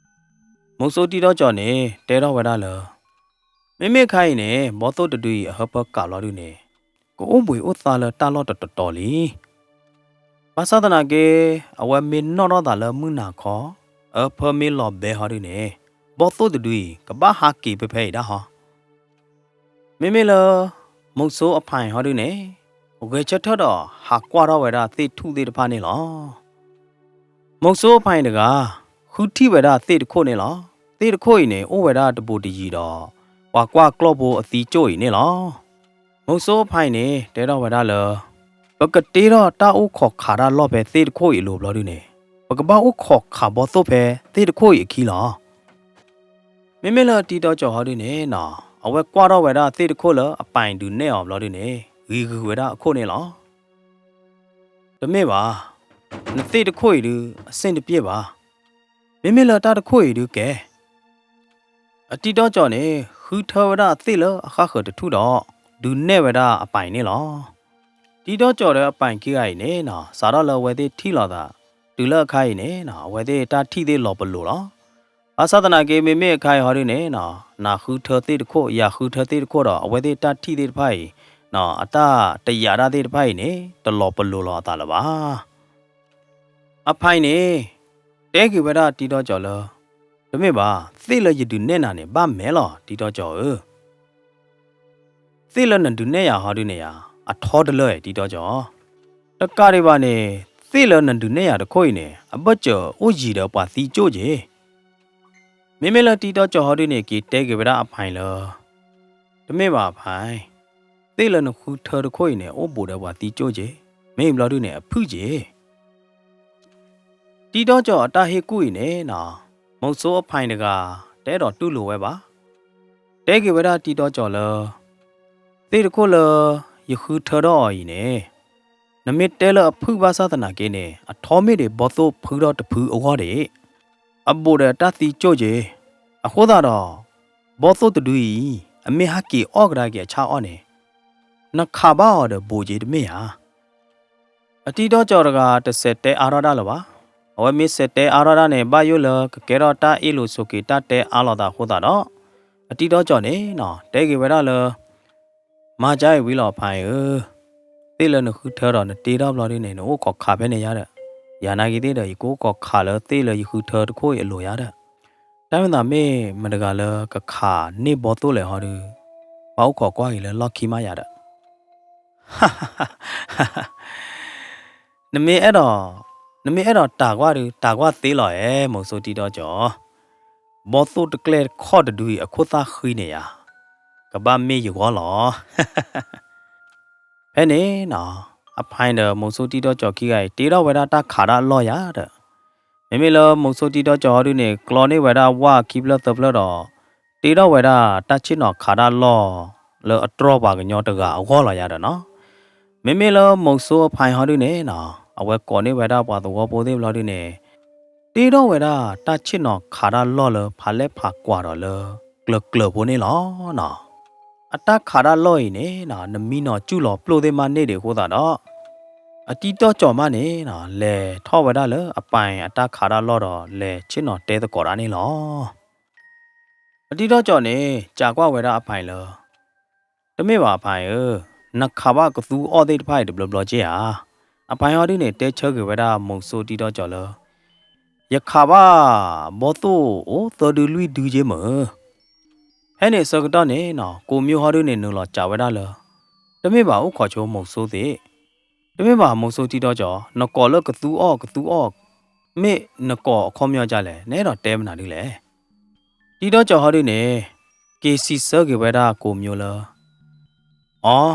မုဆိတံၢ်ဒီကၠီန့ၣ် တဲထီၣ်ဝဲဒၣ်လၢ မ့မ့ၢ်အခါအံၤန့ၣ် ဘီသိၣ်တဒုအံၤအဟၢဖၢကးဘျီဒုန့ၣ် ကအိၣ်ဘှံးအိၣ်သါလၢတၢ်လီၢ်တတီၤတီၤလံ. ဘၣ်ဆၣ်သနာ်က့ အဝဲမ့ၢ်နီၣ်ထီၣ်သးလၢမုၢ်နၤခီ အဟၢဖၢမ့ၢ်လီၤဘဲဟီဒုန့ၣ် ဘီသိၣ်တဒုအံၤ ကဘၣ်ဟးက့ၤဖဲဖဲအံၤဒၣ်ဟီ မ့မ့ၢ်လၢ မုဆိအဖါဟီဒုန့ၣ် ဂဲၤဆၢထၢၣ်ဒီးဟးကွၢ်ထီၣ်ဝဲဒၣ်သ့ၣ်ထူၣ်သ့ၣ်တဖၣ်န့ၣ်လီၤ. မုဆိအဖါတဂၤ ဃုထံၣ်ဝဲဒၣ်သ့ၣ်တခိၣ်န့ၣ်လီၤ. သ့ၣ်တခိၣ်အံၤန့ၣ် အိၣ်ဝဲဒၣ်တဘူးတယံၤဒီး ပှၤကွၢ်ကျီၢ်ဖိအသံကၠိၣ်အံၤန့ၣ်လီၤ. မုဆိအဖါအံၤန့ၣ် တဲထီၣ်ဝဲဒၣ်လၢ ပကတ့ထီၣ်တၢ်အိၣ်ခိးခးတၢ်လီၢ်ဖဲသ့ၣ်တခိၣ်အံၤအလိၤဘျီဒုန့ၣ် ပကဘၣ်အိၣ်ခိးခးဘီသိၣ်ဖဲသ့ၣ်တခိၣ်အံၤအခံလီၤ. မ့မ့ၢ်လၢတံၤဒီကၠီၤဟီဒုန့ၣ်နီၤ အဝဲကွၢ်ထီၣ်ဝဲဒၣ်သ့ၣ်တခိၣ်လၢအပၢ်ဒုးနဲၣ်အီၤဘျီဒုန့ၣ် ဂံၤဂုာ်ဝဲဒၣ်အခိၣ်န့ၣ်လီၤ. တမ့ၢ်ဘၣ်, နသ့ၣ်တခိၣ်အံၤဒုး အဆ့ၣ်တပျ့ၣ်ဘၣ်. မ့မ့ၢ်လၢတၢ်တခိၣ်အံၤဒုးကဲ အတံၤဒီကၠီၤန့ၣ် ဃုထၢဝဲဒၣ်အသ့ၣ်လၢအဃၣ်ဃၢၤတထူၣ်ဒီး ဒုးနဲၣ်ဝဲဒၣ်အပၢ်န့ၣ်လီၤ. တံၤဒီကၠီၤဒီးအပၢ်ခံဂၤအံၤန့ၣ်နီၤ စးထီၣ်လၢအဝဲသ့ၣ်ထံၣ်လိာ်သး တုၤလၢအခါအံၤန့ၣ်နီၤ အဝဲသ့ၣ်တၢ်ထံၣ်သ့ၣ်လီၤပလိာ်လီၤ. ဘၣ်ဆၣ်သနာ်က့ မ့မ့ၢ်အခါအံၤဟီဒုန့ၣ်နီၤ နဃုထၢသ့ၣ်တခိၣ် ယဃုထၢသ့ၣ်တခိၣ်ဒီး အဝဲသ့ၣ်တၢ်ထံၣ်သ့ၣ်တဖၣ်အံၤ အတၢ်တယာ်ဒၣ်သ့ၣ်တဖၣ်အံၤန့ၣ် တလီၤပလိာ်လီၤအသးလၢၤဘၣ်. အဖါအံၤန့ၣ် တဲက့ၤဝဲဒၣ်တံၤဒီကၠီၤလၢ တမ့ၢ်ဘၣ်, သ့ၣ်လၢယဒုးနဲၣ်နၤန့ၣ် ဘၣ်မဲာ်လီၤ တံၤဒီကၠီၤဧၢ. သ့ၣ်လၢနဒုးနဲၣ်ယၤဟီဒုန့ၣ်ယၤ အထီတလၢ တံၤဒီကၠီၤ, တကးဒံးဘၣ်န့ၣ် သ့ၣ်လၢနဒုးနဲၣ်ယၤတခိၣ်အံၤန့ၣ် အဘၢၣ်စၢၤအိၣ်ယံၤဒီးပှၤသံကၠိၣ်က့ၤ. မ့မ့ၢ်လၢတံၤဒီကၠီၤဟီဒုန့ၣ် က့ၤတဲက့ၤဝဲဒၣ်အဖါအံၤလၢ တမ့ၢ်ဘၣ်အဖါအံၤ, သ့ၣ်လၢနဃုထၢတခိၣ်အံၤန့ၣ် အိၣ်ဘူးဒီးပှၤသံကၠိၣ်က့ၤ, မ့ၢ်ဘျီဒုန့ၣ် အဖုၣ်က့ၤ တံၤဒီကၠီၤအတၢ်ဟ့ၣ်ကူၣ်အံၤန့ၣ်နီၤ, မုဆိအဖါအံၤတဂၤ တအဲၣ်ဒိးတူၢ်လိာ်ဝဲဘၣ်. တဲက့ၤဝဲဒၣ်တံၤဒီကၠီၤလၢ သ့ၣ်တခိၣ်လၢ ယဃုထၢထီၣ်အီၤအံၤန့ၣ် နမ့ၢ်တဲလၢအဖုၣ်ဘၣ်ဆၣ်သနာ်က့န့ၣ် အထီမ့ၢ်ဒံးဘီသိၣ်ဖုထီၣ်တဖုအဂီၢ်ဒံး, အဘူးဒီးတၢ်သံကၠိၣ်က့ၤ, အဃိသတးဒီး ဘီသိၣ်တဒုအံၤ အမ့ၢ်ဟးက့ၤအီၣ်ကဒါက့ၤအဆၣ်အီၣ်န့ၣ် နခးဘၣ်အီၤဒီးဘူးက့ၤတမ့ၢ်ဧါ. အတံၤဒီကၠီၤတဂၤတစဲးတဲအါထီၣ်ဒၣ်လၢၤဘၣ်. အဝဲမ့ၢ်စဲးတဲအါထီၣ်ဒၣ်န့ၣ် ဘၣ်ယိၣ်လၢကကဲထီၣ်တၢ်အ့ၣ်လိာ်ဆိးက့ၤတၢ်တဲအါလိာ်သးအဃိသတးဒီး အတံၤဒီကၠီၤန့ၣ်နီၤ တဲက့ၤဝဲဒၣ်လၢ မၤကါအံၤဝံၤလီၤဖါအံၤဧၢ, သ့ၣ်လၢနဃုထၢဒီးနတ့ထီၣ်ဘျီဒုန့ၣ် နအိၣ်ခိးခးဖဲန့ၣ်ယါဒီး, ယၤနာ်က့ၤသ့ၣ်ဒီး ယကအိၣ်ခိးခးလၢသ့ၣ်လၢယဃုထၢတခိၣ်အံၤအလိၤယါဒီး, တၢ်မ့ၢ်သးမ့ၢ်မတဂၤလၢကခးန့ၢ်ဘီသိၣ်လဲၣ်ဟီဒု, ဘၣ်အိၣ်ခိးကွၢ်က့ၤလၢလီၢ်ခံမးယၤဒီး နမ့ၢ်အဲၣ်ဒိး, နမ့ၢ်အဲၣ်ဒိးတၢ်ကွၢ်ဒုး တၢ်ကွၢ်သ့လီၤဧါ မုဆိတံၤဒီကၠီၤ, ဘီသိၣ်တကျဲခီၣ်တဒုအံၤအခိၣ်သၣ်ဃံန့ၣ်ယါ, ကဘၣ်မ့ၢ်ယဂီၢ်လီၤ. ဖဲန့ၣ်နီၤ, အဖါအံၤဒီးမုဆိတံၤဒီကၠီၤခံဂၤအံၤ တ့ထီၣ်ဝဲဒၣ်တၢ်ခးတၢ်လီၢ်ယါဒီး, မ့မ့ၢ်လၢမုဆိတံၤဒီကၠီၤဟီဒုန့ၣ် ကျီန့ၢ်ဝဲဒၣ်ဝၣ်ခံဖျၢၣ်သၢဖျၢၣ်ဒီး တ့ထီၣ်ဝဲဒၣ်တၢ်ဆ့ၣ်နီၤခးတၢ်လီၢ် လၢအတြီၢ်ပှၤကညီတဂၤအဂီၢ်လီၤယါဒီးနီၤ. မ့မ့ၢ်လၢမုဆိအဖါအံၤဟီဒုန့ၣ်နီၤ, အဝဲကိးန့ၢ်ဝဲဒၣ်ပှၤသဝီဖိသ့ၣ်ဘျီဒုန့ၣ် တ့ထီၣ်ဝဲဒၣ်တၢ်ဆ့ၣ်နီၤခးတၢ်လီၢ်လၢဖးလဲၢ်ဖးကွၢ်ဒီးလၢကျၢၤကျၢၤဖိန့ၣ်လီၤနီၤ. အတၢ်ခးတၢ်လီၢ်အံၤန့ၣ်နီၤ နမံနီၤကူၣ်လီၤပျိၢ်သ့ၣ်မးန့ၢ်ဒံးအဃိသတးဒီး အတံၤဒီကၠီၤမးန့ၣ်နီၤ လဲၤထီၣ်ဝဲဒၣ်လၢအပၢ်အတၢ်ခးတၢ်လီၢ်ဒီး လဲၤဆ့ၣ်နီၤတဲသကိးတၢ်န့ၣ်လီၤ. အတံၤဒီကၠီၤန့ၣ် စံးကွၢ်ဝဲဒၣ်အဖါအံၤလၢ တမ့ၢ်ဘၣ်အဖါအံၤဧၢ, နခးဘၣ်ကသူအီၣ်သ့ၣ်တဖၣ်အံၤတဘျီဘျီက့ဧါ. အဖါအံၤဟီဒုန့ၣ် တဲဆၢက့ၤဝဲဒၣ်မုဆိတံၤဒီကၠီၤလၢ ယခးဘၣ်ဘီသိၣ်အိၣ်သၢဒုလွံၢ်ဒုက့မ့ၢ် ဖဲန့ၣ်အဆၢကတီၢ်န့ၣ်နီၤ ကိးမၠိဟီဒုန့ၣ် နုာ်လီၤစံးဝဲဒၣ်လၢ တမ့ၢ်ဘၣ်အိၣ်ခိးဆိမုဆိသ့ၣ်, တမ့ၢ်ဘၣ်မုဆိတံၤဒီကၠီၤ, နကိးလၢကသူအီၣ်ကသူအီၣ်, မ့ၢ်နကိးအခီပညီဒ်လဲၣ်, နအဲၣ်ဒိးတဲမနုၤဒ်လဲၣ်. တံၤဒီကၠီၤဟီဒုန့ၣ် က့ၤစံးဆၢက့ၤဝဲဒၣ်ကိးမၠိလၢ အီ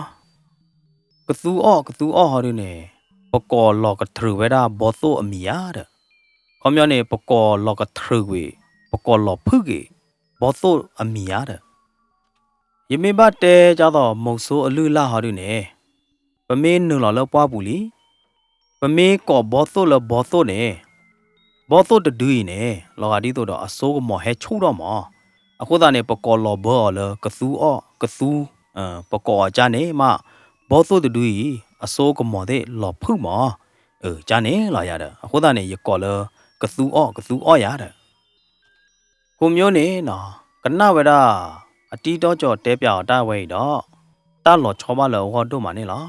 ကသူအီၣ်ကသူအီၣ်ဟီဒုန့ၣ် ပကိးလီၤကတြူာ်ဝဲဒၣ်ဘီသိၣ်အမံၤယါဒီး, ခီပညီန့ၣ် ပကိးလီၤကတြူာ်ကွံာ်, ပကိးလီၤဖုၣ်ကွံာ် ဘီသိၣ်အမံၤယါဒီး, ယမ့ၢ်ဘၣ်တဲဒ်သိးမုဆိအလုၢ်အလၢ်ဟီဒုန့ၣ် ပမ့ၢ်နုာ်လီၤလၢပှၢ်ပူၤလံ ပမ့ၢ်ကိးဘီသိၣ်လၢဘီသိၣ်န့ၣ် ဘီသိၣ်တဒုအံၤန့ၣ် လီၤဂာ်ဒ်သိးဒီးအစိကမီၤဟဲဆူၣ်ထီၣ်မး, အဃိသတးန့ၣ် ပကိးလီၤဘၢအီၤလၢကသူအီၣ်ကသူ, ပကိးအီၤကန့ၣ်မး, ဘီသိၣ်တဒုအံၤ အစိကမီၤသ့ၣ်လီၤဖုၣ်မး, ကန့ၣ်လီၤယါဒီး အဃိသတးန့ၣ် ယကိးလၢကသူအီၣ်ကသူအီၣ်ယါဒီး, ကိးမၠိန့ၣ်နီၤ ကနၣ်ဝဲဒၣ် အတံၤတီကၠီၤတဲပၠးအီၤတၢ်ဝဲအံၤဒီး တၢ်လီၤဆီဘၣ်လၢအဂီၢ်ဒိၣ်မးန့ၣ်လီၤ.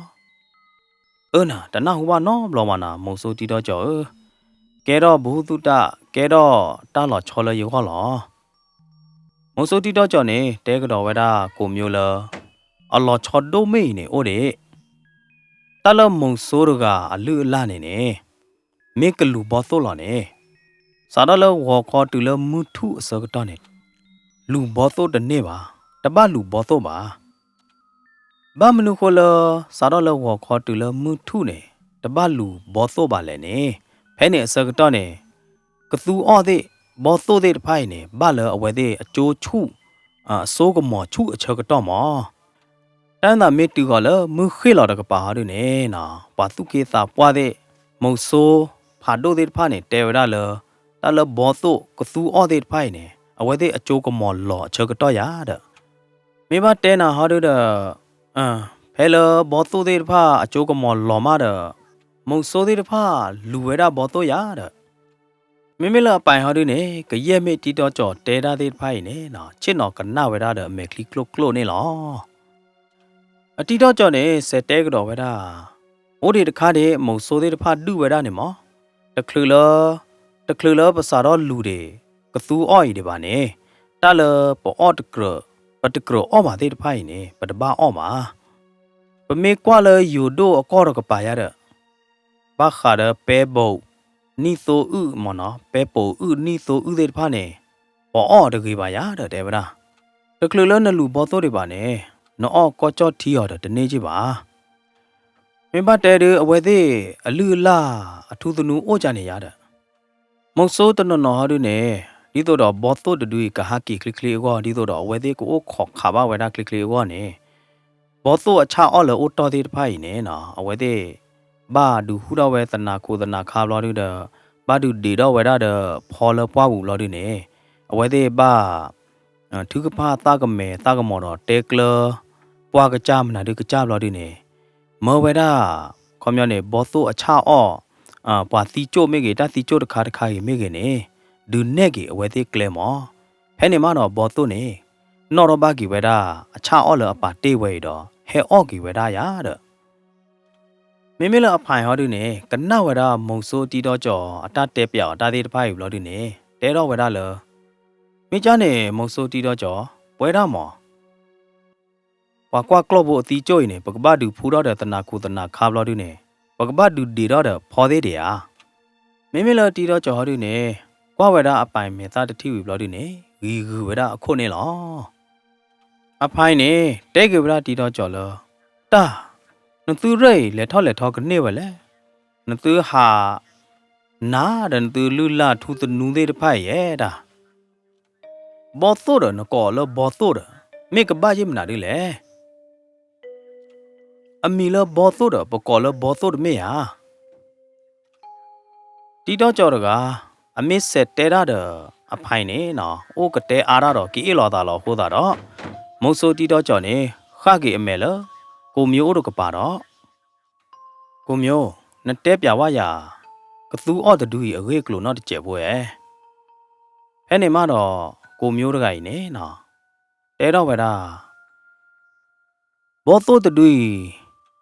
အၢနၤ တနၢ်ဟူဘၣ်နီတဘျီဘၣ်နၤ မုဆိတံၤတီကၠီၤဧၢ, ကဲထီၣ်ဘုဟုသုတၢ် ကဲထီၣ်တၢ်လီၤဆီလၢယဂီၢ်လီၤ. မုဆိတံၤတီကၠီၤန့ၣ် တဲကဒီးဝဲဒၣ်ကိးမၠိလၢ အလီၤဆီဒိၣ်မ့ၢ်အံၤန့ၣ်အိၣ်ဒံး တၢ်လၢမုဆိတဂၤအလုၢ်အလၢ်န့ၣ်န့ၣ် မ့ၢ်ကလူၤဘီသိၣ်လီၤန့ၣ် စးထီၣ်လၢဂီၤခီတုၤလၢမုၢ်ထူၣ်အဆၢကတီၢ်န့ၣ် လူၤဘီသိၣ်တန့ၢ်ဘၣ်, တဘၣ်လူၤဘီသိၣ်ဘၣ်. ဘၣ်မနုၤဃိလၢ စးထီၣ်လၢဂီၤခီတုၤလၢမုၢ်ထူၣ်န့ၣ် တဘၣ်လူၤဘီသိၣ်ဘၣ်လဲၣ်န့ၣ် ဖဲန့ၣ်အဆၢကတီၢ်န့ၣ် ကသူအီၣ်သ့ၣ် ဘီသိၣ်သ့ၣ်တဖၣ်အံၤန့ၣ် ဘၣ်လၢအဝဲသ့ၣ်အကၠိဆူၣ် အစိကမီၤဆူၣ်အဆၢကတီၢ်မး တၢ်သးမ့ၢ်တုၤဃီၤလၢမုၢ်ဃ့ၢ်လီၤတကပၤဟီဒုန့ၣ်နီၤ ပှၤသူၣ်က့သးပှၢ်သ့ၣ် မုဆိဖးဒိၣ်သ့ၣ်တဖၣ်န့ၣ် တဲဝဲဒၣ်လၢ တၢ်လၢဘီသိၣ်ကသူအီၣ်သ့ၣ်တဖၣ်အံၤန့ၣ် အဝဲသ့ၣ်အကၠိကမီၤလီၤအဆၢကတီၢ်ယၤဒီး မ့ၢ်ဘၣ်တဲနၤဟီဒုဒီး ဖဲလၢဘီသိၣ်သ့ၣ်တဖၣ်အကၠိကမီၤလီၤမးဒီး မုဆိသ့ၣ်တဖၣ်လူၤဝဲဒၣ်ဘီသိၣ်ယၤဒီး မ့မ့ၢ်လၢအပၢ်ဟီဒုန့ၣ် ကယဲၢ်မ့ၢ်တံၤတီကၠီၤတဲတၢ်သ့ၣ်တဖၣ်အံၤန့ၣ်နီၤ ဆ့ၣ်နီၤကနၣ်ဝဲဒၣ်ဒီးအမဲာ်ချံကျိၣ်ကျိၣ်န့ၣ်လီၤ. အတံၤတီကၠီၤန့ၣ် စဲးတဲကဒီးဝဲဒၣ် အိၣ်ဒံးတခါဒံး မုဆိသ့ၣ်တဖၣ်ဒုၣ်ဝဲဒၣ်န့ၣ်မး တချုးလၢ တချုးလၢပစးထီၣ်လူၤဒံး ကသူအီၣ်အံၤဒံးဘၣ်န့ၣ် တၢ်လၢပအီၣ်တကြၢး ပတကြၢးအီၣ်ဘၣ်သ့ၣ်တဖၣ်အံၤန့ၣ် ပတဘၣ်အီၣ်ဘၣ်. ပမ့ၢ်ကွၢ်လၢယိၤဒိၣ်အကီၢ်တကပၤယၤဒီး ဘၣ်ဃးဒီးပဲပိာ် နံၣ်သိအုၣ်မ့ၢ်နီၤ ပဲပိာ်အုၣ်နံၣ်သိအုၣ်သ့ၣ်တဖၣ်န့ၣ် ပအီၣ်တဂ့ၤဘၣ်ယၤဒီးတဲဝဲဒၣ် တချုးလၢနလူၤဘီသိၣ်ဒံးဘၣ်န့ၣ် နအီၣ်ကီၢ်ကၠီၣ်ထံအီၤဒီးတန့ၢ်က့ၤဘၣ်. မ့ၢ်ဘၣ်တဲဒု အဝဲသ့ၣ်အလုၢ်အလၢ်အထူသနူအိၣ်ကၠၢန့ၣ်ယၤဒီး မုဆိတနီၤနီၤဟီဒုန့ၣ် ဒ်သိးဒီးဘီသိၣ်တဒုအံၤကဟးက့ၤချ့ချ့အဂီၢ် ဒ်သိးဒီးအဝဲသ့ၣ်ကအိၣ်ခိးခးဘၣ်ဝဲဒၣ်ချ့ချ့အဂီၢ်န့ၣ် ဘီသိၣ်အဆၣ်အီၣ်လၢအိၣ်တီၢ်သ့ၣ်တဖၣ်အံၤန့ၣ်နီၤ အဝဲသ့ၣ် ဘၣ်ဒုးဟူထီၣ်ဝဲသနၤခိၣ်သနၤခါဘျီဒုဒီး ဘၣ်ဒုးဒံးထီၣ်ဝဲဒၣ်ဒီးဖီလၢပှၢ်ပူၤဘျီဒုန့ၣ် အဝဲသ့ၣ်ဘၣ် ထုကဖၣ်သၣ်ကမဲာ်သၣ်ကမီၤဒီးတဲကျၢ ပှၢ်ကစၢ်မနုၤဒုကစၢ်ဘျီဒုန့ၣ် မၢဝဲဒၣ် ခီပညီန့ၣ် ဘီသိၣ်အဆၣ်အီၣ် ပှၤသံကၠိၣ်မ့ၢ်ဂ့ၤ တၢ်သံကၠိၣ်တခါတခါဂ့ၤမ့ၢ်ဂ့ၤန့ၣ် ဒုးနဲၣ်က့ၤအဝဲသ့ၣ်ကျဲမး. ဖဲန့ၣ်မးဒီးဘီသိၣ်န့ၣ် နီၣ်ထီၣ်ဘၣ်က့ၤဝဲဒၣ် အဆၣ်အီၣ်လၢအပာ်တ့ၢ်ဝဲအံၤဒီး ဟဲအီၣ်က့ၤဝဲဒၣ်ယၤဒီး မ့မ့ၢ်လၢအဖါဟီဒုန့ၣ် ကနၣ်ဝဲဒၣ်မုဆိတံၤဒီကၠီၤ အတၢ်တဲပၠးအီၤတၢ်သ့ၣ်တဖၣ်အံၤဘျီဒုန့ၣ် တဲထီၣ်ဝဲဒၣ်လၢ မ့ၢ်ကၢ်န့ၣ် မုဆိတံၤဒီကၠီၤ ပှဲၤဒၣ်မး ပှၤကွၢ်ကျီၢ်ဖိအသံကၠိၣ်အံၤန့ၣ် ပကဘၣ်ဒုးဖူထီၣ်ဒီးသနၤခိၣ်သနၤခါဘျီဒုန့ၣ် ပကဘၣ်ဒုးဒံးထီၣ်ဒီးဖီသ့ၣ်ဒံးဧါ. မ့မ့ၢ်လၢတံၤဒီကၠီၤဟီဒုန့ၣ် ကွၢ်ဝဲဒၣ်အပၢ်မဲာ်သၣ်တထံၣ်ဝံၤဘျီဒုန့ၣ် ဂံၤဂုာ်ဝဲဒၣ်အခိၣ်န့ၣ်လီၤ. အဖါအံၤန့ၣ် တဲက့ၤဝဲဒၣ်တံၤဒီကၠီၤလၢ တၢ် နသုရဲၣ်အံၤ လဲၤထီၣ်လဲၤထီကန့ၢ်ဝဲလဲၣ်. နသုဟး နၤဒီးနသုလုၢ်လၢ်ထူသနူသ့ၣ်တဖၣ်အံၤယဲဒၣ် ဘီသိၣ်ဒီး နကိးအီၤလၢဘီသိၣ်ဒီး မ့ၢ်ကဘၣ်ယဲၢ်မနုၤဒ်လဲၣ်. အမံၤလၢဘီသိၣ်ဒီး ပကိးလၢဘီသိၣ်တမ့ၢ်ဧါ. တံၤဒီကၠီၤတဂၤ အမ့ၢ်စဲးတဲတၢ်ဒီး အဖါအံၤန့ၣ်နီၤ အိၣ်ကတဲအါတၢ်ဒီး ကအ့ၣ်လိာ်သးလီၤအဃိသတးဒီး မုဆိတံၤဒီကၠီၤန့ၣ် ဃၣ်က့ၤအမဲာ်လၢ ကိးမၠိအိၣ်တကပၤဒီး ကိးမၠိ, နတဲပၠးဝဲယၤ ကသူအီၣ်တဒုအံၤအဂ့ၢ်အကျိၤနီတစဲးဖိဧါ. ဖဲန့ၣ်မးဒီး ကိးမၠိတဂၤအံၤန့ၣ်နီၤ တဲထီၣ်ဝဲဒၣ် ဘီသိၣ်တဒု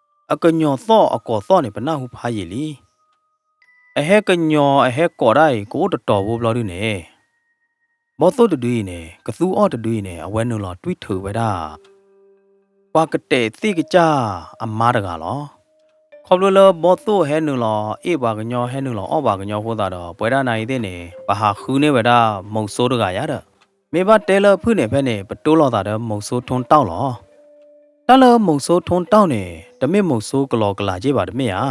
အံၤ အကညီၤသီၣ်အကိးသီၣ်န့ၣ် ပနၢ်ဟူဖးယံာ်လံ. အဟဲကညီၤအဟဲကိးတၢ်အံၤ ကအိၣ်တတီၤဖိဘျီဒုန့ၣ် ဘီသိၣ်တဒုအံၤန့ၣ် ကသူအီၣ်တဒုအံၤန့ၣ် အဝဲနုာ်လီၤတွံၢ်ထုးဝဲဒၣ် ပှၤကတဲာ်သ့ၣ်ကစၢ်အမါတဂၤလီၤ. ခီဖျိလၢဘီသိၣ်ဟဲနုာ်လီၤ အ့ၣ်ပှၤကညီဟဲနုာ်လီၤအီၣ်ပှၤကညီအဃိသတးဒီး ပဝဲဒၣ်နၤအံၤသ့ၣ်န့ၣ် ပဟးဃုန့ၢ်ဝဲဒၣ်မုဆိတဂၤယါဒီး မ့ၢ်ဘၣ်တဲလၢအဖုၣ်န့ၣ် ဖဲန့ၣ် ပတိၢ်လိာ်သးဒီးမုဆိထိၣ်တီၢ်လီၤ. တၢ်လၢမုဆိထိၣ်တီၢ်န့ၣ် တမ့ၢ်မုဆိကလီကလးက့ဘၣ်တမ့ၢ်ဧါ.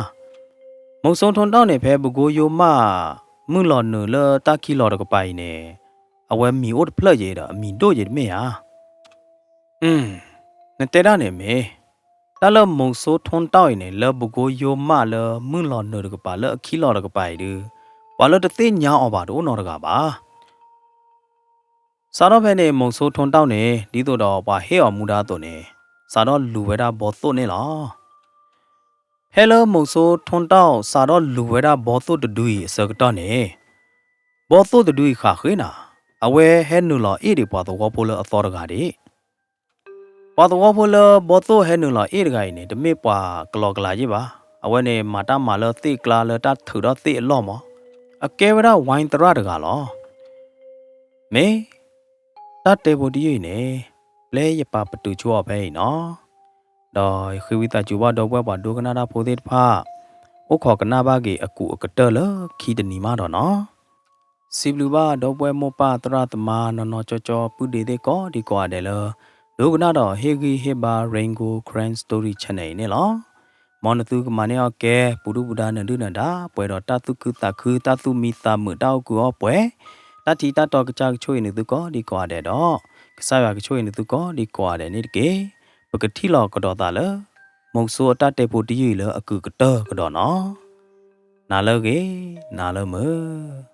မုဆိထိၣ်တီၢ်န့ၣ် ဖဲပကိယိမၣ် မုၢ်လီၤနုာ်လၢတၢ်ခံလီၤတကပၤအံၤန့ၣ် အဝဲမံၤအိၣ်တဖျၢၣ်က့ဒီး အမံၤဒိၣ်က့တမ့ၢ်ဧါ. နတဲဒၣ်န့ၣ်မ့ၢ် တၢ်လၢမုဆိထိၣ်တီၢ်အံၤန့ၣ် လၢပကိယိမၣ်လၢမုၢ်လီၤနုာ်တကပၤလၢအခံလီၤတကပၤအံၤဒုး ပှၤလၢတသ့ၣ်ညါအီၤဘၣ်တအိၣ်နီတဂၤဘၣ်. စးထီၣ်ဖဲန့ၣ် မုဆိထိၣ်တီၢ်န့ၣ် ဒ်သိးဒီးပှၤဟ့ၣ်အီၤမူဒါအသိးန့ၣ် စးထီၣ်လူၤဝဲဒၣ်ဘီသိၣ်န့ၣ်လီၤ. ဖဲလၢမုဆိထိၣ်တီၢ်စးထီၣ်လူၤဝဲဒၣ်ဘီသိၣ်တဒုအံၤအဆၢကတီၢ်န့ၣ် ဘီသိၣ်တဒုအံၤဃးဃ့နၤ အဝဲဟဲနုာ်လီၤအ့ၣ်ဒံးပှၤသဝီဖိလၢအသီတဂၤဒံး. ပှၤသဝီဖိလၢဘီသိၣ်ဟဲနုာ်လီၤအ့ၣ်တဂၤအံၤန့ၣ် တမ့ၢ်ပှၤကလီကလီယ့ၢ်ဘၣ်. အဝဲန့ၣ်မၤတၢ်မၤလၢသ့ၣ်ကျါလၢတၢ်ထုးထီၣ်သ့ၣ်အလီၢ်မး, အကဲဝဲဒၣ်ဝဲသရၣ်တဂၤလီၤ. မ့ၢ်တၢ်တဲဖိတယုၢ်အံၤန့ၣ် ပျဲယပာ်ပတုာ်ဆိအီၤဖဲအံၤနီၤ. ဒီးယဃ့ဝံသးစူၤဘၣ်ဒီပုၢ်ဝဲၢ်ပှၤဒိကနၣ်တၢ်ဖိသ့ၣ်တဖၣ် အိၣ်ခိးကနၣ်ဘၣ်က့ၤအကူးအကတၢၢ်လၢခံတနံၤမးဒီးနီၤ. စံးဘျုးဘၣ်ဒီပုၢ်ဝဲၢ်မိၢ်ပၢ်သရၣ်သမါနီၢ်နီၢ်ကၠီကၠီပုၢ်ဒ့သ့ၣ်ကိးဒံကိးဂၤဒဲးလၢ ဒိကနၣ်ဒီးဟ့ၣ်ဂံၢ်ဟ့ၣ်ဘါ Rain Gold Karen Story Channel အံၤန့ၣ်လီၤ. မ်နသုကမၤန့ၢ်အီၣ်ကဲ ပူၤဒုၣ်ပူၤဒါနၢၤဒုၣ်နၢၤဒါ ပှဲၤဒီးတၢ်သူၣ်ခုသးခု တၢ်သူၣ်မံသးမုာ် တၢ်အိၣ်ကုၤအီၣ်ပှဲၤ, တၢ်ထံတၢ်တီကစၢ်ကဆိၣ်ဂ့ၤနသုကိးဒံကိးဂၤဒဲးဒီး ကစၢ်ယွၤကဆိၣ်ဂ့ၤနသုကိးဒံကိးဂၤဒဲးန့ၣ်တက့ၢ်. ပကထံၣ်လိာ်ကဒီးသးလၢ မုဆိအတၢ်တဲဖိတယုၢ်အံၤလၢအကူးကတၢၢ်ကဒီးနီၤ. နၤလၢအဂ့ၤ, နၤလၢမုာ်.